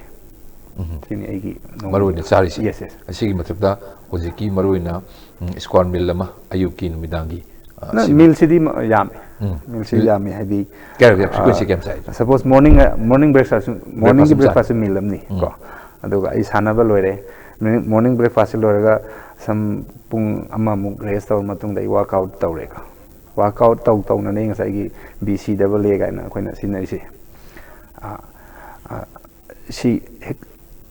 ꯁꯤꯅꯤ ꯑꯩꯒꯤ ꯅꯣꯡꯃꯒꯤ ꯃꯔꯨ ꯑꯣꯏꯅ ꯆꯥꯔꯤꯁꯦ꯫ Yes, yes. ꯑꯁꯤꯒꯤ ꯃꯊꯛꯇ ꯍꯧꯖꯤꯛꯀꯤ ꯃꯔꯨ ꯑꯣꯏꯅ, ꯎꯝ, square meal ꯑꯃ ꯑꯌꯨꯛꯀꯤ ꯅꯨꯃꯤꯗꯥꯡꯒꯤ, ꯑ, ꯅ, ꯁꯤ meal ꯁꯤꯗꯤ ꯃ-, ꯌꯥꯝꯃꯤ꯫ ꯎꯝ꯫ Meal ꯁꯤ ꯌꯥꯝꯃꯤ ꯍꯥꯏꯗꯤ, ꯀꯌꯥ, ꯀꯌꯥ frequency ꯑ, ꯀꯌꯥꯝ ꯆꯥꯏ? Suppose morning, morning breakfast, morning ꯒꯤ ꯑꯃ breakfast ꯆꯥꯏ꯫ ꯁꯤ meal ꯑꯃꯅꯤ ꯎꯝ꯫ ꯀꯣ꯫ ꯑꯗꯨꯒ ꯑꯩ ꯁꯥꯟꯅꯕ ꯂꯣꯏꯔꯦ꯫ Morning, morning breakfast ꯁꯤ ꯂꯣꯏꯔꯒ some ꯄꯨꯡ ꯑꯃꯃꯨꯛ rest ꯇꯧꯔ ꯃꯇꯨꯡꯗ ꯑꯩ workout ꯇꯧꯔꯦꯀꯣ꯫ Workout ꯇꯧ ꯇꯧꯅꯅꯦ ꯉꯁꯥꯏꯒꯤ B C double A ꯀꯥꯏꯅ ꯑꯩꯈꯣꯏꯅ ꯁꯤꯖꯤꯟꯅꯔꯤꯁꯦ꯫ ꯑ, ꯑ, ꯁꯤ ꯍꯦꯛ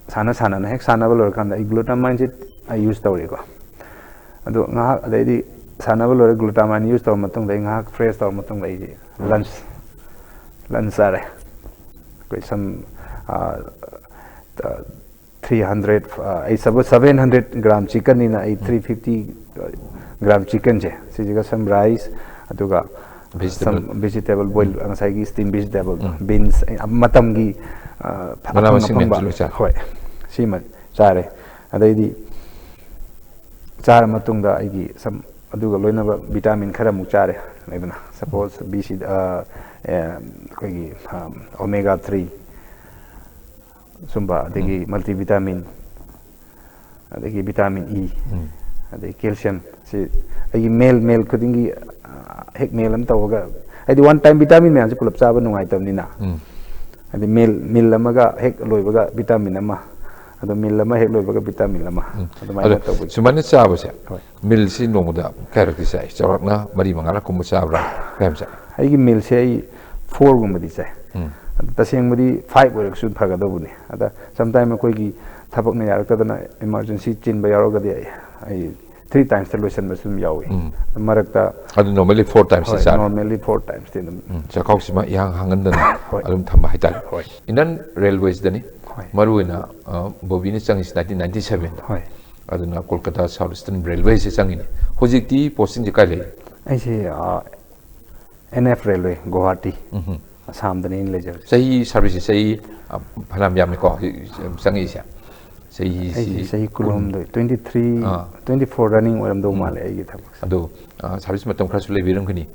ꯁꯥꯟꯅ ꯁꯥꯟꯅꯅ ꯍꯦꯛ ꯁꯥꯟꯅꯕ ꯂꯣꯏꯔꯀꯥꯟꯗ ꯑꯩ glutamine ꯁꯤ ꯑꯩ use ꯇꯧꯔꯦꯀꯣ꯫ ꯑꯗꯣ ꯉꯥꯏꯍꯥꯛ, ꯑꯗꯩꯗꯤ ꯁꯥꯟꯅꯕ ꯂꯣꯏꯔ glutamine use ꯇꯧꯔ ꯃꯇꯨꯡꯗ ꯑꯩ ꯉꯥꯏꯍꯥꯛ fresh ꯇꯧꯔ ꯃꯇꯨꯡꯗ ꯑꯩꯁꯦ lunch, lunch ꯆꯥꯔꯦ꯫ ꯑꯩꯈꯣꯏ some, ꯑ, ꯑ, three hundred, ꯑ, ꯑꯩ seven hundred gram chicken ꯅꯤꯅ ꯑꯩ three fifty gram chicken ꯁꯦ, ꯁꯤꯁꯤꯒ some rice, ꯑꯗꯨꯒ Vegetable. Some vegetable boil, ꯉꯁꯥꯏꯒꯤ steam vegetable, beans, ꯑꯩ ꯃꯇꯝꯒꯤ ꯑ, ꯃꯅꯥ ꯑꯐꯪ ꯃꯁꯤꯡ ꯑꯐꯪꯕ ꯃꯌꯥꯝꯁꯨ ꯂꯣꯏ ꯆꯥꯔꯦ꯫ ꯍꯣꯏ, ꯁꯤꯃ ꯆꯥꯔꯦ꯫ ꯑꯗꯩꯗꯤ ꯆꯥꯔ ꯃꯇꯨꯡꯗ ꯑꯩꯒꯤ ꯁꯝ ꯑꯗꯨꯒ ꯂꯣꯏꯅꯕ ꯚꯤꯇꯥꯃꯤꯟ ꯈꯔ ꯑꯃꯨꯛ ꯆꯥꯔꯦ꯫ ꯂꯩꯗꯅ, ꯁꯄꯣꯁ, ꯕꯤ ꯁꯤ ꯑꯩꯈꯣꯏꯒꯤ ꯑꯣꯃꯦꯒꯥ ꯊ꯭ꯔꯤ ꯁꯨꯝꯕ, ꯑꯗꯒꯤ ꯃꯜꯇꯤ ꯚꯤꯇꯥꯃꯤꯟ, ꯑꯗꯒꯤ ꯚꯤꯇꯥꯃꯤꯟ ꯏ, ꯎꯝ꯫ ꯑꯗꯩ ꯀꯦꯜꯁꯤꯌꯝ, ꯁꯤ ꯑꯩꯒꯤ ꯃꯦꯜ ꯃꯦꯜ ꯈꯨꯗꯤꯡꯒꯤ ꯑ, ꯍꯦꯛ ꯃꯦꯜ ꯑꯃ ꯇꯧꯔꯒ, ꯍꯥꯏꯗꯤ ꯋꯥꯟ ꯇꯥꯏꯝ ꯚꯤꯇꯥꯃꯤꯟ ꯃꯌꯥꯝꯁꯦ ꯄꯨꯂꯞ ꯆꯥꯕ ꯅꯨꯡꯉꯥꯏꯇꯕꯅꯤꯅ, ꯎꯝ꯫ ꯍꯥꯏꯗꯤ ꯃꯤꯜ ꯃꯤꯜ ꯑꯃꯒ ꯍꯦꯛ ꯂꯣꯏꯕꯒ ꯚꯤꯇꯥꯃꯤꯟ ꯑꯃ, ꯑꯗꯣ ꯃꯤꯜ ꯑꯃ ꯍꯦꯛ ꯂꯣꯏꯕꯒ ꯚꯤꯇꯥꯃꯤꯟ ꯑꯃ, ꯎꯝ꯫ ꯑꯗꯨꯃꯥꯏꯅ ꯑꯗꯣ ꯇꯧꯕ꯫ ꯁꯨꯃꯥꯏꯅ ꯆꯥꯕꯁꯦ, ꯍꯣꯏ꯫ ꯃꯤꯜꯁꯤ ꯅꯣꯡꯃꯗ ꯀꯌꯥꯔꯛꯇꯤ ꯆꯥꯏ? ꯆꯥꯎꯔꯥꯛꯅ ꯃꯔꯤ ꯃꯉꯥꯔꯛꯀꯨꯝꯕ ꯆꯥꯕ꯭ꯔꯥ? ꯀꯌꯥꯝ ꯆꯥꯏ? ꯑꯩꯒꯤ ꯃꯤꯜꯁꯦ ꯑꯩ ꯐꯣꯔꯒꯨꯝꯕꯗꯤ ꯆꯥꯏ꯫ ꯎꯝ꯫ ꯑꯗꯣ ꯇꯁꯦꯡꯕꯗꯤ ꯐꯥꯏꯚ ꯑꯣꯏꯔꯒꯁꯨ ꯐꯒꯗꯧꯕꯅꯤ꯫ ꯑꯗ ꯁꯝꯇꯥꯏꯝ ꯑꯩꯈꯣꯏꯒꯤ ꯊꯕꯛꯅ ꯌꯥꯔꯛꯇꯗꯅ ꯏꯃꯥꯔꯖꯦꯟꯁꯤ ꯆꯤꯟꯕ ꯌꯥꯎꯔꯒꯗꯤ ꯑꯩ, ꯑꯩ ꯊ꯭ꯔꯤ ꯇꯥꯏꯝꯁꯇ ꯂꯣꯏꯁꯤꯟꯕꯁꯨ ꯑꯗꯨꯝ ꯌꯥꯎꯏ꯫ ꯎꯝ꯫ ꯃꯔꯛꯇ ꯑꯗꯨ normally four times ꯍꯣꯏ, ꯆꯥꯔꯦ꯫ normally four timesꯇꯤ ꯑꯗꯨꯝ꯫ ꯎꯝ, ꯆꯥꯛꯈꯥꯎꯁꯤꯃ ꯏꯍꯥꯡ ꯍꯥꯡꯍꯟꯗꯅ ꯍꯣꯏ꯫ ꯑꯗꯨꯝ ꯊꯝꯕ ꯍꯥꯏꯇꯥꯔꯦ꯫ ꯍꯣꯏ꯫ ꯏꯟꯗꯤꯌꯟ ꯔꯦꯜꯋꯦꯁꯤꯗꯅꯤ ꯍꯣꯏ꯫ ꯃꯔꯨꯑꯣꯏꯅ, ꯑ, ꯕꯣꯕꯤꯅ ꯆꯪꯉꯤꯁꯤ ꯅꯥꯏꯟꯇꯤꯟ ꯅꯥꯏꯟꯇꯤ ꯁꯚꯦꯟꯗ꯫ ꯍꯣꯏ꯫ ꯑꯗꯨꯅ ꯀꯣꯜꯀꯇꯥ ꯁꯥꯎꯠ ꯏꯁꯇꯔꯟ ꯔꯦꯜꯋꯦꯁꯤ ꯆꯪꯉꯤꯅꯤ꯫ ꯍꯧꯖꯤꯛꯇꯤ ꯄꯣꯁꯇꯤꯡꯁꯦ ꯀꯥꯏ ꯂꯩ? ꯑꯩꯁꯦ, ꯑ, ꯑꯦꯟ ꯑꯦꯐ ꯔꯦꯜꯋꯦ, ꯒꯨꯋꯥꯍꯥꯇꯤ, ꯎꯝ꯫ ꯑꯁꯥꯝꯗꯅꯤ ꯑꯩꯅ ꯂꯩꯖꯕꯁꯦ꯫ ꯆꯍꯤ ꯁꯥꯔꯚꯤꯁꯁꯦ ꯆꯍꯤ, ꯑ, ꯐꯅꯌꯥꯝ ꯌꯥꯝꯃꯤꯀꯣ ꯍꯧꯖꯤꯛ ꯆꯪꯉꯛꯏꯁꯦ꯫ ꯆꯍꯤꯁꯤ ꯑꯩꯁꯦ ꯆꯍꯤ ꯀꯨꯟ꯫ ꯀꯨꯟꯍꯨꯝꯗꯣꯏ, twenty three, ꯑꯥ꯫ twenty four running ꯑꯣꯏꯔꯝꯗꯧ ꯎꯝ꯫ ꯃꯥꯜꯂꯦ ꯑꯩꯒꯤ ꯊꯕꯛꯁꯦ꯫ ꯑꯗꯣ, ꯑ, ꯁꯥꯔꯚꯤꯁ ꯃꯇꯝ ꯈꯔꯁꯨ ꯂꯩꯕꯤꯔꯝꯒꯅꯤ꯫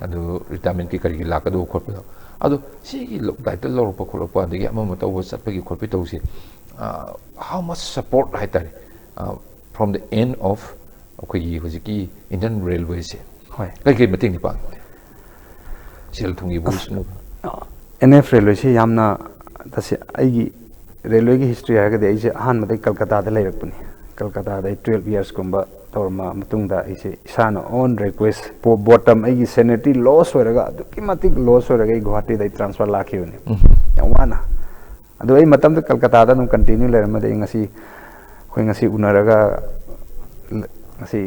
ꯑꯗꯨ ꯔꯤꯇꯥꯌꯔꯃꯦꯟꯠꯀꯤ ꯀꯔꯤꯒꯤ ꯂꯥꯛꯀꯗꯧꯕ ꯈꯣꯠꯄꯗꯣ꯫ ꯑꯗꯣ ꯁꯤꯒꯤ ꯂꯣ-, ꯇꯥꯏꯇꯜ ꯂꯧꯔꯛꯄ ꯈꯣꯠꯂꯛꯄ ꯑꯗꯒꯤ ꯑꯃ ꯑꯃ ꯇꯧꯕ ꯆꯠꯄꯒꯤ ꯈꯣꯠꯄꯒꯤ ꯇꯧꯕꯁꯦ, ꯑ, how much support ꯍꯥꯏꯇꯥꯔꯦ, ꯑ, from the end of ꯑꯩꯈꯣꯏꯒꯤ ꯍꯧꯖꯤꯛꯀꯤ ꯏꯟꯗꯤꯌꯟ ꯔꯦꯜꯋꯦꯁꯦ ꯍꯣꯏ꯫ ꯀꯩꯀꯩ ꯃꯇꯦꯡꯗꯤ ꯄꯥꯡꯒꯦ? ꯁꯦꯜ ꯊꯨꯝꯒꯤꯕꯨ ꯑꯁ, ꯑꯦꯟ ꯑꯦꯐ ꯔꯦꯜꯋꯦꯁꯤ ꯌꯥꯝꯅ ꯇꯁꯦ-, ꯑꯩꯒꯤ ꯔꯦꯜꯋꯦꯒꯤ ꯍꯤꯁꯇ꯭ꯔꯤ ꯍꯥꯏꯔꯒꯗꯤ ꯑꯩꯁꯦ ꯑꯍꯥꯟꯕꯗꯩ ꯀꯜꯀꯇꯥꯗ ꯂꯩꯔꯛꯄꯅꯤ꯫ ꯀꯜꯀꯇꯥꯗ ꯑꯩ ꯇꯨꯌꯦꯜꯐ ꯏꯌꯔꯁꯀꯨꯝꯕ ꯇꯧꯔꯝꯃ ꯃꯇꯨꯡꯗ ꯑꯩꯁꯦ ꯏꯁꯥꯅ ꯑꯣꯟ ꯔꯤꯀ꯭ꯋꯦꯁ, ꯕꯣꯇꯝ ꯑꯩꯒꯤ ꯁꯦꯅꯤꯇꯔꯤ ꯂꯣꯁ ꯑꯣꯏꯔꯒ, ꯑꯗꯨꯛꯀꯤ ꯃꯇꯤꯛ ꯂꯣꯁ ꯑꯣꯏꯔꯒ ꯑꯩ ꯒꯨꯋꯥꯍꯥꯇꯤꯗ ꯑꯩ ꯇ꯭ꯔꯥꯟꯁꯐꯔ ꯂꯥꯛꯈꯤꯕꯅꯤ꯫ ꯌꯥꯝ ꯋꯥꯅ꯫ ꯑꯗꯣ ꯑꯩ ꯃꯇꯝꯗ ꯀꯜꯀꯇꯥꯗ ꯑꯗꯨꯝ ꯀꯟꯇꯤꯅ꯭ꯌꯨ ꯂꯩꯔꯝꯃꯗꯤ ꯑꯩ ꯉꯁꯤ, ꯑꯩꯈꯣꯏ ꯉꯁꯤ ꯎꯅꯔꯒ ꯉꯁꯤ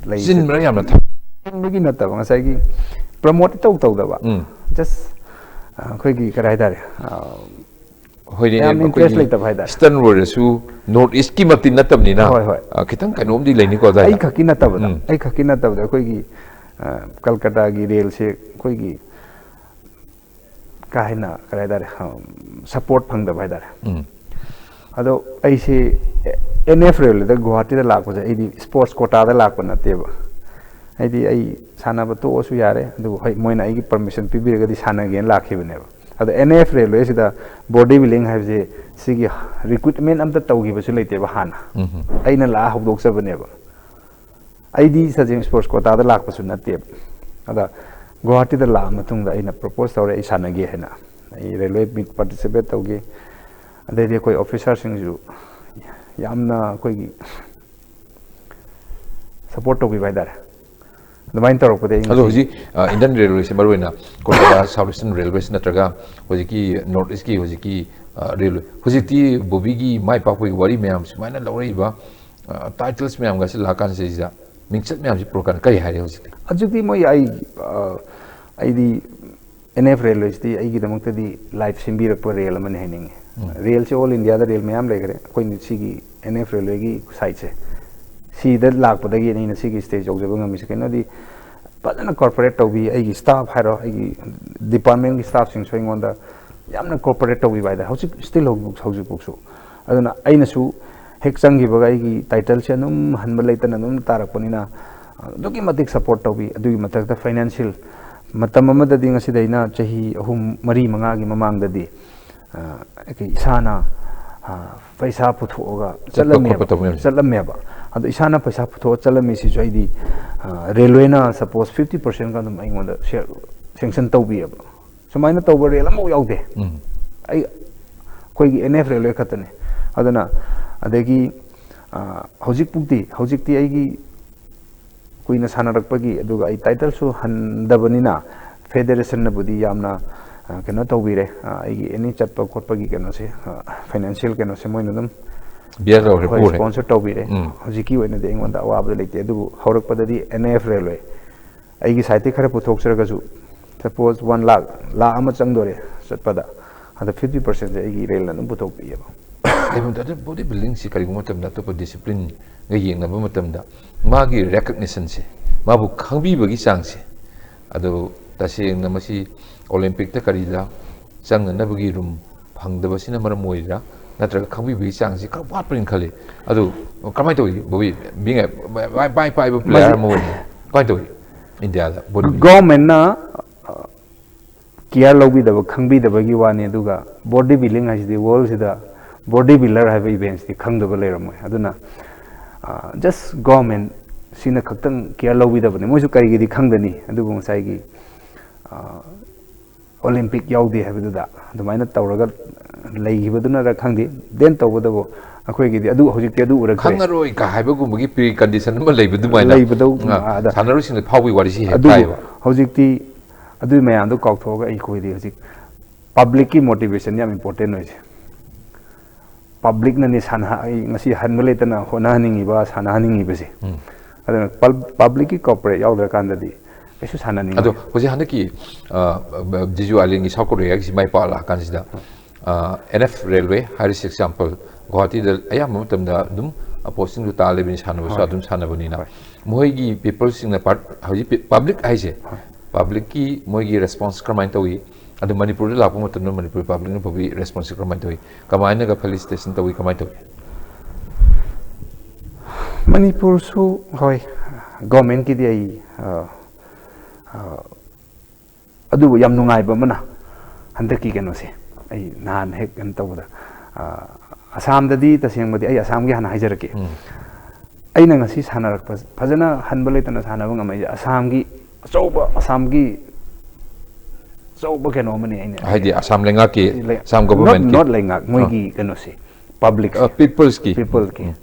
ꯂꯩ-, ꯆꯤꯟꯕ꯭ꯔꯥ ꯌꯥꯝꯅ ꯊꯕꯛ? ꯆꯤꯟꯕꯒꯤ ꯅꯠꯇꯕ, ꯉꯁꯥꯏꯒꯤ ꯄ꯭ꯔꯃꯣꯠ ꯇꯧ ꯇꯧꯗꯕ꯫ ꯎꯝ꯫ ꯖꯁ, ꯑ, ꯑꯩꯈꯣꯏꯒꯤ ꯀꯔꯤ ꯍꯥꯏꯇꯥꯔꯦ, ꯑ, ꯍꯣꯏꯅꯦ, ꯌꯥꯝ interest ꯑꯩꯈꯣꯏꯒꯤ ꯂꯩꯇꯕ ꯍꯥꯏꯇꯥꯔꯦ꯫ ꯏꯁꯇꯔꯟ ꯑꯣꯏꯔꯁꯨ ꯅꯣꯔꯠ ꯏꯁꯀꯤ ꯃꯛꯇꯤ ꯅꯠꯇꯕꯅꯤꯅ, ꯍꯣꯏ, ꯍꯣꯏ꯫ ꯑ, ꯈꯤꯇꯪ ꯀꯩꯅꯣꯝꯗꯤ ꯂꯩꯅꯤꯀꯣ ꯑꯗꯥꯏꯗ꯫ ꯑꯩ ꯈꯛꯀꯤ ꯅꯠꯇꯕꯗ, ꯎꯝ꯫ ꯑꯩ ꯈꯛꯀꯤ ꯅꯠꯇꯕꯗ ꯑꯩꯈꯣꯏꯒꯤ, ꯑ, ꯀꯜꯀꯇꯥꯒꯤ ꯔꯦꯜꯁꯦ ꯑꯩꯈꯣꯏꯒꯤ ꯀꯥ ꯍꯦꯟꯅ ꯀꯔꯤ ꯍꯥꯏꯇꯥꯔꯦ, ꯁꯄꯣꯔꯠ ꯐꯪꯗꯕ ꯍꯥꯏꯇꯥꯔꯦ꯫ ꯑꯗꯣ ꯑꯩꯁꯤ ꯑꯦꯟ ꯑꯦꯐ ꯔꯦꯜꯋꯦꯗ ꯒꯨꯋꯥꯍꯥꯇꯤꯗ ꯂꯥꯛꯄꯁꯦ ꯑꯩꯗꯤ ꯁ꯭ꯄꯣꯔꯠꯁ ꯀꯣꯇꯥꯗ ꯂꯥꯛꯄ ꯅꯠꯇꯦꯕ꯫ ꯍꯥꯏꯗꯤ ꯑꯩ ꯁꯥꯟꯅꯕ ꯇꯣꯛꯑꯁꯨ ꯌꯥꯔꯦ, ꯑꯗꯨꯕꯨ ꯍꯣꯏ, ꯃꯣꯏꯅ ꯑꯩꯒꯤ ꯄꯔꯃꯤꯁꯟ ꯄꯤꯕꯤꯔꯒꯗꯤ ꯁꯥꯟꯅꯒꯦꯅ ꯂꯥꯛꯈꯤꯕꯅꯦꯕ꯫ ꯑꯗꯣ ꯑꯦꯟ ꯑꯦꯐ ꯔꯦꯜꯋꯦꯁꯤꯗ ꯕꯣꯗꯤ ꯕꯤꯜꯗꯤꯡ ꯍꯥꯏꯕꯁꯦ, ꯁꯤꯒꯤ ꯔꯤꯀ꯭ꯔꯨꯠꯃꯦꯟ ꯑꯝꯇ ꯇꯧꯈꯤꯕꯁꯨ ꯂꯩꯇꯦꯕ ꯍꯥꯟꯅ꯫ ꯑꯩꯅ ꯂꯥꯛꯑ ꯍꯧꯗꯣꯛꯆꯕꯅꯦꯕ꯫ ꯑꯩꯗꯤ ꯁꯖꯦꯡ ꯁ꯭ꯄꯣꯔꯠꯁ ꯀꯣꯇꯥꯗ ꯂꯥꯛꯄꯁꯨ ꯅꯠꯇꯦꯕ꯫ ꯑꯗ ꯒꯨꯋꯥꯍꯥꯇꯤꯗ ꯂꯥꯛꯑ ꯃꯇꯨꯡꯗ ꯑꯩꯅ ꯄ꯭ꯔꯣꯄꯣꯁ ꯇꯧꯔꯦ, ꯑꯩ ꯁꯥꯟꯅꯒꯦ ꯍꯥꯏꯅ꯫ ꯑꯩ ꯔꯦꯜꯋꯦ ꯃꯤꯠ ꯄꯥꯔꯇꯤꯁꯤꯄꯦꯠ ꯇꯧꯒꯦ꯫ ꯑꯗꯩꯗꯤ ꯑꯩꯈꯣꯏ ꯑꯣꯐꯤꯁꯥꯔꯁꯤꯡꯁꯨ ꯌꯥꯝꯅ ꯑꯩꯈꯣꯏꯒꯤ ꯁꯄꯣꯔꯠ ꯇꯧꯕꯤꯕ ꯍꯥꯏꯇꯥꯔꯦ꯫ ꯑꯗꯨꯃꯥꯏꯅ ꯇꯧꯔꯛꯄꯗꯒꯤ ꯑꯩ ꯑꯗꯣ ꯉꯁꯤ ꯍꯧꯖꯤꯛ, ꯑ, ꯏꯟꯗꯤꯌꯟ ꯔꯦꯜꯋꯦꯁꯦ, ꯃꯔꯨꯑꯣꯏꯅ ꯀꯣꯜꯀꯇꯥ ꯁꯥꯎꯠ ꯏꯁꯇꯔꯟ ꯔꯦꯜꯋꯦꯁ ꯅꯠꯇ꯭ꯔꯒ ꯍꯧꯖꯤꯛꯀꯤ ꯅꯣꯔꯠ ꯏꯁꯀꯤ ꯍꯧꯖꯤꯛꯀꯤ, ꯑ, ꯔꯦꯜꯋꯦ, ꯍꯧꯖꯤꯛꯇꯤ ꯕꯣꯕꯤꯒꯤ ꯃꯥꯏ ꯄꯥꯛꯄꯒꯤ ꯋꯥꯔꯤ ꯃꯌꯥꯝ ꯁꯨꯃꯥꯏꯅ ꯂꯧꯔꯛꯏꯕ, ꯑ, ꯇꯥꯏꯇꯜꯁ ꯃꯌꯥꯝꯒꯁꯦ ꯂꯥꯛꯀꯥꯟꯁꯤꯗ, ꯃꯤꯡꯆꯠ ꯃꯌꯥꯝꯁꯤ ꯄꯨꯔꯛꯀꯥꯟꯗ ꯀꯔꯤ ꯍꯥꯏꯔꯦ ꯍꯧꯖꯤꯛꯇꯤ? ꯍꯧꯖꯤꯛꯇꯤ ꯃꯣꯏ, ꯑꯩ, ꯑ, ꯑꯩꯗꯤ ꯑꯦꯟ ꯑꯦꯐ ꯔꯦꯜꯋꯦꯁꯤꯗꯤ ꯑꯩꯒꯤꯗꯃꯛꯇꯗꯤ ꯂꯥꯏꯐ ꯁꯦꯝꯕꯤꯔꯛꯄ ꯔꯦꯜ ꯑꯃꯅꯤ ꯍꯥꯏꯅꯤꯡꯉꯤ꯫ ꯔꯦꯜꯁꯦ ꯑꯣꯜ ꯏꯟꯗꯤꯌꯥꯗ ꯔꯦꯜ ꯃꯌꯥꯝ ꯂꯩꯈ꯭ꯔꯦ, ꯑꯩꯈꯣꯏꯅ ꯁꯤꯒꯤ ꯑꯦꯟ ꯑꯦꯐ ꯔꯦꯜꯋꯦꯒꯤ ꯁꯥꯏꯠꯁꯦ, ꯁꯤꯗ ꯂꯥꯛꯄꯗꯒꯤ ꯑꯩꯅ ꯁꯤꯒꯤ ꯁ꯭ꯇꯦꯖ ꯌꯧꯖꯕ ꯉꯝꯃꯤꯁꯦ꯫ ꯀꯩꯅꯣꯗꯤ ꯐꯖꯅ ꯀꯣꯑꯣꯄꯔꯦꯠ ꯇꯧꯕꯤ, ꯑꯩꯒꯤ ꯁ꯭ꯇꯥꯐ ꯍꯥꯏꯔꯣ, ꯑꯩꯒꯤ ꯗꯤꯄꯥꯔꯠꯃꯦꯟꯒꯤ ꯁ꯭ꯇꯥꯐꯁꯤꯡꯁꯨ ꯑꯩꯉꯣꯟꯗ ꯌꯥꯝꯅ ꯀꯣꯑꯣꯄꯔꯦꯠ ꯇꯧꯕꯤꯕ ꯍꯥꯏꯇꯥꯔꯦ꯫ ꯍꯧꯖꯤꯛ ꯁ꯭ꯇꯤꯜ ꯍꯧꯖꯤꯛ, ꯍꯧꯖꯤꯛꯐꯥꯎꯁꯨ꯫ ꯑꯗꯨꯅ ꯑꯩꯅꯁꯨ ꯍꯦꯛ ꯆꯪꯈꯤꯕꯒ ꯑꯩꯒꯤ ꯇꯥꯏꯇꯜꯁꯦ ꯑꯗꯨꯝ ꯍꯟꯕ ꯂꯩꯇꯅ ꯑꯗꯨꯝ ꯇꯥꯔꯛꯄꯅꯤꯅ, ꯑꯗꯨꯛꯀꯤ ꯃꯇꯤꯛ ꯁꯄꯣꯔꯠ ꯇꯧꯕꯤ꯫ ꯑꯗꯨꯒꯤ ꯃꯊꯛꯇ ꯐꯥꯏꯅꯥꯟꯁꯤꯌꯦꯜ, ꯃꯇꯝ ꯑꯃꯗꯗꯤ, ꯉꯁꯤꯗꯩꯅ ꯆꯍꯤ ꯑꯍꯨꯝ, ꯃꯔꯤ, ꯃꯉꯥꯒꯤ ꯃꯃꯥꯡꯗꯗꯤ, ꯑ, ꯑꯩꯈꯣꯏ ꯏꯁꯥꯅ, ꯑ, ꯄꯩꯁꯥ ꯄꯨꯊꯣꯛꯑꯒ ꯆꯠꯄ ꯆꯠꯂꯝꯃꯦꯕ꯫ ꯈꯣꯠꯄ ꯇꯧꯕ ꯃꯌꯥꯝꯁꯦ꯫ ꯆꯠꯂꯝꯃꯦꯕ꯫ ꯑꯗꯣ ꯏꯁꯥꯅ ꯄꯩꯁꯥ ꯄꯨꯊꯣꯛꯑ ꯆꯠꯂꯝꯃꯤꯁꯤꯁꯨ ꯑꯩꯗꯤ, ꯑ, ꯔꯦꯜꯋꯦꯅ ꯁꯄꯣꯁ ꯐꯤꯐꯇꯤ ꯄꯥꯔꯁꯦꯟꯒ ꯑꯗꯨꯝ ꯑꯩꯉꯣꯟꯗ ꯁꯦꯡꯁꯟ ꯇꯧꯕꯤꯑꯕ꯫ ꯁꯨꯃꯥꯏꯅ ꯇꯧꯕ ꯔꯦꯜ ꯑꯃꯐꯥꯎ ꯌꯥꯎꯗꯦ꯫ ꯎꯝ꯫ ꯑꯩ, ꯑꯩꯈꯣꯏꯒꯤ ꯑꯦꯟ ꯑꯦꯐ ꯔꯦꯜꯋꯦ ꯈꯛꯇꯅꯤ꯫ ꯑꯗꯨꯅ ꯑꯗꯒꯤ, ꯑ, ꯍꯧꯖꯤꯛꯄꯨꯗꯤ, ꯍꯧꯖꯤꯛꯇꯤ ꯑꯩꯒꯤ ꯀꯨꯏꯅ ꯁꯥꯟꯅꯔꯛꯄꯒꯤ, ꯑꯗꯨꯒ ꯑꯩ ꯇꯥꯏꯇꯜꯁꯨ ꯍꯟꯗꯕꯅꯤꯅ, ꯐꯦꯗꯦꯔꯦꯁꯟꯅꯕꯨꯗꯤ ꯌꯥꯝꯅ, ꯑ, ꯀꯩꯅꯣ ꯇꯧꯕꯤꯔꯦ, ꯑ, ꯑꯩꯒꯤ ꯑꯦꯅꯤ ꯆꯠꯄ ꯈꯣꯠꯄꯒꯤ ꯀꯩꯅꯣꯁꯦ, ꯑ, ꯐꯥꯏꯅꯥꯟꯁꯤꯌꯦꯜ ꯀꯩꯅꯣꯁꯦ ꯃꯣꯏꯅ ꯑꯗꯨꯝ ꯕꯤꯌꯔ ꯇꯧꯔꯦ, ꯍꯣꯏ, ꯄꯨꯔꯦ꯫ ꯁ꯭ꯄꯣꯟꯁꯔ ꯇꯧꯕꯤꯔꯦ꯫ ꯎꯝ꯫ ꯍꯧꯖꯤꯛꯀꯤ ꯑꯣꯏꯅꯗꯤ ꯑꯩꯉꯣꯟꯗ ꯑꯋꯥꯕꯗꯤ ꯂꯩꯇꯦ, ꯑꯗꯨꯕꯨ ꯍꯧꯔꯛꯄꯗꯗꯤ ꯑꯦꯟ ꯑꯦꯐ ꯔꯦꯜꯋꯦ ꯑꯩꯒꯤ ꯁꯥꯏꯠꯇꯒꯤ ꯈꯔ ꯄꯨꯊꯣꯛꯆꯔꯒꯁꯨ, ꯁꯄꯣꯁ ꯋꯥꯟ ꯂꯥꯈ, ꯂꯥꯈ ꯑꯃ ꯆꯪꯗꯣꯔꯦ ꯆꯠꯄꯗ, ꯑꯗ ꯐꯤꯐꯇꯤ ꯄꯥꯔꯁꯦꯟꯁꯦ ꯑꯩꯒꯤ ꯔꯦꯜꯅ ꯑꯗꯨꯝ ꯄꯨꯊꯣꯛꯄꯤꯑꯕ꯫ ꯀꯩꯒꯨꯝꯕ ꯃꯇꯝꯗ ꯕꯣꯗꯤ ꯕꯤꯜꯗꯤꯡꯁꯤ ꯀꯔꯤꯒꯨꯝꯕ ꯃꯇꯝꯗ ꯑꯇꯣꯞꯄ ꯗꯤꯁꯤꯄ꯭ꯂꯤꯟꯒ ꯌꯦꯡꯅꯕ ꯃꯇꯝꯗ ꯃꯥꯒꯤ ꯔꯦꯀꯛꯅꯤꯁꯟꯁꯦ, ꯃꯥꯕꯨ ꯈꯪꯕꯤꯕꯒꯤ ꯆꯥꯡꯁꯦ, ꯑꯗꯨ ꯇꯁꯦꯡꯅ ꯃꯁꯤ ꯑꯣꯂꯦꯝꯄꯤꯛꯇ ꯀꯔꯤꯗ ꯆꯪꯅꯅꯕꯒꯤ ꯔꯨꯝ ꯐꯪꯗꯕꯁꯤꯅ ꯃꯔꯝ ꯑꯣꯏꯔꯤꯔꯥ, ꯅꯠꯇ꯭ꯔꯒ ꯈꯪꯕꯤꯕꯒꯤ ꯆꯥꯡꯁꯤ ꯈꯔ ꯋꯥꯠꯄ꯭ꯔꯅ ꯈꯜꯂꯤ꯫ ꯑꯗꯨ ꯀꯃꯥꯏꯅ ꯇꯧꯏ ꯕꯣꯕꯤ? ꯕꯤꯡ ꯃꯥꯏ ꯄꯥꯏꯕ ꯄ꯭ꯂꯦꯌꯥꯔ ꯑꯃ ꯑꯣꯏꯅ ꯀꯃꯥꯏꯅ ꯇꯧꯏ ꯏꯟꯗꯤꯌꯥꯗ ꯕꯣꯗꯤ ꯕꯤꯜꯗꯤꯡ? ꯒꯣꯔꯃꯦꯟꯅ ꯀꯤꯌꯥꯔ ꯂꯧꯕꯤꯗꯕ, ꯈꯪꯕꯤꯗꯕꯒꯤ ꯋꯥꯅꯤ꯫ ꯑꯗꯨꯒ ꯕꯣꯗꯤ ꯕꯤꯜꯗꯤꯡ ꯍꯥꯏꯁꯤꯗꯤ ꯋꯥꯔꯜꯁꯤꯗ ꯕꯣꯗꯤ ꯕꯤꯜꯗꯔ ꯍꯥꯏꯕ ꯏꯚꯦꯟꯁꯤꯗꯤ ꯈꯪꯗꯕ ꯂꯩꯔꯝꯃꯣꯏ꯫ ꯑꯗꯨꯅ ꯖꯁ ꯒꯣꯔꯃꯦꯟ ꯁꯤꯅ ꯈꯛꯇꯪ ꯀꯤꯌꯥꯔ ꯂꯧꯕꯤꯗꯕꯅꯤ꯫ ꯃꯣꯏꯁꯨ ꯀꯔꯤꯒꯤꯗꯤ ꯈꯪꯗꯅꯤ꯫ ꯑꯗꯨꯕꯨ ꯉꯁꯥꯏꯒꯤ ꯑꯣꯂꯦꯝꯄꯤꯛ ꯌꯥꯎꯗꯦ ꯍꯥꯏꯕꯗꯨꯗ ꯑꯗꯨꯃꯥꯏꯅ ꯇꯧꯔꯒ ꯂꯩꯈꯤꯕꯗꯨꯅꯔ ꯈꯪꯗꯦ꯫ ꯗꯦꯟ ꯇꯧꯕꯇꯕꯨ ꯑꯩꯈꯣꯏꯒꯤꯗꯤ ꯑꯗꯨ ꯍꯧꯖꯤꯛꯇꯤ ꯑꯗꯨ ꯎꯔꯛꯇ꯭ꯔꯦ꯫ ꯈꯪꯉꯔꯣꯏ ꯀ ꯍꯥꯏꯕꯒꯨꯝꯕꯒꯤ ꯄ꯭ꯔꯤ ꯀꯟꯗꯤꯁꯟ ꯑꯃ ꯂꯩꯕꯗꯨꯃꯥꯏꯅ ꯂꯩꯕꯗꯧ ꯑ, ꯑꯗ ꯁꯥꯟꯅꯔꯣꯏꯁꯤꯡꯗ ꯐꯥꯎꯕꯒꯤ ꯋꯥꯔꯤꯁꯤ ꯍꯦꯛ ꯑꯗꯨꯕꯨ ꯇꯥꯏꯌꯦꯕ꯫ ꯍꯧꯖꯤꯛꯇꯤ ꯑꯗꯨꯒꯤ ꯃꯌꯥꯝꯗꯣ ꯀꯥꯎꯊꯣꯛꯑꯒ ꯑꯩꯈꯣꯏꯗꯤ ꯍꯧꯖꯤꯛ ꯄꯕ꯭ꯂꯤꯛꯀꯤ ꯃꯣꯇꯤꯚꯦꯁꯟ ꯌꯥꯝ ꯏꯝꯄꯣꯔꯇꯦꯟ ꯑꯣꯏꯁꯦ꯫ ꯄꯕ꯭ꯂꯤꯛꯅꯅꯦ ꯁꯥꯟꯅ ꯑꯩ ꯉꯁꯤ ꯍꯟꯕ ꯂꯩꯇꯅ ꯍꯣꯠꯅꯍꯟꯅꯤꯡꯉꯤꯕ, ꯁꯥꯟꯅꯍꯟꯅꯤꯡꯉꯤꯕꯁꯦ꯫ ꯎꯝ꯫ ꯑꯗꯨꯅ ꯄꯕ꯭ꯂꯤꯛꯀꯤ ꯀꯣꯑꯣꯄꯔꯦꯠ ꯌꯥꯎꯗ꯭ꯔꯀꯥꯟꯗꯗꯤ ꯀꯩꯁꯨ ꯁꯥꯟꯅꯅꯤꯡꯉꯣꯏ꯫ ꯑꯗꯣ ꯍꯧꯖꯤꯛ ꯍꯟꯗꯛꯀꯤ ꯑ, ꯖꯤꯖꯨ ꯑꯥꯏꯂꯦꯟꯒꯤ ꯁꯥꯎꯠ ꯀꯣꯔꯤꯌꯥꯒꯤꯁꯤ ꯃꯥꯏ ꯄꯥꯛꯂꯛꯑꯀꯥꯟꯁꯤꯗ ꯑꯦꯟ ꯑꯦꯐ ꯔꯦꯜꯋꯦ ꯍꯥꯏꯔꯤꯁꯤ ꯑꯦꯛꯖꯥꯝꯄꯜ ꯒꯨꯍꯥꯇꯤꯗ ꯑꯌꯥꯝꯕ ꯃꯇꯝꯗ ꯑꯗꯨꯝ ꯄꯣꯁꯇꯤꯡꯗꯨ ꯇꯥ ꯂꯩꯕꯅꯤ, ꯁꯥꯟꯅꯕꯁꯨ ꯍꯣꯏ꯫ ꯑꯗꯨꯝ ꯁꯥꯟꯅꯕꯅꯤꯅ꯫ ꯍꯣꯏ꯫ ꯃꯣꯏꯒꯤ ꯄꯤꯄꯜꯁꯤꯡꯅ ꯄꯥꯔꯠ ꯍꯧꯖꯤꯛ ꯄꯤ- ꯄꯕ꯭ꯂꯤꯛ ꯍꯥꯏꯁꯦ, ꯄꯕ꯭ꯂꯤꯛꯀꯤ ꯃꯣꯏꯒꯤ ꯔꯦꯁꯄꯣꯟꯁ ꯀꯔꯝꯍꯥꯏꯅ ꯇꯧꯏ? ꯑꯗꯨ ꯃꯅꯤꯄꯨꯔꯗ ꯂꯥꯛꯄ ꯃꯇꯝꯗ ꯃꯅꯤꯄꯨꯔ ꯄꯕ꯭ꯂꯤꯛꯅ ꯐꯥꯎꯕꯤ ꯔꯦꯁꯄꯣꯟꯁꯁꯤ ꯀꯔꯝꯍꯥꯏꯅ ꯇꯧꯏ? ꯀꯃꯥꯏꯅꯒ ꯐꯦꯂꯤꯁꯤꯇꯦꯁꯟ ꯇꯧꯏ? ꯀꯃꯥꯏꯅ ꯇꯧꯏ? ꯃꯅꯤꯄꯨꯔꯁꯨ ꯍꯣꯏ, ꯒꯣꯔꯃꯦꯟꯀꯤꯗꯤ ꯑꯩ ꯑ, ꯑ, ꯑꯗꯨꯕꯨ ꯌꯥꯝ ꯅꯨꯡꯉꯥꯏꯕ ꯑꯃꯅ ꯍꯟꯗꯛꯀꯤ ꯀꯩꯅꯣꯁꯦ ꯑꯩ ꯅꯍꯥꯟ ꯍꯦꯛ ꯀꯩꯅꯣ ꯇꯧꯕꯗ ꯑ, ꯑꯁꯥꯝꯗꯗꯤ ꯇꯁꯦꯡꯕꯗꯤ ꯑꯩ ꯑꯁꯥꯝꯒꯤ ꯍꯥꯟꯅ ꯍꯥꯏꯖꯔꯛꯀꯦ꯫ ꯎꯝ꯫ ꯑꯩꯅ ꯉꯁꯤ ꯁꯥꯟꯅꯔꯛꯄ ꯐꯖꯅ ꯍꯟꯕ ꯂꯩꯇꯅ ꯁꯥꯟꯅꯕ ꯉꯝꯃꯛꯏꯁꯦ ꯑꯁꯥꯝꯒꯤ ꯑꯆꯧꯕ, ꯑꯁꯥꯝꯒꯤ ꯑꯆꯧꯕ ꯀꯩꯅꯣ ꯑꯃꯅꯤ ꯑꯩꯅ ꯍꯥꯏꯗꯤ ꯑꯁꯥꯝ ꯂꯩꯉꯥꯛꯀꯤ, ꯂꯩ- ꯑꯁꯥꯝ not, ꯒꯣꯚꯔꯟꯃꯦꯟꯠꯀꯤ? Not ꯂꯩꯉꯥꯛ, ꯃꯣꯏꯒꯤ ꯀꯩꯅꯣꯁꯦ, ꯄꯕ꯭ꯂꯤꯛ, ꯑ, ꯄꯤꯄꯜꯁꯀꯤ? ꯄꯤꯄꯜꯒꯤ꯫ ꯎꯝ꯫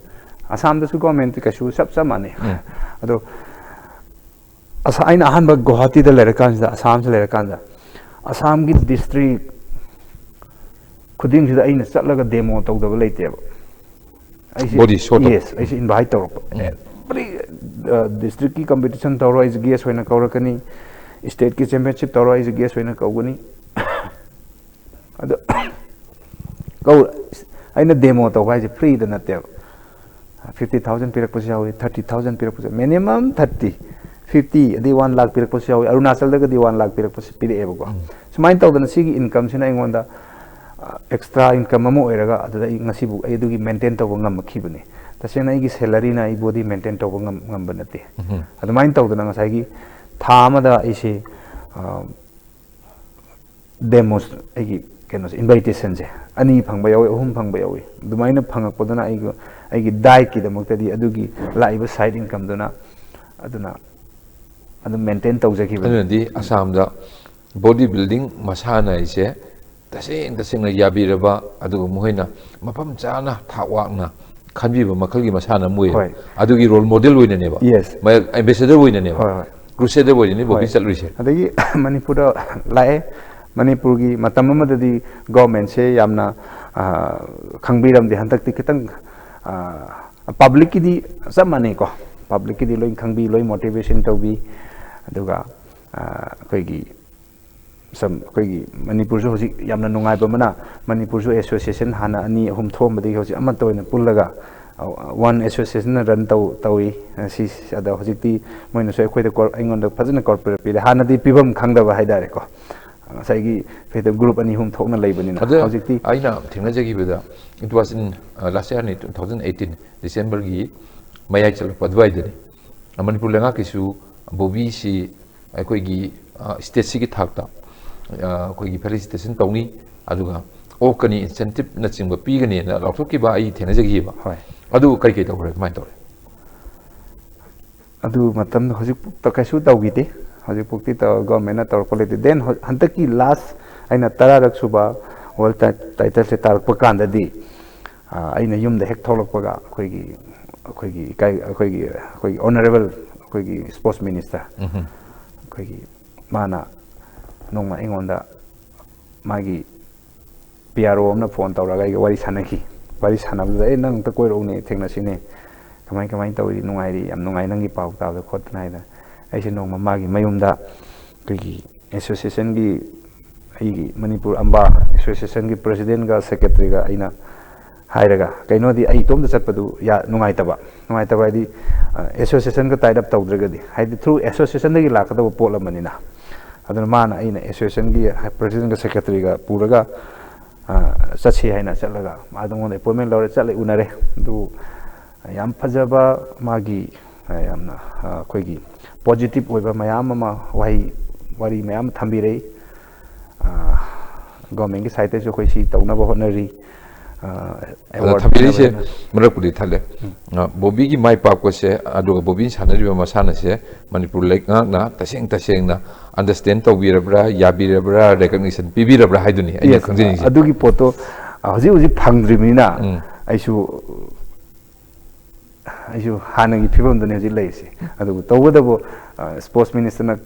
ꯑꯁꯥꯝꯗꯁꯨ ꯒꯣꯔꯃꯦꯟꯠꯇꯤ ꯀꯩꯁꯨ ꯆꯞ ꯆꯞ ꯃꯥꯟꯅꯩ꯫ ꯎꯝ꯫ ꯑꯗꯣ ꯑꯁ, ꯑꯩꯅ ꯑꯍꯥꯟꯕ ꯒꯨꯋꯥꯍꯥꯇꯤꯗ ꯂꯩꯔꯀꯥꯟꯁꯤꯗ, ꯑꯁꯥꯝꯁꯤ ꯂꯩꯔꯀꯥꯟꯗ ꯑꯁꯥꯝꯒꯤ ꯗꯤꯁꯇ꯭ꯔꯤꯛ ꯈꯨꯗꯤꯡꯁꯤꯗ ꯑꯩꯅ ꯆꯠꯂꯒ ꯗꯦꯃꯣ ꯇꯧꯗꯕ ꯂꯩꯇꯦꯕ꯫ ꯑꯩꯁꯦ Body show ꯇꯧ- ꯌꯦꯁ, ꯑꯩꯁꯦ ꯏꯟꯚꯥꯏꯠ ꯇꯧꯔꯛꯄ꯫ ꯎꯝ꯫ ꯑꯦꯕ꯭ꯔꯤ ꯗꯤꯁꯇ꯭ꯔꯤꯛꯀꯤ ꯀꯝꯄꯤꯇꯤꯁꯟ ꯇꯧꯔꯣ, ꯑꯩꯁꯦ ꯒꯦꯁ ꯑꯣꯏꯅ ꯀꯧꯔꯛꯀꯅꯤ꯫ ꯁ꯭ꯇꯦꯠꯀꯤ ꯆꯦꯝꯄꯤꯌꯟꯁꯤꯞ ꯇꯧꯔꯣ, ꯑꯩꯁꯦ ꯒꯦꯁ ꯑꯣꯏꯅ ꯀꯧꯒꯅꯤ꯫ ꯑꯗꯣ ꯀꯧ ꯑꯩꯅ ꯗꯦꯃꯣ ꯇꯧꯕ ꯍꯥꯏꯁꯦ ꯐ꯭ꯔꯤꯗ ꯅꯠꯇꯦꯕ꯫ ꯐꯤꯐꯇꯤ ꯊꯥꯎꯖꯟ ꯄꯤꯔꯛꯄꯁꯨ ꯌꯥꯎꯏ, ꯊꯥꯔꯇꯤ ꯊꯥꯎꯖꯟ ꯄꯤꯔꯛꯄꯁꯨ, ꯃꯤꯅꯤꯃꯝ ꯊꯥꯔꯇꯤ, ꯐꯤꯐꯇꯤ ꯑꯗꯩ ꯋꯥꯟ ꯂꯥꯛ ꯄꯤꯔꯛꯄꯁꯨ ꯌꯥꯎꯏ, ꯑꯔꯨꯅꯥꯆꯜꯗꯒꯗꯤ ꯋꯥꯟ ꯂꯥꯛ ꯄꯤꯔꯛꯄꯁꯨ ꯄꯤꯔꯛꯑꯦꯕꯀꯣ꯫ ꯁꯨꯃꯥꯏꯅ ꯇꯧꯗꯅ ꯁꯤꯒꯤ ꯏꯟꯀꯝꯁꯤꯅ ꯑꯩꯉꯣꯟꯗ ꯑꯦꯛꯁꯇ꯭ꯔꯥ ꯏꯟꯀꯝ ꯑꯃ ꯑꯣꯏꯔꯒ ꯑꯗꯨꯗ ꯑꯩ ꯉꯁꯤꯕꯨ ꯑꯩ ꯑꯗꯨꯒꯤ ꯃꯦꯟꯇꯦꯟ ꯇꯧꯕ ꯉꯝꯃꯛꯈꯤꯕꯅꯤ꯫ ꯇꯁꯦꯡꯅ ꯑꯩꯒꯤ ꯁꯦꯂꯔꯤꯅ ꯑꯩ ꯕꯣꯗꯤ ꯃꯦꯟꯇꯦꯟ ꯇꯧꯕ ꯉꯝ- ꯉꯝꯕ ꯅꯠꯇꯦ꯫ ꯑꯗꯨꯃꯥꯏꯅ ꯇꯧꯗꯅ ꯉꯁꯥꯏꯒꯤ ꯊꯥ ꯑꯃꯗ ꯑꯩꯁꯦ ꯗꯦꯃꯣꯁ ꯑꯩꯒꯤ ꯀꯩꯅꯣꯁꯦ, ꯏꯟꯚꯥꯏꯇꯦꯁꯟꯁꯦ ꯑꯅꯤ ꯐꯪꯕ ꯌꯥꯎꯏ, ꯑꯍꯨꯝ ꯐꯪꯕ ꯌꯥꯎꯏ꯫ ꯑꯗꯨꯃꯥꯏꯅ ꯐꯪꯉꯛꯄꯗꯨꯅ ꯑꯩꯒꯤ ꯑꯩꯒꯤ ꯗꯥꯏꯠꯀꯤꯗꯃꯛꯇꯗꯤ ꯑꯗꯨꯒꯤ ꯂꯥꯛꯏꯕ ꯁꯥꯏꯠ ꯏꯟꯀꯝꯗꯨꯅ ꯑꯗꯨꯅ ꯑꯗꯨꯝ ꯃꯦꯟꯇꯦꯟ ꯇꯧꯖꯈꯤꯕꯅꯤ꯫ ꯑꯗꯨꯅꯗꯤ ꯑꯁꯥꯝꯗ ꯕꯣꯗꯤ ꯕꯤꯜꯗꯤꯡ ꯃꯁꯥꯟꯅ ꯍꯥꯏꯁꯦ ꯇꯁꯦꯡ ꯇꯁꯦꯡꯅ ꯌꯥꯕꯤꯔꯕ, ꯑꯗꯨꯒ ꯃꯈꯣꯏꯅ ꯃꯐꯝ ꯆꯥꯅ ꯊꯥꯛ ꯋꯥꯡꯅ ꯈꯟꯕꯤꯕ ꯃꯈꯜꯒꯤ ꯃꯁꯥꯟꯅ ꯑꯃ ꯑꯣꯏꯌꯦꯕ꯫ ꯍꯣꯏ꯫ ꯑꯗꯨꯒꯤ ꯔꯣꯜ ꯃꯣꯗꯦꯜ ꯑꯣꯏꯅꯅꯦꯕ Yes꯫ ꯃꯌꯥꯝ ꯑꯦꯝꯕꯦꯁꯦꯗꯔ ꯑꯣꯏꯅꯅꯦꯕ꯫ ꯍꯣꯏ, ꯍꯣꯏ꯫ ꯀ꯭ꯔꯨꯁꯦꯗꯔ ꯑꯣꯏꯅꯅꯦ ꯕꯣꯕꯤ ꯍꯣꯏ꯫ ꯆꯠꯂꯨꯏꯁꯦ꯫ ꯑꯗꯒꯤ ꯃꯅꯤꯄꯨꯔꯗ ꯂꯥꯛꯑꯦ, ꯃꯅꯤꯄꯨꯔꯒꯤ ꯃꯇꯝ ꯑꯃꯗꯗꯤ ꯒꯣꯔꯃꯦꯟꯁꯦ ꯌꯥꯝꯅ ꯑ, ꯈꯪꯕꯤꯔꯝꯗꯦ꯫ ꯍꯟꯗꯛꯇꯤ ꯈꯤꯇꯪ ꯄꯕ꯭ꯂꯤꯛꯀꯤꯗꯤ ꯆꯞ ꯃꯥꯟꯅꯩꯀꯣ, ꯄꯕ꯭ꯂꯤꯛꯀꯤꯗꯤ ꯂꯣꯏ ꯈꯪꯕꯤ, ꯂꯣꯏ ꯃꯣꯇꯤꯚꯦꯁꯟ ꯇꯧꯕꯤ꯫ ꯑꯗꯨꯒ ꯑ, ꯑꯩꯈꯣꯏꯒꯤ ꯁꯝ ꯑꯩꯈꯣꯏꯒꯤ ꯃꯅꯤꯄꯨꯔꯁꯨ ꯍꯧꯖꯤꯛ ꯌꯥꯝꯅ ꯅꯨꯡꯉꯥꯏꯕ ꯑꯃꯅ, ꯃꯅꯤꯄꯨꯔꯁꯨ ꯑꯦꯁꯣꯁꯤꯌꯦꯁꯟ ꯍꯥꯟꯅ ꯑꯅꯤ ꯑꯍꯨꯝ ꯊꯣꯛꯑꯝꯕꯗꯒꯤ ꯍꯧꯖꯤꯛ ꯑꯃꯠꯇ ꯑꯣꯏꯅ ꯄꯨꯜꯂꯒ ꯋꯥꯟ ꯑꯦꯁꯣꯁꯤꯌꯦꯁꯟꯅ ꯔꯟ ꯇꯧ ꯇꯧꯏ꯫ ꯁꯤ ꯑꯗ ꯍꯧꯖꯤꯛꯇꯤ ꯃꯣꯏꯅꯁꯨ ꯑꯩꯈꯣꯏꯗ ꯀꯣꯔ- ꯑꯩꯉꯣꯟꯗ ꯐꯖꯅ ꯀꯣꯔꯄꯣꯔꯦꯠ ꯄꯤꯔꯦ꯫ ꯍꯥꯟꯅꯗꯤ ꯄꯤꯐꯝ ꯈꯪꯗꯕ ꯍꯥꯏꯇꯥꯔꯦꯀꯣ, ꯉꯁꯥꯏꯒꯤ ꯐꯦꯗ ꯒ꯭ꯔꯨꯞ ꯑꯅꯤ ꯑꯍꯨꯝ ꯊꯣꯛꯅ ꯂꯩꯕꯅꯤꯅ꯫ ꯑꯗ ꯍꯧꯖꯤꯛꯇꯤ ꯑꯩꯅ ꯊꯦꯡꯅꯖꯈꯤꯕꯗ, it was in, uh, last year ꯅꯤ, two thousand eighteen Decemberꯒꯤ ꯃꯌꯥꯏ ꯆꯜꯂꯛꯄ ꯑꯗꯨꯋꯥꯏꯗꯅꯤ꯫ ꯃꯅꯤꯄꯨꯔ ꯂꯩꯉꯥꯛꯀꯤꯁꯨ ꯕꯣꯕꯤꯁꯤ ꯑꯩꯈꯣꯏꯒꯤ, ꯑ, ꯁ꯭ꯇꯦꯠꯁꯤꯒꯤ ꯊꯥꯛꯇ, ꯑ, ꯑꯩꯈꯣꯏꯒꯤ ꯐꯦꯂꯤꯁꯤꯇꯦꯁꯟ ꯇꯧꯅꯤ, ꯑꯗꯨꯒ ꯑꯣꯛꯀꯅꯤ, ꯏꯟꯁꯦꯟꯇꯤꯞꯅꯆꯤꯡꯕ ꯄꯤꯒꯅꯤꯅ ꯂꯥꯎꯊꯣꯛꯈꯤꯕ ꯑꯩ ꯊꯦꯡꯅꯖꯈꯤꯕ꯫ ꯍꯣꯏ꯫ ꯑꯗꯨ ꯀꯔꯤ ꯀꯔꯤ ꯇꯧꯈ꯭ꯔꯦ, ꯀꯃꯥꯏꯅ ꯇꯧꯔꯦ? ꯑꯗꯨ ꯃꯇꯝꯗ ꯍꯧꯖꯤꯛ ꯀꯩꯁꯨ ꯇꯧꯈꯤꯗꯦ꯫ ꯍꯧꯖꯤꯛꯐꯥꯎꯗꯤ ꯇꯧ- ꯒꯣꯔꯃꯦꯟꯅ ꯇꯧꯔꯛꯄ ꯂꯩꯇꯦ꯫ ꯗꯦꯟ ꯍꯧ- ꯍꯟꯗꯛꯀꯤ ꯂꯥꯁ ꯑꯩꯅ ꯇꯔꯥꯔꯛ ꯁꯨꯕ ꯋꯥꯔꯜ ꯇꯥꯏ- ꯇꯥꯏꯇꯜꯁꯦ ꯇꯥꯔꯛꯄ ꯀꯥꯟꯗꯗꯤ, ꯑ, ꯑꯩꯅ ꯌꯨꯝꯗ ꯍꯦꯛ ꯊꯣꯛꯂꯛꯄꯒ ꯑꯩꯈꯣꯏꯒꯤ ꯑꯩꯈꯣꯏꯒꯤ ꯏꯀꯥꯏ ꯑꯩꯈꯣꯏꯒꯤ ꯑꯩꯈꯣꯏꯒꯤ ꯑꯣꯅꯔꯦꯕꯜ ꯑꯩꯈꯣꯏꯒꯤ ꯁ꯭ꯄꯣꯔꯠꯁ ꯃꯤꯅꯤꯁꯇꯔ ꯑꯩꯈꯣꯏꯒꯤ ꯃꯥꯅ ꯅꯣꯡꯃ ꯑꯩꯉꯣꯟꯗ ꯃꯥꯒꯤ ꯄꯤ ꯑꯥꯔ ꯑꯣ ꯑꯃꯅ ꯐꯣꯟ ꯇꯧꯔꯒ ꯑꯩꯒ ꯋꯥꯔꯤ ꯁꯥꯟꯅꯈꯤ꯫ ꯋꯥꯔꯤ ꯁꯥꯟꯅꯕꯗꯨꯗ, "ꯑꯦ, ꯅꯪ ꯑꯝꯇ ꯀꯣꯏꯔꯛꯎꯅꯦ, ꯊꯦꯡꯅꯁꯤꯅꯦ, ꯀꯃꯥꯏ ꯀꯃꯥꯏꯅ ꯇꯧꯔꯤ, ꯅꯨꯡꯉꯥꯏꯔꯤ, ꯌꯥꯝ ꯅꯨꯡꯉꯥꯏ ꯅꯪꯒꯤ ꯄꯥꯎ ꯇꯥꯕꯗ" ꯈꯣꯠꯇꯅ ꯍꯥꯏꯗꯅ꯫ ꯑꯩꯁꯦ ꯅꯣꯡꯃ ꯃꯥꯒꯤ ꯃꯌꯨꯝꯗ ꯑꯩꯈꯣꯏꯒꯤ ꯑꯦꯁꯣꯁꯤꯌꯦꯁꯟꯒꯤ, ꯑꯩꯒꯤ ꯃꯅꯤꯄꯨꯔ ꯑꯝꯕꯥ ꯑꯦꯁꯣꯁꯤꯌꯦꯁꯟꯒꯤ ꯄ꯭ꯔꯁꯤꯗꯦꯟꯒ ꯁꯦꯀ꯭ꯔꯦꯇꯔꯤꯒ ꯑꯩꯅ ꯍꯥꯏꯔꯒ, ꯀꯩꯅꯣꯗꯤ ꯑꯩ ꯏꯇꯣꯝꯇ ꯆꯠꯄꯗꯨ ꯌꯥ- ꯅꯨꯡꯉꯥꯏꯇꯕ꯫ ꯅꯨꯡꯉꯥꯏꯇꯕ ꯍꯥꯏꯗꯤ, ꯑꯦꯁꯣꯁꯤꯌꯦꯁꯟꯒ ꯇꯥꯏꯠ ꯑꯞ ꯇꯧꯗ꯭ꯔꯒꯗꯤ, ꯍꯥꯏꯗꯤ ꯊ꯭ꯔꯨ ꯑꯦꯁꯣꯁꯤꯌꯦꯁꯟꯗꯒꯤ ꯂꯥꯛꯀꯗꯕ ꯄꯣꯠ ꯑꯃꯅꯤꯅ꯫ ꯑꯗꯨꯅ ꯃꯥꯅ, ꯑꯩꯅ ꯑꯦꯁꯣꯁꯤꯌꯦꯁꯟꯒꯤ ꯄ꯭ꯔꯦꯁꯤꯗꯦꯟꯒ ꯁꯦꯀ꯭ꯔꯦꯇꯔꯤꯒ ꯄꯨꯔꯒ ꯑ, ꯆꯠꯁꯤ ꯍꯥꯏꯅ ꯆꯠꯂꯒ ꯃꯥꯗꯣ ꯑꯩꯉꯣꯟꯗ ꯑꯦꯄꯣꯏꯟꯃꯦꯟ ꯂꯧꯔꯦ, ꯆꯠꯂꯦ, ꯎꯅꯔꯦ꯫ ꯑꯗꯨ ꯌꯥꯝ ꯐꯖꯕ ꯃꯥꯒꯤ, ꯑ, ꯌꯥꯝꯅ, ꯑ, ꯑꯩꯈꯣꯏꯒꯤ ꯄꯣꯖꯤꯇꯤꯚ ꯑꯣꯏꯕ ꯃꯌꯥꯝ ꯑꯃ, ꯋꯥꯍꯩ ꯋꯥꯔꯤ ꯃꯌꯥꯝ ꯑꯃ ꯊꯝꯕꯤꯔꯛꯏ꯫ ꯑ, ꯒꯣꯔꯃꯦꯟꯒꯤ ꯁꯥꯏꯠꯇꯁꯨ ꯑꯩꯈꯣꯏ ꯁꯤ ꯇꯧꯅꯕ ꯍꯣꯠꯅꯔꯤ꯫ ꯑ, ꯑꯗ award ꯊꯝꯕꯤꯔꯤꯁꯦ ꯄꯤꯅꯕ ꯍꯣꯠꯅꯔꯤ꯫ ꯃꯔꯛꯄꯨꯗꯤ ꯊꯜꯂꯦ꯫ ꯑ, ꯕꯣꯕꯤꯒꯤ ꯃꯥꯏ ꯄꯥꯛꯄꯁꯦ ꯑꯗꯨꯒ ꯕꯣꯕꯤꯅ ꯁꯥꯟꯅꯔꯤꯕ ꯃꯁꯥꯟꯅꯁꯦ ꯃꯅꯤꯄꯨꯔ ꯂꯩꯉꯥꯛꯅ ꯇꯁꯦꯡ ꯇꯁꯦꯡꯅ ꯑꯟꯗꯔꯁꯇꯦꯟ ꯇꯧꯕꯤꯔꯕ꯭ꯔꯥ, ꯌꯥꯕꯤꯔꯕ꯭ꯔꯥ, ꯔꯦꯀꯛꯅꯤꯁꯟ ꯄꯤꯕꯤꯔꯕ꯭ꯔꯥ ꯍꯥꯏꯗꯨꯅꯤ ꯑꯩꯅ Yes, ꯈꯪꯖꯅꯤꯡꯉꯤꯁꯦ꯫ ꯑꯗꯨꯒꯤ ꯄꯣꯠꯇꯣ, ꯑ, ꯍꯧꯖꯤꯛ ꯍꯧꯖꯤꯛ ꯐꯪꯗ꯭ꯔꯤꯕꯅꯤꯅ ꯎꯝ꯫ ꯑꯩꯁꯨ, ꯑꯩꯁꯨ ꯍꯥꯟꯅꯒꯤ ꯐꯤꯕꯝꯗꯨꯅꯤ ꯍꯧꯖꯤꯛ ꯂꯩꯔꯤꯁꯦ꯫ ꯑꯗꯨꯕꯨ ꯇꯧꯕꯇꯕꯨ, ꯑ, ꯁ꯭ꯄꯣꯔꯠꯁ ꯃꯤꯅꯤꯁꯇꯔꯅ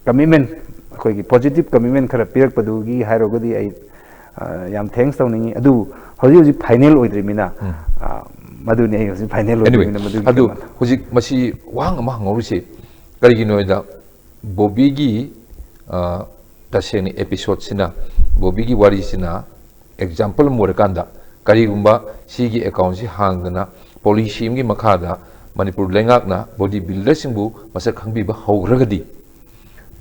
ꯀꯃꯤꯠꯃꯦꯟ, ꯑꯩꯈꯣꯏꯒꯤ ꯄꯣꯖꯤꯇꯤꯚ ꯀꯃꯤꯠꯃꯦꯟ ꯈꯔ ꯄꯤꯔꯛꯄꯗꯨꯒꯤ ꯍꯥꯏꯔꯨꯔꯒꯗꯤ ꯑꯩ, ꯑ, ꯌꯥꯝ ꯊꯦꯡꯛꯁ ꯇꯧꯅꯤꯡꯉꯤ꯫ ꯑꯗꯨꯕꯨ ꯍꯧꯖꯤꯛ ꯍꯧꯖꯤꯛ ꯐꯥꯏꯅꯦꯜ ꯑꯣꯏꯗ꯭ꯔꯤꯕꯅꯤꯅ, ꯎꯝ꯫ ꯑ, ꯃꯗꯨꯅꯤ ꯑꯩ ꯍꯧꯖꯤꯛ ꯐꯥꯏꯅꯦꯜ Anyway, ꯑꯣꯏꯗ꯭ꯔꯤꯕꯅꯤꯅ ꯃꯗꯨꯒꯤ ꯑꯗꯨ ꯀꯩꯅꯣ꯫ ꯍꯧꯖꯤꯛ ꯃꯁꯤ ꯋꯥꯍꯪ ꯑꯃ ꯍꯪꯍꯧꯔꯤꯁꯤ ꯀꯔꯤꯒꯤꯅꯣ ꯍꯥꯏꯗ, ꯕꯣꯕꯤꯒꯤ, ꯑ, ꯇꯁꯦꯡꯅ ꯑꯦꯄꯤꯁꯣꯗꯁꯤꯅ, ꯕꯣꯕꯤꯒꯤ ꯋꯥꯔꯤꯁꯤꯅ ꯑꯦꯛꯖꯥꯝꯄꯜ ꯑꯃ ꯑꯣꯏꯔꯀꯥꯟꯗ, ꯀꯔꯤꯒꯨꯝꯕ ꯁꯤꯒꯤ ꯑꯦꯀꯥꯎꯟꯁꯤ ꯍꯥꯡꯗꯅ ꯄꯣꯂꯤꯁꯤ ꯑꯃꯒꯤ ꯃꯈꯥꯗ ꯃꯅꯤꯄꯨꯔ ꯂꯩꯉꯥꯛꯅ ꯕꯣꯗꯤ ꯕꯤꯜꯗꯔꯁꯤꯡꯕꯨ ꯃꯁꯛ ꯈꯪꯕꯤꯕ ꯍꯧꯈ꯭ꯔꯒꯗꯤ,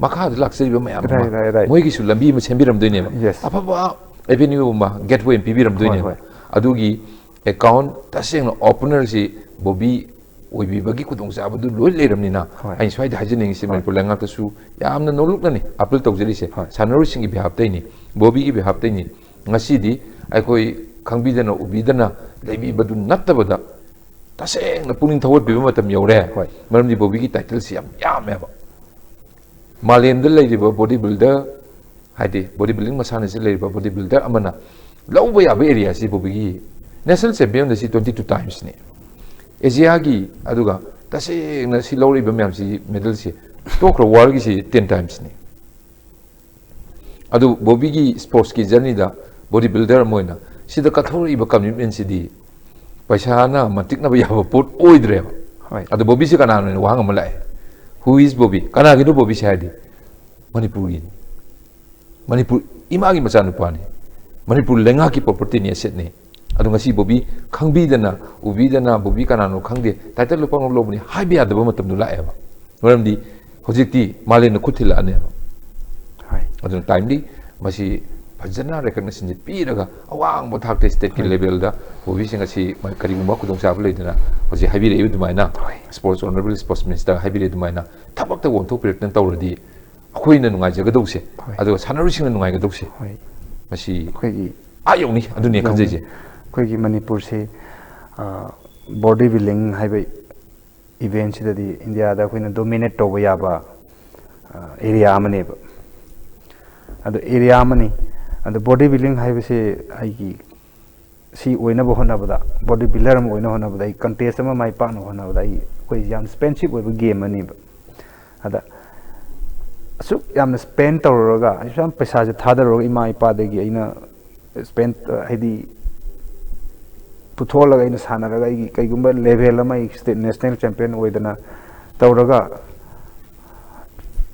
ꯃꯈꯥꯗ ꯂꯥꯛꯆꯔꯤꯕ ꯃꯌꯥꯝ ꯑꯃ Right, right, right. ꯃꯣꯏꯒꯤꯁꯨ ꯂꯝꯕꯤ ꯑꯃ ꯁꯦꯝꯕꯤꯔꯝꯗꯣꯏꯅꯦꯕ꯫ Yes. ꯑꯐꯕ ꯑꯦꯚꯦꯅ꯭ꯌꯨ ꯑꯃ, ꯒꯦꯠꯋꯦ ꯑꯃ ꯄꯤꯕꯤꯔꯝꯗꯣꯏꯅꯦꯕ꯫ ꯍꯣꯏ, ꯍꯣꯏ꯫ ꯑꯗꯨꯒꯤ ꯑꯦꯀꯥꯎꯟ ꯇꯁꯦꯡꯅ ꯑꯣꯄꯅꯔꯁꯤ ꯕꯣꯕꯤ ꯑꯣꯏꯕꯤꯕꯒꯤ ꯈꯨꯗꯣꯡꯆꯥꯕꯗꯨ ꯂꯣꯏ ꯂꯩꯔꯕꯅꯤꯅ, ꯍꯣꯏ꯫ ꯑꯩꯅ ꯁ꯭ꯋꯥꯏꯗ ꯍꯥꯏꯖꯅꯤꯡꯉꯤꯁꯤ ꯍꯣꯏ꯫ ꯃꯅꯤꯄꯨꯔ ꯂꯩꯉꯥꯛꯇꯁꯨ ꯌꯥꯝꯅ ꯅꯣꯂꯨꯛꯅꯅꯤ ꯑꯄꯤꯜ ꯇꯧꯖꯔꯤꯁꯦ꯫ ꯍꯣꯏ꯫ ꯁꯥꯟꯅꯔꯣꯏꯁꯤꯡꯒꯤ ꯕꯤꯍꯥꯞꯇꯩꯅꯤ, ꯕꯣꯕꯤꯒꯤ ꯕꯤꯍꯥꯞꯇꯩꯅꯤ꯫ ꯉꯁꯤꯗꯤ ꯑꯩꯈꯣꯏ ꯈꯪꯕꯤꯗꯅ ꯎꯕꯤꯗꯅ ꯂꯩꯕꯤꯕꯗꯨ ꯅꯠꯇꯕꯗ, ꯇꯁꯦꯡꯅ ꯄꯨꯛꯅꯤꯡ ꯊꯧꯒꯠꯄꯤꯕ ꯃꯇꯝ ꯌꯧꯔꯦ꯫ ꯍꯣꯏ꯫ ꯃꯔꯝꯗꯤ ꯕꯣꯕꯤꯒꯤ ꯇꯥꯏꯇꯜꯁꯤ ꯌꯥꯝ ꯌꯥꯝꯃꯦꯕ꯫ ꯃꯥꯂꯦꯝꯗ ꯂꯩꯔꯤꯕ ꯕꯣꯗꯤ ꯕꯤꯜꯗꯔ, ꯍꯥꯏꯗꯤ ꯕꯣꯗꯤ ꯕꯤꯜꯗꯤꯡ ꯃꯁꯥꯟꯅꯁꯤ ꯂꯩꯔꯤꯕ ꯕꯣꯗꯤ ꯕꯤꯜꯗꯔ ꯑꯃꯅ ꯂꯧꯕ ꯌꯥꯕ ꯑꯦꯔꯤꯌꯥꯁꯤ ꯕꯣꯕꯤꯒꯤ ꯅꯦꯁꯅꯦꯜ ꯆꯦꯝꯄꯤꯌꯟꯗ ꯁꯤ ꯇ꯭ꯋꯦꯟꯇꯤ ꯇꯨ ꯇꯥꯏꯝꯁꯅꯤ꯫ ꯑꯦꯁꯤꯌꯥꯒꯤ, ꯑꯗꯨꯒ ꯇꯁꯦꯡꯅ ꯁꯤ ꯂꯧꯔꯛꯏꯕ ꯃꯌꯥꯝꯁꯤ, ꯃꯦꯗꯜꯁꯤ ꯇꯣꯛꯈ꯭ꯔ ꯋꯥꯔꯜꯒꯤꯁꯤ ꯇꯦꯟ ꯇꯥꯏꯝꯁꯅꯤ꯫ ꯑꯗꯨ ꯕꯣꯕꯤꯒꯤ ꯁ꯭ꯄꯣꯔꯠꯁꯀꯤ ꯖꯔꯅꯤꯗ ꯕꯣꯗꯤ ꯕꯤꯜꯗꯔ ꯑꯃ ꯑꯣꯏꯅ ꯁꯤꯗ ꯀꯠꯊꯣꯔꯛꯏꯕ ꯀꯃꯤꯠꯃꯦꯟꯁꯤꯗꯤ ꯄꯩꯁꯥꯅ ꯃꯟꯇꯤꯛꯅꯕ ꯌꯥꯕ ꯄꯣꯠ ꯑꯣꯏꯗ꯭ꯔꯦꯕ꯫ ꯍꯣꯏ꯫ ꯑꯗꯨ ꯕꯣꯕꯤꯁꯦ ꯀꯅꯥꯅꯣ ꯍꯥꯏꯅ ꯋꯥꯍꯪ ꯑꯃ ꯂꯥꯛꯑꯦ꯫ Who is Bobby? ꯀꯅꯥꯒꯤꯅꯣ ꯕꯣꯕꯤꯁꯦ ꯍꯥꯏꯗꯤ? ꯃꯅꯤꯄꯨꯔꯒꯤꯅꯤ꯫ ꯃꯅꯤꯄꯨꯔ ꯏꯃꯥꯒꯤ ꯃꯆꯥꯅꯨꯄꯥꯅꯤ꯫ ꯃꯅꯤꯄꯨꯔ ꯂꯩꯉꯥꯛꯀꯤ ꯄ꯭ꯔꯣꯄꯔꯇꯤꯅꯤ, ꯑꯦꯁꯦꯠꯅꯤ꯫ ꯑꯗꯣ ꯉꯁꯤ ꯕꯣꯕꯤ ꯈꯪꯕꯤꯗꯅ, ꯎꯕꯤꯗꯅ, ꯕꯣꯕꯤ ꯀꯅꯥꯅꯣ ꯈꯪꯗꯦ, ꯇꯥꯏꯇꯜ ꯂꯧꯐꯝ ꯂꯧꯕꯅꯤ ꯍꯥꯏꯕ ꯌꯥꯗꯕ ꯃꯇꯝꯗꯣ ꯂꯥꯛꯑꯦꯕ꯫ ꯃꯔꯝꯗꯤ ꯍꯧꯖꯤꯛꯇꯤ ꯃꯥꯂꯦꯝꯅ ꯈꯨꯠ ꯊꯤꯜꯂꯛꯑꯅꯦꯕ꯫ ꯍꯣꯏ꯫ ꯑꯗꯨꯅ ꯇꯥꯏꯝꯂꯤ ꯃꯁꯤ ꯐꯖꯅ ꯔꯦꯀꯛꯅꯦꯁꯟꯁꯦ ꯄꯤꯔꯒ ꯑꯋꯥꯡꯕ ꯊꯥꯛꯇ ꯁ꯭ꯇꯦꯠꯀꯤ ꯍꯣꯏ꯫ ꯂꯦꯚꯦꯜꯗ ꯕꯣꯕꯤꯁꯤꯡ ꯑꯁꯤ ꯀꯔꯤꯒꯨꯝꯕ ꯈꯨꯗꯣꯡꯆꯥꯕ ꯂꯩꯗꯅ ꯍꯧꯖꯤꯛ ꯍꯥꯏꯕꯤꯔꯛꯏꯕ ꯑꯗꯨꯃꯥꯏꯅ ꯍꯣꯏ꯫ ꯁ꯭ꯄꯣꯔꯠꯁ ꯑꯣꯅꯔꯦꯕꯜ ꯁ꯭ꯄꯣꯔꯠꯁ ꯃꯤꯅꯤꯁꯇꯔ ꯍꯥꯏꯕꯤꯔꯛꯏ ꯑꯗꯨꯃꯥꯏꯅ ꯊꯕꯛꯇ ꯑꯣꯟꯊꯣꯛꯄꯤꯔꯛꯇꯅ ꯇꯧꯔꯗꯤ ꯑꯩꯈꯣꯏꯅ ꯅꯨꯡꯉꯥꯏꯖꯒꯗꯧꯁꯦ, ꯍꯣꯏ꯫ ꯑꯗꯨꯒ ꯁꯥꯟꯅꯔꯣꯏꯁꯤꯡꯅ ꯅꯨꯡꯉꯥꯏꯒꯗꯧꯁꯦ, ꯍꯣꯏ꯫ ꯃꯁꯤ ꯑꯩꯈꯣꯏꯒꯤ ꯑꯥ ꯌꯧꯅꯤ ꯑꯗꯨꯅꯤ ꯈꯟꯖꯩꯁꯦ꯫ ꯑꯩꯈꯣꯏꯒꯤ ꯃꯅꯤꯄꯨꯔꯁꯤ ꯕꯣꯗꯤ ꯕꯤꯜꯗꯤꯡ ꯍꯥꯏꯕ ꯏꯚꯦꯟꯁꯤꯗꯗꯤ ꯏꯟꯗꯤꯌꯥꯗ ꯑꯩꯈꯣꯏꯅ ꯗꯣꯃꯤꯅꯦꯠ ꯇꯧꯕ ꯌꯥꯕ ꯑꯦꯔꯤꯌꯥ ꯑꯃꯅꯦꯕ꯫ ꯑꯗꯣ ꯑꯦꯔꯤꯌꯥ ꯑꯃꯅꯤ꯫ ꯑꯗꯣ ꯕꯣꯗꯤ ꯕꯤꯜꯗꯤꯡ ꯍꯥꯏꯕꯁꯤ ꯑꯩꯒꯤ ꯁꯤ ꯑꯣꯏꯅꯕ ꯍꯣꯠꯅꯕꯗ, ꯕꯣꯗꯤ ꯕꯤꯜꯗꯔ ꯑꯃ ꯑꯣꯏꯅꯕ ꯍꯣꯠꯅꯕꯗ, ꯑꯩ ꯀꯟꯇꯦꯁ ꯑꯃ ꯃꯥꯏ ꯄꯥꯛꯅꯕ ꯍꯣꯠꯅꯕꯗ ꯑꯩ, ꯑꯩꯈꯣꯏ ꯌꯥꯝ ꯁ꯭ꯄꯦꯟꯁꯤꯞ ꯑꯣꯏꯕ ꯒꯦꯝ ꯑꯃꯅꯦꯕ꯫ ꯑꯗ ꯑꯁꯨꯛ ꯌꯥꯝꯅ ꯁ꯭ꯄꯦꯟ ꯇꯧꯔꯨꯔꯒ, ꯑꯁꯨꯛ ꯌꯥꯝ ꯄꯩꯁꯥꯁꯦ ꯊꯥꯗꯔꯨꯔꯒ ꯏꯃꯥ ꯏꯄꯥꯗꯒꯤ ꯑꯩꯅ ꯁ꯭ꯄꯦꯟ, ꯍꯥꯏꯗꯤ ꯄꯨꯊꯣꯛꯍꯜꯂꯒ ꯑꯩꯅ ꯁꯥꯟꯅꯔꯒ ꯑꯩꯒꯤ ꯀꯩꯒꯨꯝꯕ ꯂꯦꯚꯦꯜ ꯑꯃ ꯑꯩ ꯁ꯭ꯇꯦꯠ ꯅꯦꯁꯅꯦꯜ ꯆꯦꯝꯄꯤꯌꯟ ꯑꯣꯏꯗꯅ ꯇꯧꯔꯒ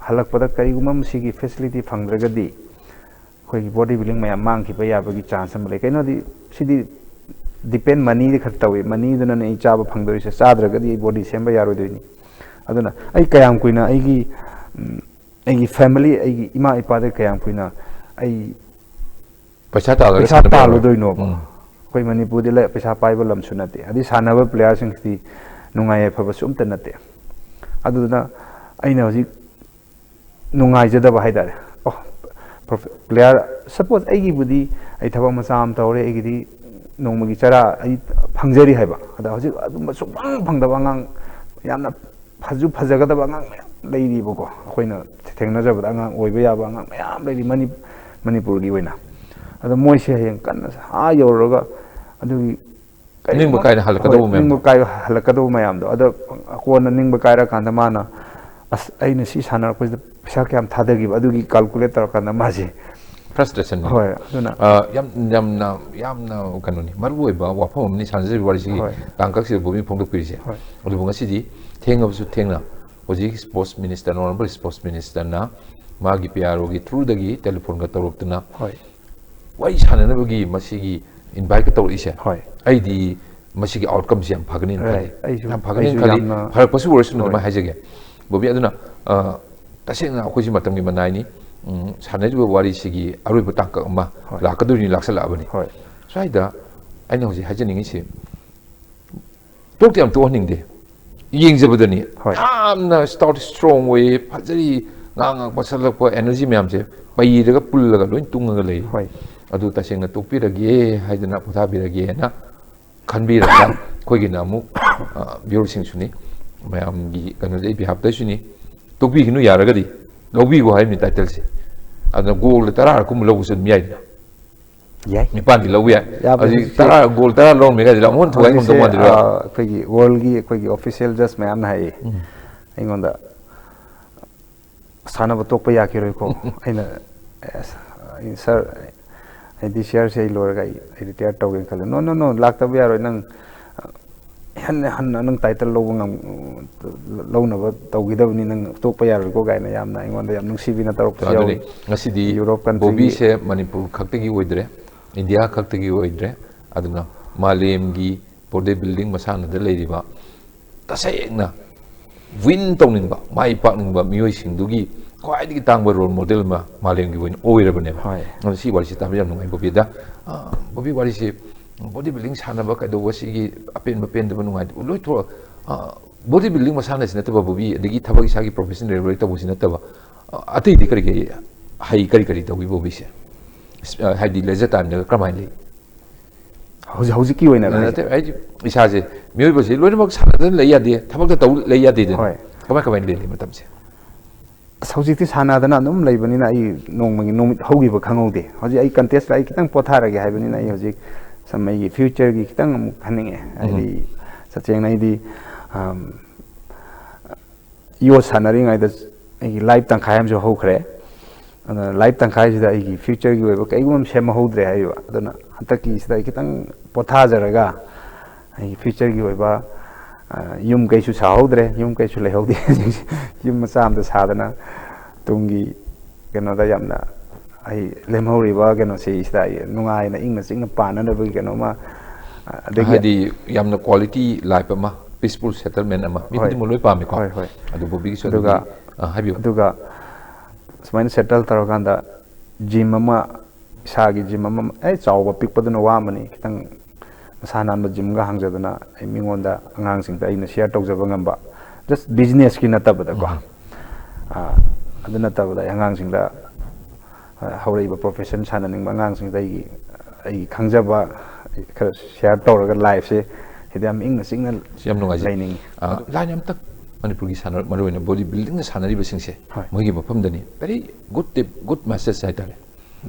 ꯍꯜꯂꯛꯄꯗ ꯀꯔꯤꯒꯨꯝꯕ ꯃꯁꯤꯒꯤ ꯐꯦꯁꯤꯂꯤꯇꯤ ꯐꯪꯗ꯭ꯔꯒꯗꯤ ꯑꯩꯈꯣꯏꯒꯤ ꯕꯣꯗꯤ ꯕꯤꯜꯗꯤꯡ ꯃꯌꯥꯝ ꯃꯥꯡꯈꯤꯕ ꯌꯥꯕꯒꯤ ꯆꯥꯟꯁ ꯑꯃ ꯂꯩ꯫ ꯀꯩꯅꯣꯗꯤ ꯁꯤꯗꯤ ꯗꯤꯄꯦꯟ ꯃꯅꯤꯗ ꯈꯔ ꯇꯧꯏ꯫ ꯃꯅꯤꯗꯨꯅꯅꯦ ꯑꯩ ꯆꯥꯕ ꯐꯪꯗꯣꯏꯁꯦ, ꯆꯥꯗ꯭ꯔꯒꯗꯤ ꯑꯩ ꯕꯣꯗꯤ ꯁꯦꯝꯕ ꯌꯥꯔꯣꯏꯗꯣꯏꯅꯤ꯫ ꯑꯗꯨꯅ ꯑꯩ ꯀꯌꯥꯝ ꯀꯨꯏꯅ ꯑꯩꯒꯤ, ꯎꯝ, ꯑꯩꯒꯤ ꯐꯦꯃꯤꯂꯤ, ꯑꯩꯒꯤ ꯏꯃꯥ ꯏꯄꯥꯗ ꯀꯌꯥꯝ ꯀꯨꯏꯅ ꯑꯩ ꯄꯩꯁꯥ ꯇꯥꯜꯂꯒ ꯄꯩꯁꯥ ꯁꯥꯟꯅꯕ ꯌꯥꯔꯣꯏ꯫ ꯇꯥꯜꯂꯨꯗꯣꯏꯅꯣꯕ? ꯎꯝ꯫ ꯑꯩꯈꯣꯏ ꯃꯅꯤꯄꯨꯔꯗꯤ ꯂꯩ, ꯄꯩꯁꯥ ꯄꯥꯏꯕ ꯂꯝꯁꯨ ꯅꯠꯇꯦ, ꯑꯗꯩ ꯁꯥꯟꯅꯕ ꯄ꯭ꯂꯦꯌꯥꯔꯁꯤꯡꯁꯤꯗꯤ ꯅꯨꯡꯉꯥꯏ ꯌꯥꯏꯐꯕꯁꯨ ꯑꯝꯇ ꯅꯠꯇꯦ꯫ ꯑꯗꯨꯗꯨꯅ ꯑꯩꯅ ꯍꯧꯖꯤꯛ ꯅꯨꯡꯉꯥꯏꯖꯗꯕ ꯍꯥꯏꯇꯥꯔꯦ꯫ ꯑꯣ, ꯄ꯭ꯂꯦꯌꯥꯔ ꯁꯄꯣꯁ ꯑꯩꯒꯤꯕꯨꯗꯤ ꯑꯩ ꯊꯕꯛ ꯃꯆꯥ ꯑꯃ ꯇꯧꯔꯦ, ꯑꯩꯒꯤꯗꯤ ꯅꯣꯡꯃꯒꯤ ꯆꯔꯥ ꯑꯩ ꯐꯪꯖꯔꯤ ꯍꯥꯏꯕ, ꯑꯗ ꯍꯧꯖꯤꯛ ꯑꯗꯨꯝꯕ ꯁꯨꯡꯐꯪ ꯐꯪꯗꯕ ꯑꯉꯥꯡ ꯌꯥꯝꯅ ꯐꯖ ꯐꯖꯒꯗꯕ ꯑꯉꯥꯡ ꯃꯌꯥꯝ ꯂꯩꯔꯤꯕꯀꯣ꯫ ꯑꯩꯈꯣꯏꯅ ꯊꯦꯡꯅꯖꯕꯗ ꯑꯉꯥꯡ ꯑꯣꯏꯕ ꯌꯥꯕ ꯑꯉꯥꯡ ꯃꯌꯥꯝ ꯂꯩꯔꯤ ꯃꯅꯤ-, ꯃꯅꯤꯄꯨꯔꯒꯤ ꯑꯣꯏꯅ꯫ ꯑꯗꯣ ꯃꯣꯏꯁꯦ ꯍꯌꯦꯡ ꯀꯟꯅ ꯑꯥ ꯌꯧꯔꯨꯔꯒ ꯑꯗꯨꯒꯤ ꯀꯔꯤꯒꯨꯝꯕ ꯅꯤꯡꯕ ꯀꯥꯏꯅ ꯍꯜꯂꯛꯀꯗꯧꯕ ꯍꯣꯏ, ꯃꯌꯥꯝꯗꯣ꯫ ꯅꯤꯡꯕ ꯀꯥꯏꯕ ꯍꯜꯂꯛꯀꯗꯧꯕ ꯃꯌꯥꯝꯗꯣ꯫ ꯑꯗꯣ ꯀꯣꯟꯅ ꯅꯤꯡꯕ ꯀꯥꯏꯔꯀꯥꯟꯗ ꯃꯥꯅ, "ꯑꯁ, ꯑꯩꯅ ꯁꯤ ꯁꯥꯟꯅꯔꯛꯄꯁꯤꯗ ꯄꯩꯁꯥ ꯀꯌꯥꯝ ꯊꯥꯗꯈꯤꯕ?" ꯑꯗꯨꯒꯤ ꯀꯥꯜꯀꯨꯂꯦꯠ ꯇꯧꯔꯀꯥꯟꯗ ꯃꯥꯁꯦ ꯐ꯭ꯔꯁꯇ꯭ꯔꯦꯁꯟ꯫ ꯍꯣꯏ, ꯑꯗꯨꯅ ꯑ, ꯌꯥꯝ, ꯌꯥꯝꯅ, ꯌꯥꯝꯅ ꯀꯩꯅꯣꯅꯤ, ꯃꯔꯨ ꯑꯣꯏꯕ ꯋꯥꯐꯝ ꯑꯃꯅꯤ ꯁꯥꯟꯅꯖꯔꯤꯕ ꯋꯥꯔꯤꯁꯤꯒꯤ ꯍꯣꯏ꯫ ꯇꯥꯡꯀꯛꯁꯤꯗ ꯕꯣꯕꯤꯅ ꯐꯣꯡꯗꯣꯛꯄꯤꯔꯤꯁꯦ꯫ ꯍꯣꯏ꯫ ꯑꯗꯨꯕꯨ ꯉꯁꯤꯗꯤ ꯊꯦꯡꯉꯕꯁꯨ ꯊꯦꯡꯅ ꯍꯧꯖꯤꯛ ꯁ꯭ꯄꯣꯔꯠꯁ ꯃꯤꯅꯤꯁꯇꯔ, ꯑꯣꯅꯔꯦꯕꯜ ꯁ꯭ꯄꯣꯔꯠꯁ ꯃꯤꯅꯤꯁꯇꯔꯅ ꯃꯥꯒꯤ ꯄꯤ ꯑꯥꯔ ꯑꯣꯒꯤ ꯊ꯭ꯔꯨꯗꯒꯤ ꯇꯦꯂꯤꯐꯣꯟꯒ ꯇꯧꯔꯛꯇꯨꯅ ꯍꯣꯏ꯫ ꯋꯥꯔꯤ ꯁꯥꯟꯅꯅꯕꯒꯤ ꯃꯁꯤꯒꯤ ꯏꯟꯚꯥꯏꯠꯀ ꯇꯧꯔꯛꯏꯁꯦ, ꯍꯣꯏ꯫ ꯑꯩꯗꯤ ꯃꯁꯤꯒꯤ ꯑꯥꯎꯠꯀꯝꯁꯦ ꯌꯥꯝ ꯐꯒꯅꯤꯅ ꯈꯜꯂꯤ꯫ Right. ꯑꯩꯁꯨ- ꯌꯥꯝ ꯐꯒꯅꯤꯅ ꯑꯩꯁꯨ ꯈꯜꯂꯤ꯫ ꯌꯥꯝꯅ- ꯐꯔꯛꯄꯁꯨ ꯑꯣꯏꯔꯁꯅꯨ ꯍꯣꯏ꯫ ꯑꯗꯨꯃꯥꯏꯅ ꯍꯥꯏꯖꯒꯦ, ꯕꯣꯕꯤ꯫ ꯑꯗꯨꯅ ꯑ, ꯇꯁꯦꯡꯅ ꯑꯩꯈꯣꯏꯁꯤ ꯃꯇꯝꯒꯤ ꯃꯅꯥꯏꯅꯤ꯫ ꯎꯝ, ꯁꯥꯟꯅꯔꯤꯕ ꯋꯥꯔꯤꯁꯤꯒꯤ ꯑꯔꯣꯏꯕ ꯇꯥꯡꯀꯛ ꯑꯃ ꯍꯣꯏ꯫ ꯂꯥꯛꯀꯗꯣꯏꯅꯤ, ꯂꯥꯛꯁꯜꯂꯛꯑꯕꯅꯤ꯫ ꯍꯣꯏ꯫ ꯁ꯭ꯋꯥꯏꯗ ꯑꯩꯅ ꯍꯧꯖꯤꯛ ꯍꯥꯏꯖꯅꯤꯡꯉꯤꯁꯤ, ꯇꯣꯛꯇꯤ ꯌꯥꯝ ꯇꯣꯛꯍꯟꯅꯤꯡꯗꯦ, ꯌꯦꯡꯖꯕꯗꯅꯤ꯫ ꯍꯣꯏ꯫ ꯌꯥꯝꯅ ꯁ꯭ꯇꯥꯎꯠ ꯁ꯭ꯇ꯭ꯔꯣꯡ ꯑꯣꯏꯌꯦ, ꯐꯖꯔꯤ, ꯉꯥꯡꯉꯛꯄ ꯁꯛꯂꯛꯄ ꯑꯦꯅꯔꯖꯤ ꯃꯌꯥꯝꯁꯦ ꯄꯩꯔꯒ ꯄꯨꯜꯂꯒ ꯂꯣꯏ ꯇꯨꯡꯉꯒ ꯂꯩꯔꯤ꯫ ꯍꯣꯏ꯫ ꯑꯗꯨ ꯇꯁꯦꯡꯅ ꯇꯣꯛꯄꯤꯔꯒꯦ ꯍꯥꯏꯗꯅ ꯄꯣꯊꯥꯕꯤꯔꯒꯦꯅ ꯈꯟꯕꯤꯔꯒ ꯑꯩꯈꯣꯏꯒꯤꯅ ꯑꯃꯨꯛ, ꯑ, ꯚ꯭ꯌꯨꯔꯁꯤꯡꯁꯨꯅꯤ, ꯃꯌꯥꯝꯒꯤ ꯀꯩꯅꯣꯁꯦ ꯑꯩ ꯕꯤꯍꯥꯞꯇꯁꯨꯅꯤ, ꯇꯣꯛꯄꯤꯒꯅꯨ, ꯌꯥꯔꯒꯗꯤ ꯂꯧꯕꯤꯈꯣ ꯍꯥꯏꯕꯅꯤ ꯇꯥꯏꯇꯜꯁꯦ꯫ ꯑꯗꯨꯅ ꯒꯣꯜꯗ ꯇꯔꯥꯔꯛ ꯀꯨꯝꯕ ꯂꯧꯕꯁꯨ ꯑꯗꯨꯝ ꯌꯥꯏꯗꯅ꯫ ꯌꯥꯏ꯫ ꯅꯤꯄꯥꯟꯗꯤ ꯂꯧꯕ ꯌꯥꯏ꯫ ꯌꯥꯕꯅꯤ ꯍꯧꯖꯤꯛ ꯍꯧꯖꯤꯛꯁꯦ꯫ ꯇꯔꯥ, ꯒꯣꯜ ꯇꯔꯥ ꯂꯧꯔꯝꯃꯦ ꯀꯥꯏꯁꯦ ꯑꯃꯨꯛ ꯍꯟꯅ ꯊꯨꯒꯥꯏ ꯉꯝꯗꯧ ꯍꯧꯖꯤꯛꯁꯦ, ꯃꯥꯟꯗ꯭ꯔꯤꯕ? ꯑ, ꯑꯩꯈꯣꯏꯒꯤ ꯋꯥꯔꯜꯒꯤ ꯑꯩꯈꯣꯏꯒꯤ ꯑꯣꯐꯤꯁꯤꯌꯦꯜ ꯖꯁ ꯃꯌꯥꯝꯅ ꯍꯥꯏꯌꯦ ꯑꯩꯉꯣꯟꯗ, "ꯁꯥꯟꯅꯕ ꯇꯣꯛꯄ ꯌꯥꯈꯤꯔꯣꯏꯀꯣ?" ꯑꯩꯅ, "ꯑꯁ, ꯑꯩ, ꯁꯥꯔ, ꯑꯩ ꯗꯤꯁ ꯌꯥꯔꯁꯦ ꯑꯩ ꯂꯣꯏꯔꯒ ꯑꯩ, ꯑꯩ ꯔꯤꯇꯥꯌꯔ ꯇꯧꯒꯦꯅ ꯈꯜꯂꯦ"꯫ "No, no, no, ꯂꯥꯛꯇꯕ ꯌꯥꯔꯣꯏ, ꯅꯪ ꯍꯟꯅ ꯍꯟꯅ ꯅꯪ ꯇꯥꯏꯇꯜ ꯂꯧꯕ ꯉꯝ-, ꯂꯧꯅꯕ ꯇꯧꯈꯤꯗꯕꯅꯤ, ꯅꯪ ꯇꯣꯛꯄ ꯌꯥꯔꯣꯏꯀꯣ" ꯀꯥꯏꯅ ꯌꯥꯝꯅ ꯑꯩꯉꯣꯟꯗ ꯌꯥꯝ ꯅꯨꯡꯁꯤꯕꯤꯅ ꯇꯧꯔꯛꯄꯁꯨ ꯑꯗꯨꯅꯤ, ꯌꯥꯎꯏ꯫ ꯉꯁꯤꯗꯤ ꯌꯨꯔꯣꯞ country ꯕꯣꯕꯤꯁꯦ ꯃꯅꯤꯄꯨꯔ ꯈꯛꯇꯒꯤ ꯑꯣꯏꯗ꯭ꯔꯦ, ꯏꯟꯗꯤꯌꯥ ꯈꯛꯇꯒꯤ ꯑꯣꯏꯗ꯭ꯔꯦ꯫ ꯑꯗꯨꯅ ꯃꯥꯂꯦꯝꯒꯤ ꯕꯣꯗꯤ ꯕꯤꯜꯗꯤꯡ ꯃꯁꯥꯟꯅꯗ ꯂꯩꯔꯤꯕ ꯇꯁꯦꯡꯅ ꯋꯤꯟ ꯇꯧꯅꯤꯡꯕ, ꯃꯥꯏ ꯄꯥꯛꯅꯤꯡꯕ ꯃꯤꯑꯣꯏꯁꯤꯡꯗꯨꯒꯤ ꯈ꯭ꯋꯥꯏꯗꯒꯤ ꯇꯥꯡꯕ ꯔꯣꯜ ꯃꯣꯗꯦꯜ ꯑꯃ ꯃꯥꯂꯦꯝꯒꯤ ꯑꯣꯏꯅ ꯑꯣꯏꯔꯕꯅꯦꯕ꯫ ꯍꯣꯏ꯫ ꯑꯗꯣ ꯁꯤ ꯋꯥꯔꯤꯁꯤ ꯇꯥꯕ ꯌꯥꯝ ꯅꯨꯡꯉꯥꯏ ꯕꯣꯕꯤꯗ꯫ ꯑ, ꯕꯣꯕꯤ, ꯋꯥꯔꯤꯁꯤ ꯕꯣꯗꯤ ꯕꯤꯜꯗꯤꯡ ꯁꯥꯟꯅꯕ ꯀꯩꯗꯧꯕ ꯁꯤꯒꯤ ꯑꯄꯦꯟꯕ ꯄꯦꯟꯗꯕ ꯅꯨꯡꯉꯥꯏꯇꯕ ꯂꯣꯏ ꯊꯣꯛꯑ-, ꯑ, ꯕꯣꯗꯤ ꯕꯤꯜꯗꯤꯡ ꯃꯁꯥꯟꯅꯁꯤ ꯅꯠꯇꯕ ꯕꯣꯕꯤ, ꯑꯗꯒꯤ ꯊꯕꯛ ꯏꯁꯥꯒꯤ ꯄ꯭ꯔꯣꯐꯦꯁꯟ ꯔꯦꯒꯨꯂꯔ ꯇꯧꯕꯁꯤ ꯅꯠꯇꯕ, ꯑ, ꯑꯇꯩꯗꯤ ꯀꯔꯤ ꯀꯔꯤ ꯍꯩ, ꯀꯔꯤ ꯀꯔꯤ ꯇꯧꯏ ꯕꯣꯕꯤꯁꯦ? ꯑ, ꯍꯥꯏꯗꯤ ꯂꯦꯖꯔ ꯇꯥꯏꯝꯗꯒ ꯀꯔꯝꯍꯥꯏꯅ ꯂꯩ? ꯍꯧꯖꯤꯛ ꯍꯧꯖꯤꯛꯀꯤ ꯑꯣꯏꯅ ꯍꯥꯏꯁꯦ꯫ ꯅꯠꯇꯦ, ꯑꯩꯗꯤ ꯏꯁꯥꯁꯦ, ꯃꯤꯑꯣꯏꯕꯁꯦ ꯂꯣꯏꯅꯃꯛ ꯁꯥꯟꯅꯗꯅ ꯂꯩ ꯌꯥꯗꯦ, ꯊꯕꯛꯇ ꯇꯧ ꯂꯩ ꯌꯥꯗꯦꯗꯅ꯫ ꯍꯣꯏ꯫ ꯀꯃꯥꯏ ꯀꯃꯥꯏꯅ ꯂꯦꯜꯂꯤ ꯃꯇꯝꯁꯦ? ꯑꯁ, ꯍꯧꯖꯤꯛꯇꯤ ꯁꯥꯟꯅꯗꯅ ꯑꯗꯨꯝ ꯂꯩꯕꯅꯤꯅ ꯑꯩ ꯅꯣꯡꯃꯒꯤ ꯅꯨꯃꯤꯠ ꯍꯧꯈꯤꯕ ꯈꯪꯍꯧꯗꯦ꯫ ꯍꯧꯖꯤꯛ ꯑꯩ ꯀꯟꯇꯦꯁ ꯑꯩ ꯈꯤꯇꯪ ꯄꯣꯊꯥꯔꯒꯦ ꯍꯥꯏꯕꯅꯤꯅ ꯑꯩ ꯍꯧꯖꯤꯛ ꯁꯝ ꯑꯩꯒꯤ ꯐ꯭ꯌꯨꯆꯔꯒꯤ ꯈꯤꯇꯪ ꯑꯃꯨꯛ ꯈꯟꯅꯤꯡꯉꯦ꯫ ꯍꯥꯏꯗꯤ ꯇꯁꯦꯡꯅ ꯑꯩꯗꯤ, ꯑꯝ, ꯌꯣꯠ ꯁꯥꯟꯅꯔꯤꯉꯩꯗ ꯑꯩꯒꯤ ꯂꯥꯏꯐ ꯇꯪꯈꯥꯏ ꯑꯃꯁꯨ ꯍꯧꯈ꯭ꯔꯦ꯫ ꯑꯗꯨꯅ ꯂꯥꯏꯐ ꯇꯪꯈꯥꯏꯁꯤꯗ ꯑꯩꯒꯤ ꯐ꯭ꯌꯨꯆꯔꯒꯤ ꯑꯣꯏꯕ ꯀꯩꯒꯨꯝꯕ ꯑꯃ ꯁꯦꯝꯍꯧꯗ꯭ꯔꯦ ꯍꯥꯏꯔꯤꯕ꯫ ꯑꯗꯨꯅ ꯍꯟꯗꯛꯀꯤꯁꯤꯗ ꯑꯩ ꯈꯤꯇꯪ ꯄꯣꯊꯥꯖꯔꯒ ꯑꯩꯒꯤ ꯐ꯭ꯌꯨꯆꯔꯒꯤ ꯑꯣꯏꯕ, ꯑ, ꯌꯨꯝ ꯀꯩꯁꯨ ꯁꯥꯍꯧꯗ꯭ꯔꯦ, ꯌꯨꯝ ꯀꯩꯁꯨ ꯂꯩꯍꯧꯗꯦ꯫ ꯌꯨꯝ ꯃꯆꯥ ꯑꯃꯗ ꯁꯥꯗꯅ ꯇꯨꯡꯒꯤ ꯀꯩꯅꯣꯗ ꯌꯥꯝꯅ ꯑꯩ ꯂꯦꯝꯍꯧꯔꯤꯕ ꯀꯩꯅꯣꯁꯤ ꯁꯤꯗ ꯑꯩ ꯅꯨꯡꯉꯥꯏꯅ ꯏꯪꯅ ꯆꯤꯛꯅ ꯄꯥꯟꯅꯅꯕꯒꯤ ꯀꯩꯅꯣꯃ, ꯑꯗꯒꯤ ꯍꯥꯏꯗꯤ ꯌꯥꯝꯅ quality life ꯑꯃ, peaceful settlement ꯑꯃ, ꯃꯤ ꯍꯣꯏ꯫ ꯈꯨꯗꯤꯡꯃꯛ ꯂꯣꯏ ꯄꯥꯝꯃꯤꯀꯣ꯫ ꯍꯣꯏ, ꯍꯣꯏ꯫ ꯑꯗꯨ ꯕꯣꯕꯤꯒꯤꯁꯨ ꯑꯗꯨꯒ ꯑꯗꯨꯒꯤ, ꯑ, ꯍꯥꯏꯕꯤꯌꯨ꯫ ꯑꯗꯨꯒ ꯁꯨꯃꯥꯏꯅ ꯁꯦꯇꯜ ꯇꯧꯔꯀꯥꯟꯗ ꯖꯤꯝ ꯑꯃ, ꯏꯁꯥꯒꯤ ꯖꯤꯝ ꯑꯃ, ꯑꯦ, ꯆꯥꯎꯕ ꯄꯤꯛꯄꯗꯨꯅ ꯋꯥ ꯑꯃꯅꯤ, ꯈꯤꯇꯪ ꯃꯁꯥ ꯅꯥꯟꯕ ꯖꯤꯝꯒ ꯍꯥꯡꯖꯗꯅ ꯑꯩ ꯃꯤꯉꯣꯟꯗ, ꯑꯉꯥꯡꯁꯤꯡꯗ ꯑꯩꯅ ꯁꯤꯌꯔ ꯇꯧꯖꯕ ꯉꯝꯕ, just ꯕꯤꯖꯤꯅꯦꯁꯀꯤ ꯅꯠꯇꯕꯗꯀꯣ꯫ ꯑꯥ, ꯑꯗꯨ ꯅꯠꯇꯕꯗ ꯑꯩ ꯑꯉꯥꯡꯁꯤꯡꯗ, ꯑ, ꯍꯧꯔꯛꯏꯕ ꯄ꯭ꯔꯣꯐꯦꯁꯟ ꯁꯥꯟꯅꯅꯤꯡꯕ ꯑꯉꯥꯡꯁꯤꯡꯗ ꯑꯩꯒꯤ, ꯑꯩꯒꯤ ꯈꯪꯖꯕ ꯈꯔ ꯁꯤꯌꯔ ꯇꯧꯔꯒ ꯂꯥꯏꯐꯁꯦ ꯁꯤꯗ ꯌꯥꯝ ꯏꯪꯅ ꯆꯤꯛꯅ ꯁꯤ ꯌꯥꯝ ꯅꯨꯡꯉꯥꯏꯖꯩ꯫ ꯂꯩꯅꯤꯡꯉꯤ꯫ ꯑ, ꯂꯥꯏꯟ ꯑꯝꯇꯪ ꯃꯅꯤꯄꯨꯔꯒꯤ ꯁꯥꯟꯅ-, ꯃꯔꯨꯑꯣꯏꯅ ꯕꯣꯗꯤ ꯕꯤꯜꯗꯤꯡꯗ ꯁꯥꯟꯅꯔꯤꯕꯁꯤꯡꯁꯦ, ꯍꯣꯏ꯫ ꯃꯣꯏꯒꯤ ꯃꯐꯝꯗꯅꯤ very good tip, good message ꯍꯥꯏꯇꯥꯔꯦ꯫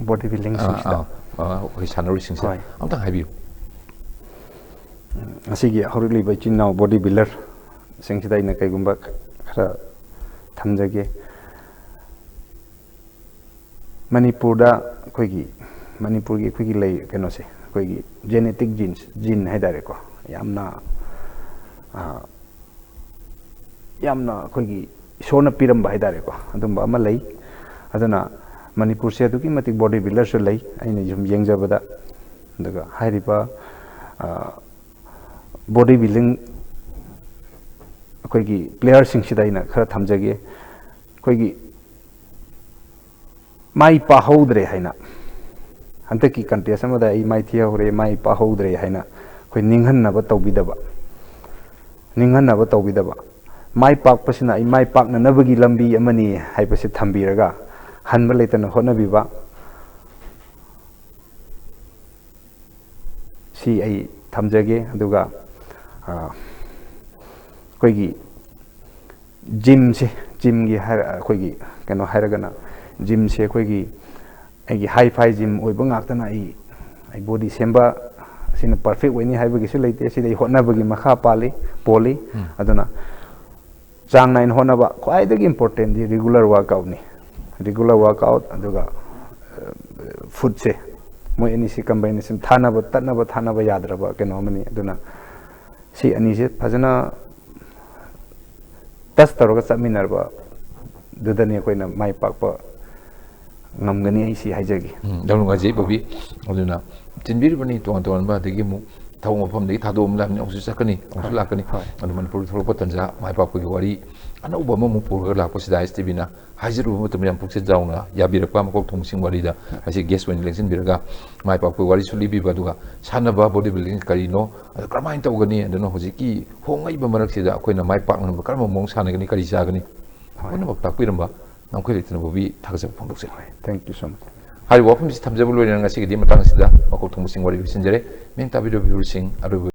ꯕꯣꯗꯤ ꯕꯤꯜꯗꯤꯡꯁꯤꯡꯁꯤꯗ꯫ ꯑ, ꯑ, ꯑ, ꯑꯩꯈꯣꯏ ꯁꯥꯟꯅꯔꯣꯏꯁꯤꯡꯁꯦ ꯍꯣꯏ꯫ ꯑꯝꯇꯪ ꯍꯥꯏꯕꯤꯌꯨ꯫ ꯉꯁꯤꯒꯤ ꯍꯧꯔꯛꯂꯤꯕ ꯏꯆꯤꯟ ꯏꯅꯥꯎ ꯕꯣꯗꯤ ꯕꯤꯜꯗꯔꯁꯤꯡꯁꯤꯗ ꯑꯩꯅ ꯀꯩꯒꯨꯝꯕ ꯈꯔ ꯊꯝꯖꯒꯦ꯫ ꯃꯅꯤꯄꯨꯔꯗ ꯑꯩꯈꯣꯏꯒꯤ, ꯃꯅꯤꯄꯨꯔꯒꯤ ꯑꯩꯈꯣꯏꯒꯤ ꯂꯩ, ꯀꯩꯅꯣꯁꯦ, ꯑꯩꯈꯣꯏꯒꯤ genetic genes, ꯖꯤꯟ ꯍꯥꯏꯇꯥꯔꯦꯀꯣ, ꯌꯥꯝꯅ, ꯑ, ꯌꯥꯝꯅ ꯑꯩꯈꯣꯏꯒꯤ ꯏꯁꯣꯔꯅ ꯄꯤꯔꯝꯕ ꯍꯥꯏꯇꯥꯔꯦꯀꯣ, ꯑꯗꯨꯝꯕ ꯑꯃ ꯂꯩ꯫ ꯑꯗꯨꯅ ꯃꯅꯤꯄꯨꯔꯁꯦ ꯑꯗꯨꯛꯀꯤ ꯃꯇꯤꯛ ꯕꯣꯗꯤ ꯕꯤꯜꯗꯔꯁꯨ ꯂꯩ, ꯑꯩꯅ ꯁꯨꯝ ꯌꯦꯡꯖꯕꯗ꯫ ꯑꯗꯨꯒ ꯍꯥꯏꯔꯤꯕ, ꯑ, ꯕꯣꯗꯤ ꯕꯤꯜꯗꯤꯡ ꯑꯩꯈꯣꯏꯒꯤ ꯄ꯭ꯂꯦꯌꯔꯁꯤꯡꯁꯤꯗ ꯑꯩꯅ ꯈꯔ ꯊꯝꯖꯒꯦ꯫ ꯑꯩꯈꯣꯏꯒꯤ ꯃꯥꯏ ꯄꯥꯛꯍꯧꯗ꯭ꯔꯦ ꯍꯥꯏꯅ, ꯍꯟꯗꯛꯀꯤ ꯀꯟꯇꯦꯁ ꯑꯃꯗ ꯑꯩ ꯃꯥꯏꯊꯤꯍꯧꯔꯦ, ꯃꯥꯏ ꯄꯥꯛꯍꯧꯗ꯭ꯔꯦ ꯍꯥꯏꯅ ꯑꯩꯈꯣꯏ ꯅꯤꯡꯍꯟꯅꯕ ꯇꯧꯕꯤꯗꯕ, ꯅꯤꯡꯍꯟꯅꯕ ꯇꯧꯕꯤꯗꯕ꯫ ꯃꯥꯏ ꯄꯥꯛꯄꯁꯤꯅ ꯑꯩ ꯃꯥꯏ ꯄꯥꯛꯅꯅꯕꯒꯤ ꯂꯝꯕꯤ ꯑꯃꯅꯤ ꯍꯥꯏꯕꯁꯤ ꯊꯝꯕꯤꯔꯒ ꯍꯟꯕ ꯂꯩꯇꯅ ꯍꯣꯠꯅꯕꯤꯕ꯫ ꯁꯤ ꯑꯩ ꯊꯝꯖꯒꯦ꯫ ꯑꯗꯨꯒ, ꯑ, ꯑꯩꯈꯣꯏꯒꯤ ꯖꯤꯝꯁꯦ, ꯖꯤꯝꯒꯤ ꯍꯥꯏꯔ-, ꯑꯩꯈꯣꯏꯒꯤ ꯀꯩꯅꯣ ꯍꯥꯏꯔꯒꯅ, ꯖꯤꯝꯁꯦ ꯑꯩꯈꯣꯏꯒꯤ, ꯑꯩꯒꯤ ꯍꯥꯏ ꯐꯥꯏ ꯖꯤꯝ ꯑꯣꯏꯕ ꯉꯥꯛꯇꯅ ꯑꯩ, ꯑꯩ ꯕꯣꯗꯤ ꯁꯦꯝꯕ ꯑꯁꯤꯅ ꯄꯔꯐꯦꯛ ꯑꯣꯏꯅꯤ ꯍꯥꯏꯕꯒꯤꯁꯨ ꯂꯩꯇꯦ꯫ ꯁꯤꯗ ꯑꯩ ꯍꯣꯠꯅꯕꯒꯤ ꯃꯈꯥ ꯄꯥꯜꯂꯤ, ꯄꯣꯜꯂꯤ꯫ ꯑꯗꯨꯅ ꯆꯥꯡ ꯅꯥꯏꯅ ꯍꯣꯠꯅꯕ, ꯈ꯭ꯋꯥꯏꯗꯒꯤ ꯏꯝꯄꯣꯔꯇꯦꯟꯗꯤ ꯔꯤꯒꯨꯂꯔ ꯋꯥꯔꯛꯑꯥꯎꯠꯅꯤ꯫ ꯔꯤꯒꯨꯂꯔ ꯋꯥꯔꯛꯑꯥꯎꯠ, ꯑꯗꯨꯒ, ꯑ, ꯐꯨꯗꯁꯦ, ꯃꯣꯏ ꯑꯅꯤꯁꯤ ꯀꯝꯕꯥꯏꯅꯦꯁꯟ, ꯊꯥꯅꯕ, ꯇꯠꯅꯕ, ꯊꯥꯅꯕ ꯌꯥꯗ꯭ꯔꯕ ꯀꯩꯅꯣ ꯑꯃꯅꯤ꯫ ꯑꯗꯨꯅ ꯁꯤ ꯑꯅꯤꯁꯦ ꯐꯖꯅ ꯇꯆ ꯇꯧꯔꯒ ꯆꯠꯃꯤꯟꯅꯔꯕ ꯑꯗꯨꯗꯅꯤ ꯑꯩꯈꯣꯏꯅ ꯃꯥꯏ ꯄꯥꯛꯄ, ꯉꯝꯒꯅꯤ, ꯑꯩ ꯁꯤ ꯍꯥꯏꯖꯒꯦ꯫ ꯎꯝ, ꯌꯥꯝ ꯅꯨꯡꯉꯥꯏꯖꯩ ꯕꯣꯕꯤ꯫ ꯑꯗꯨꯅ ꯆꯤꯟꯕꯤꯔꯤꯕꯅꯤ ꯇꯣꯉꯥꯟ ꯇꯣꯉꯥꯟꯕ, ꯑꯗꯒꯤ ꯑꯃꯨꯛ ꯊꯕꯛ ꯃꯐꯝꯗꯒꯤ ꯊꯥꯗꯣꯛꯑꯝꯂꯕꯅꯤ, ꯑꯃꯨꯛꯁꯨ ꯆꯠꯀꯅꯤ, ꯑꯃꯨꯛꯁꯨ ꯍꯣꯏ, ꯂꯥꯛꯀꯅꯤ꯫ ꯍꯣꯏ꯫ ꯑꯗꯨ ꯃꯅꯤꯄꯨꯔꯗ ꯊꯣꯛꯂꯛꯄ ꯇꯟꯖꯥ, ꯃꯥꯏ ꯄꯥꯛꯄꯒꯤ ꯋꯥꯔꯤ ꯑꯅꯧꯕ ꯑꯃꯃꯨꯛ ꯄꯨꯔꯒ ꯂꯥꯛꯄꯁꯤꯗ ꯑꯥꯏ ꯑꯦꯁ ꯇꯤ ꯚꯤꯅ ꯍꯥꯏꯖꯔꯨꯕ ꯃꯇꯝꯗ ꯌꯥꯝ ꯄꯨꯛꯆꯦꯜ ꯆꯥꯎꯅ ꯌꯥꯕꯤꯔꯛꯄ, ꯃꯀꯣꯛ ꯊꯣꯡꯕꯁꯤꯡ ꯋꯥꯔꯤꯗ ꯉꯁꯤ ꯒꯦꯁ ꯑꯣꯏꯅ ꯂꯦꯡꯁꯤꯟꯕꯤꯔꯒ ꯃꯥꯏ ꯄꯥꯛꯄꯒꯤ ꯋꯥꯔꯤꯁꯨ ꯂꯤꯕꯤꯕ, ꯑꯗꯨꯒ ꯁꯥꯟꯅꯕ, ꯕꯣꯗꯤ ꯕꯤꯜꯗꯤꯡ ꯀꯔꯤꯅꯣ, ꯑꯗꯨ ꯀꯔꯝꯍꯥꯏꯅ ꯇꯧꯒꯅꯤ, ꯑꯗꯨꯅ ꯍꯧꯖꯤꯛꯀꯤ ꯍꯣꯡꯉꯛꯏꯕ ꯃꯔꯛꯁꯤꯗ ꯑꯩꯈꯣꯏꯅ ꯃꯥꯏ ꯄꯥꯛꯅꯅꯕ ꯀꯔꯝꯕ ꯃꯑꯣꯡ ꯁꯥꯟꯅꯒꯅꯤ, ꯀꯔꯤ ꯆꯥꯒꯅꯤ, ꯍꯣꯏ꯫ ꯄꯨꯝꯅꯃꯛ ꯇꯥꯛꯄꯤꯔꯝꯕ ꯅꯝꯈꯩ ꯂꯩꯇꯅ ꯕꯣꯕꯤ ꯊꯥꯒꯠꯆꯕ ꯐꯣꯡꯗꯣꯛꯆꯔꯤ꯫ Thank you so much. ꯍꯥꯏꯔꯤꯕ ꯋꯥꯐꯝꯁꯤ ꯊꯝꯖꯕ ꯂꯣꯏꯔꯅ ꯉꯁꯤꯒꯤꯗꯤ ꯃꯇꯥꯡ ꯑꯁꯤꯗ ꯃꯀꯣꯛ ꯊꯣꯡꯕꯁꯤꯡ ꯋꯥꯔꯤ ꯂꯣꯏꯁꯤꯟꯖꯔꯦ꯫ ꯃꯤꯡ ꯇꯥꯕꯤꯔꯕ ꯚ꯭ꯌꯨꯔꯁꯤꯡ ꯑꯔꯣꯏꯕ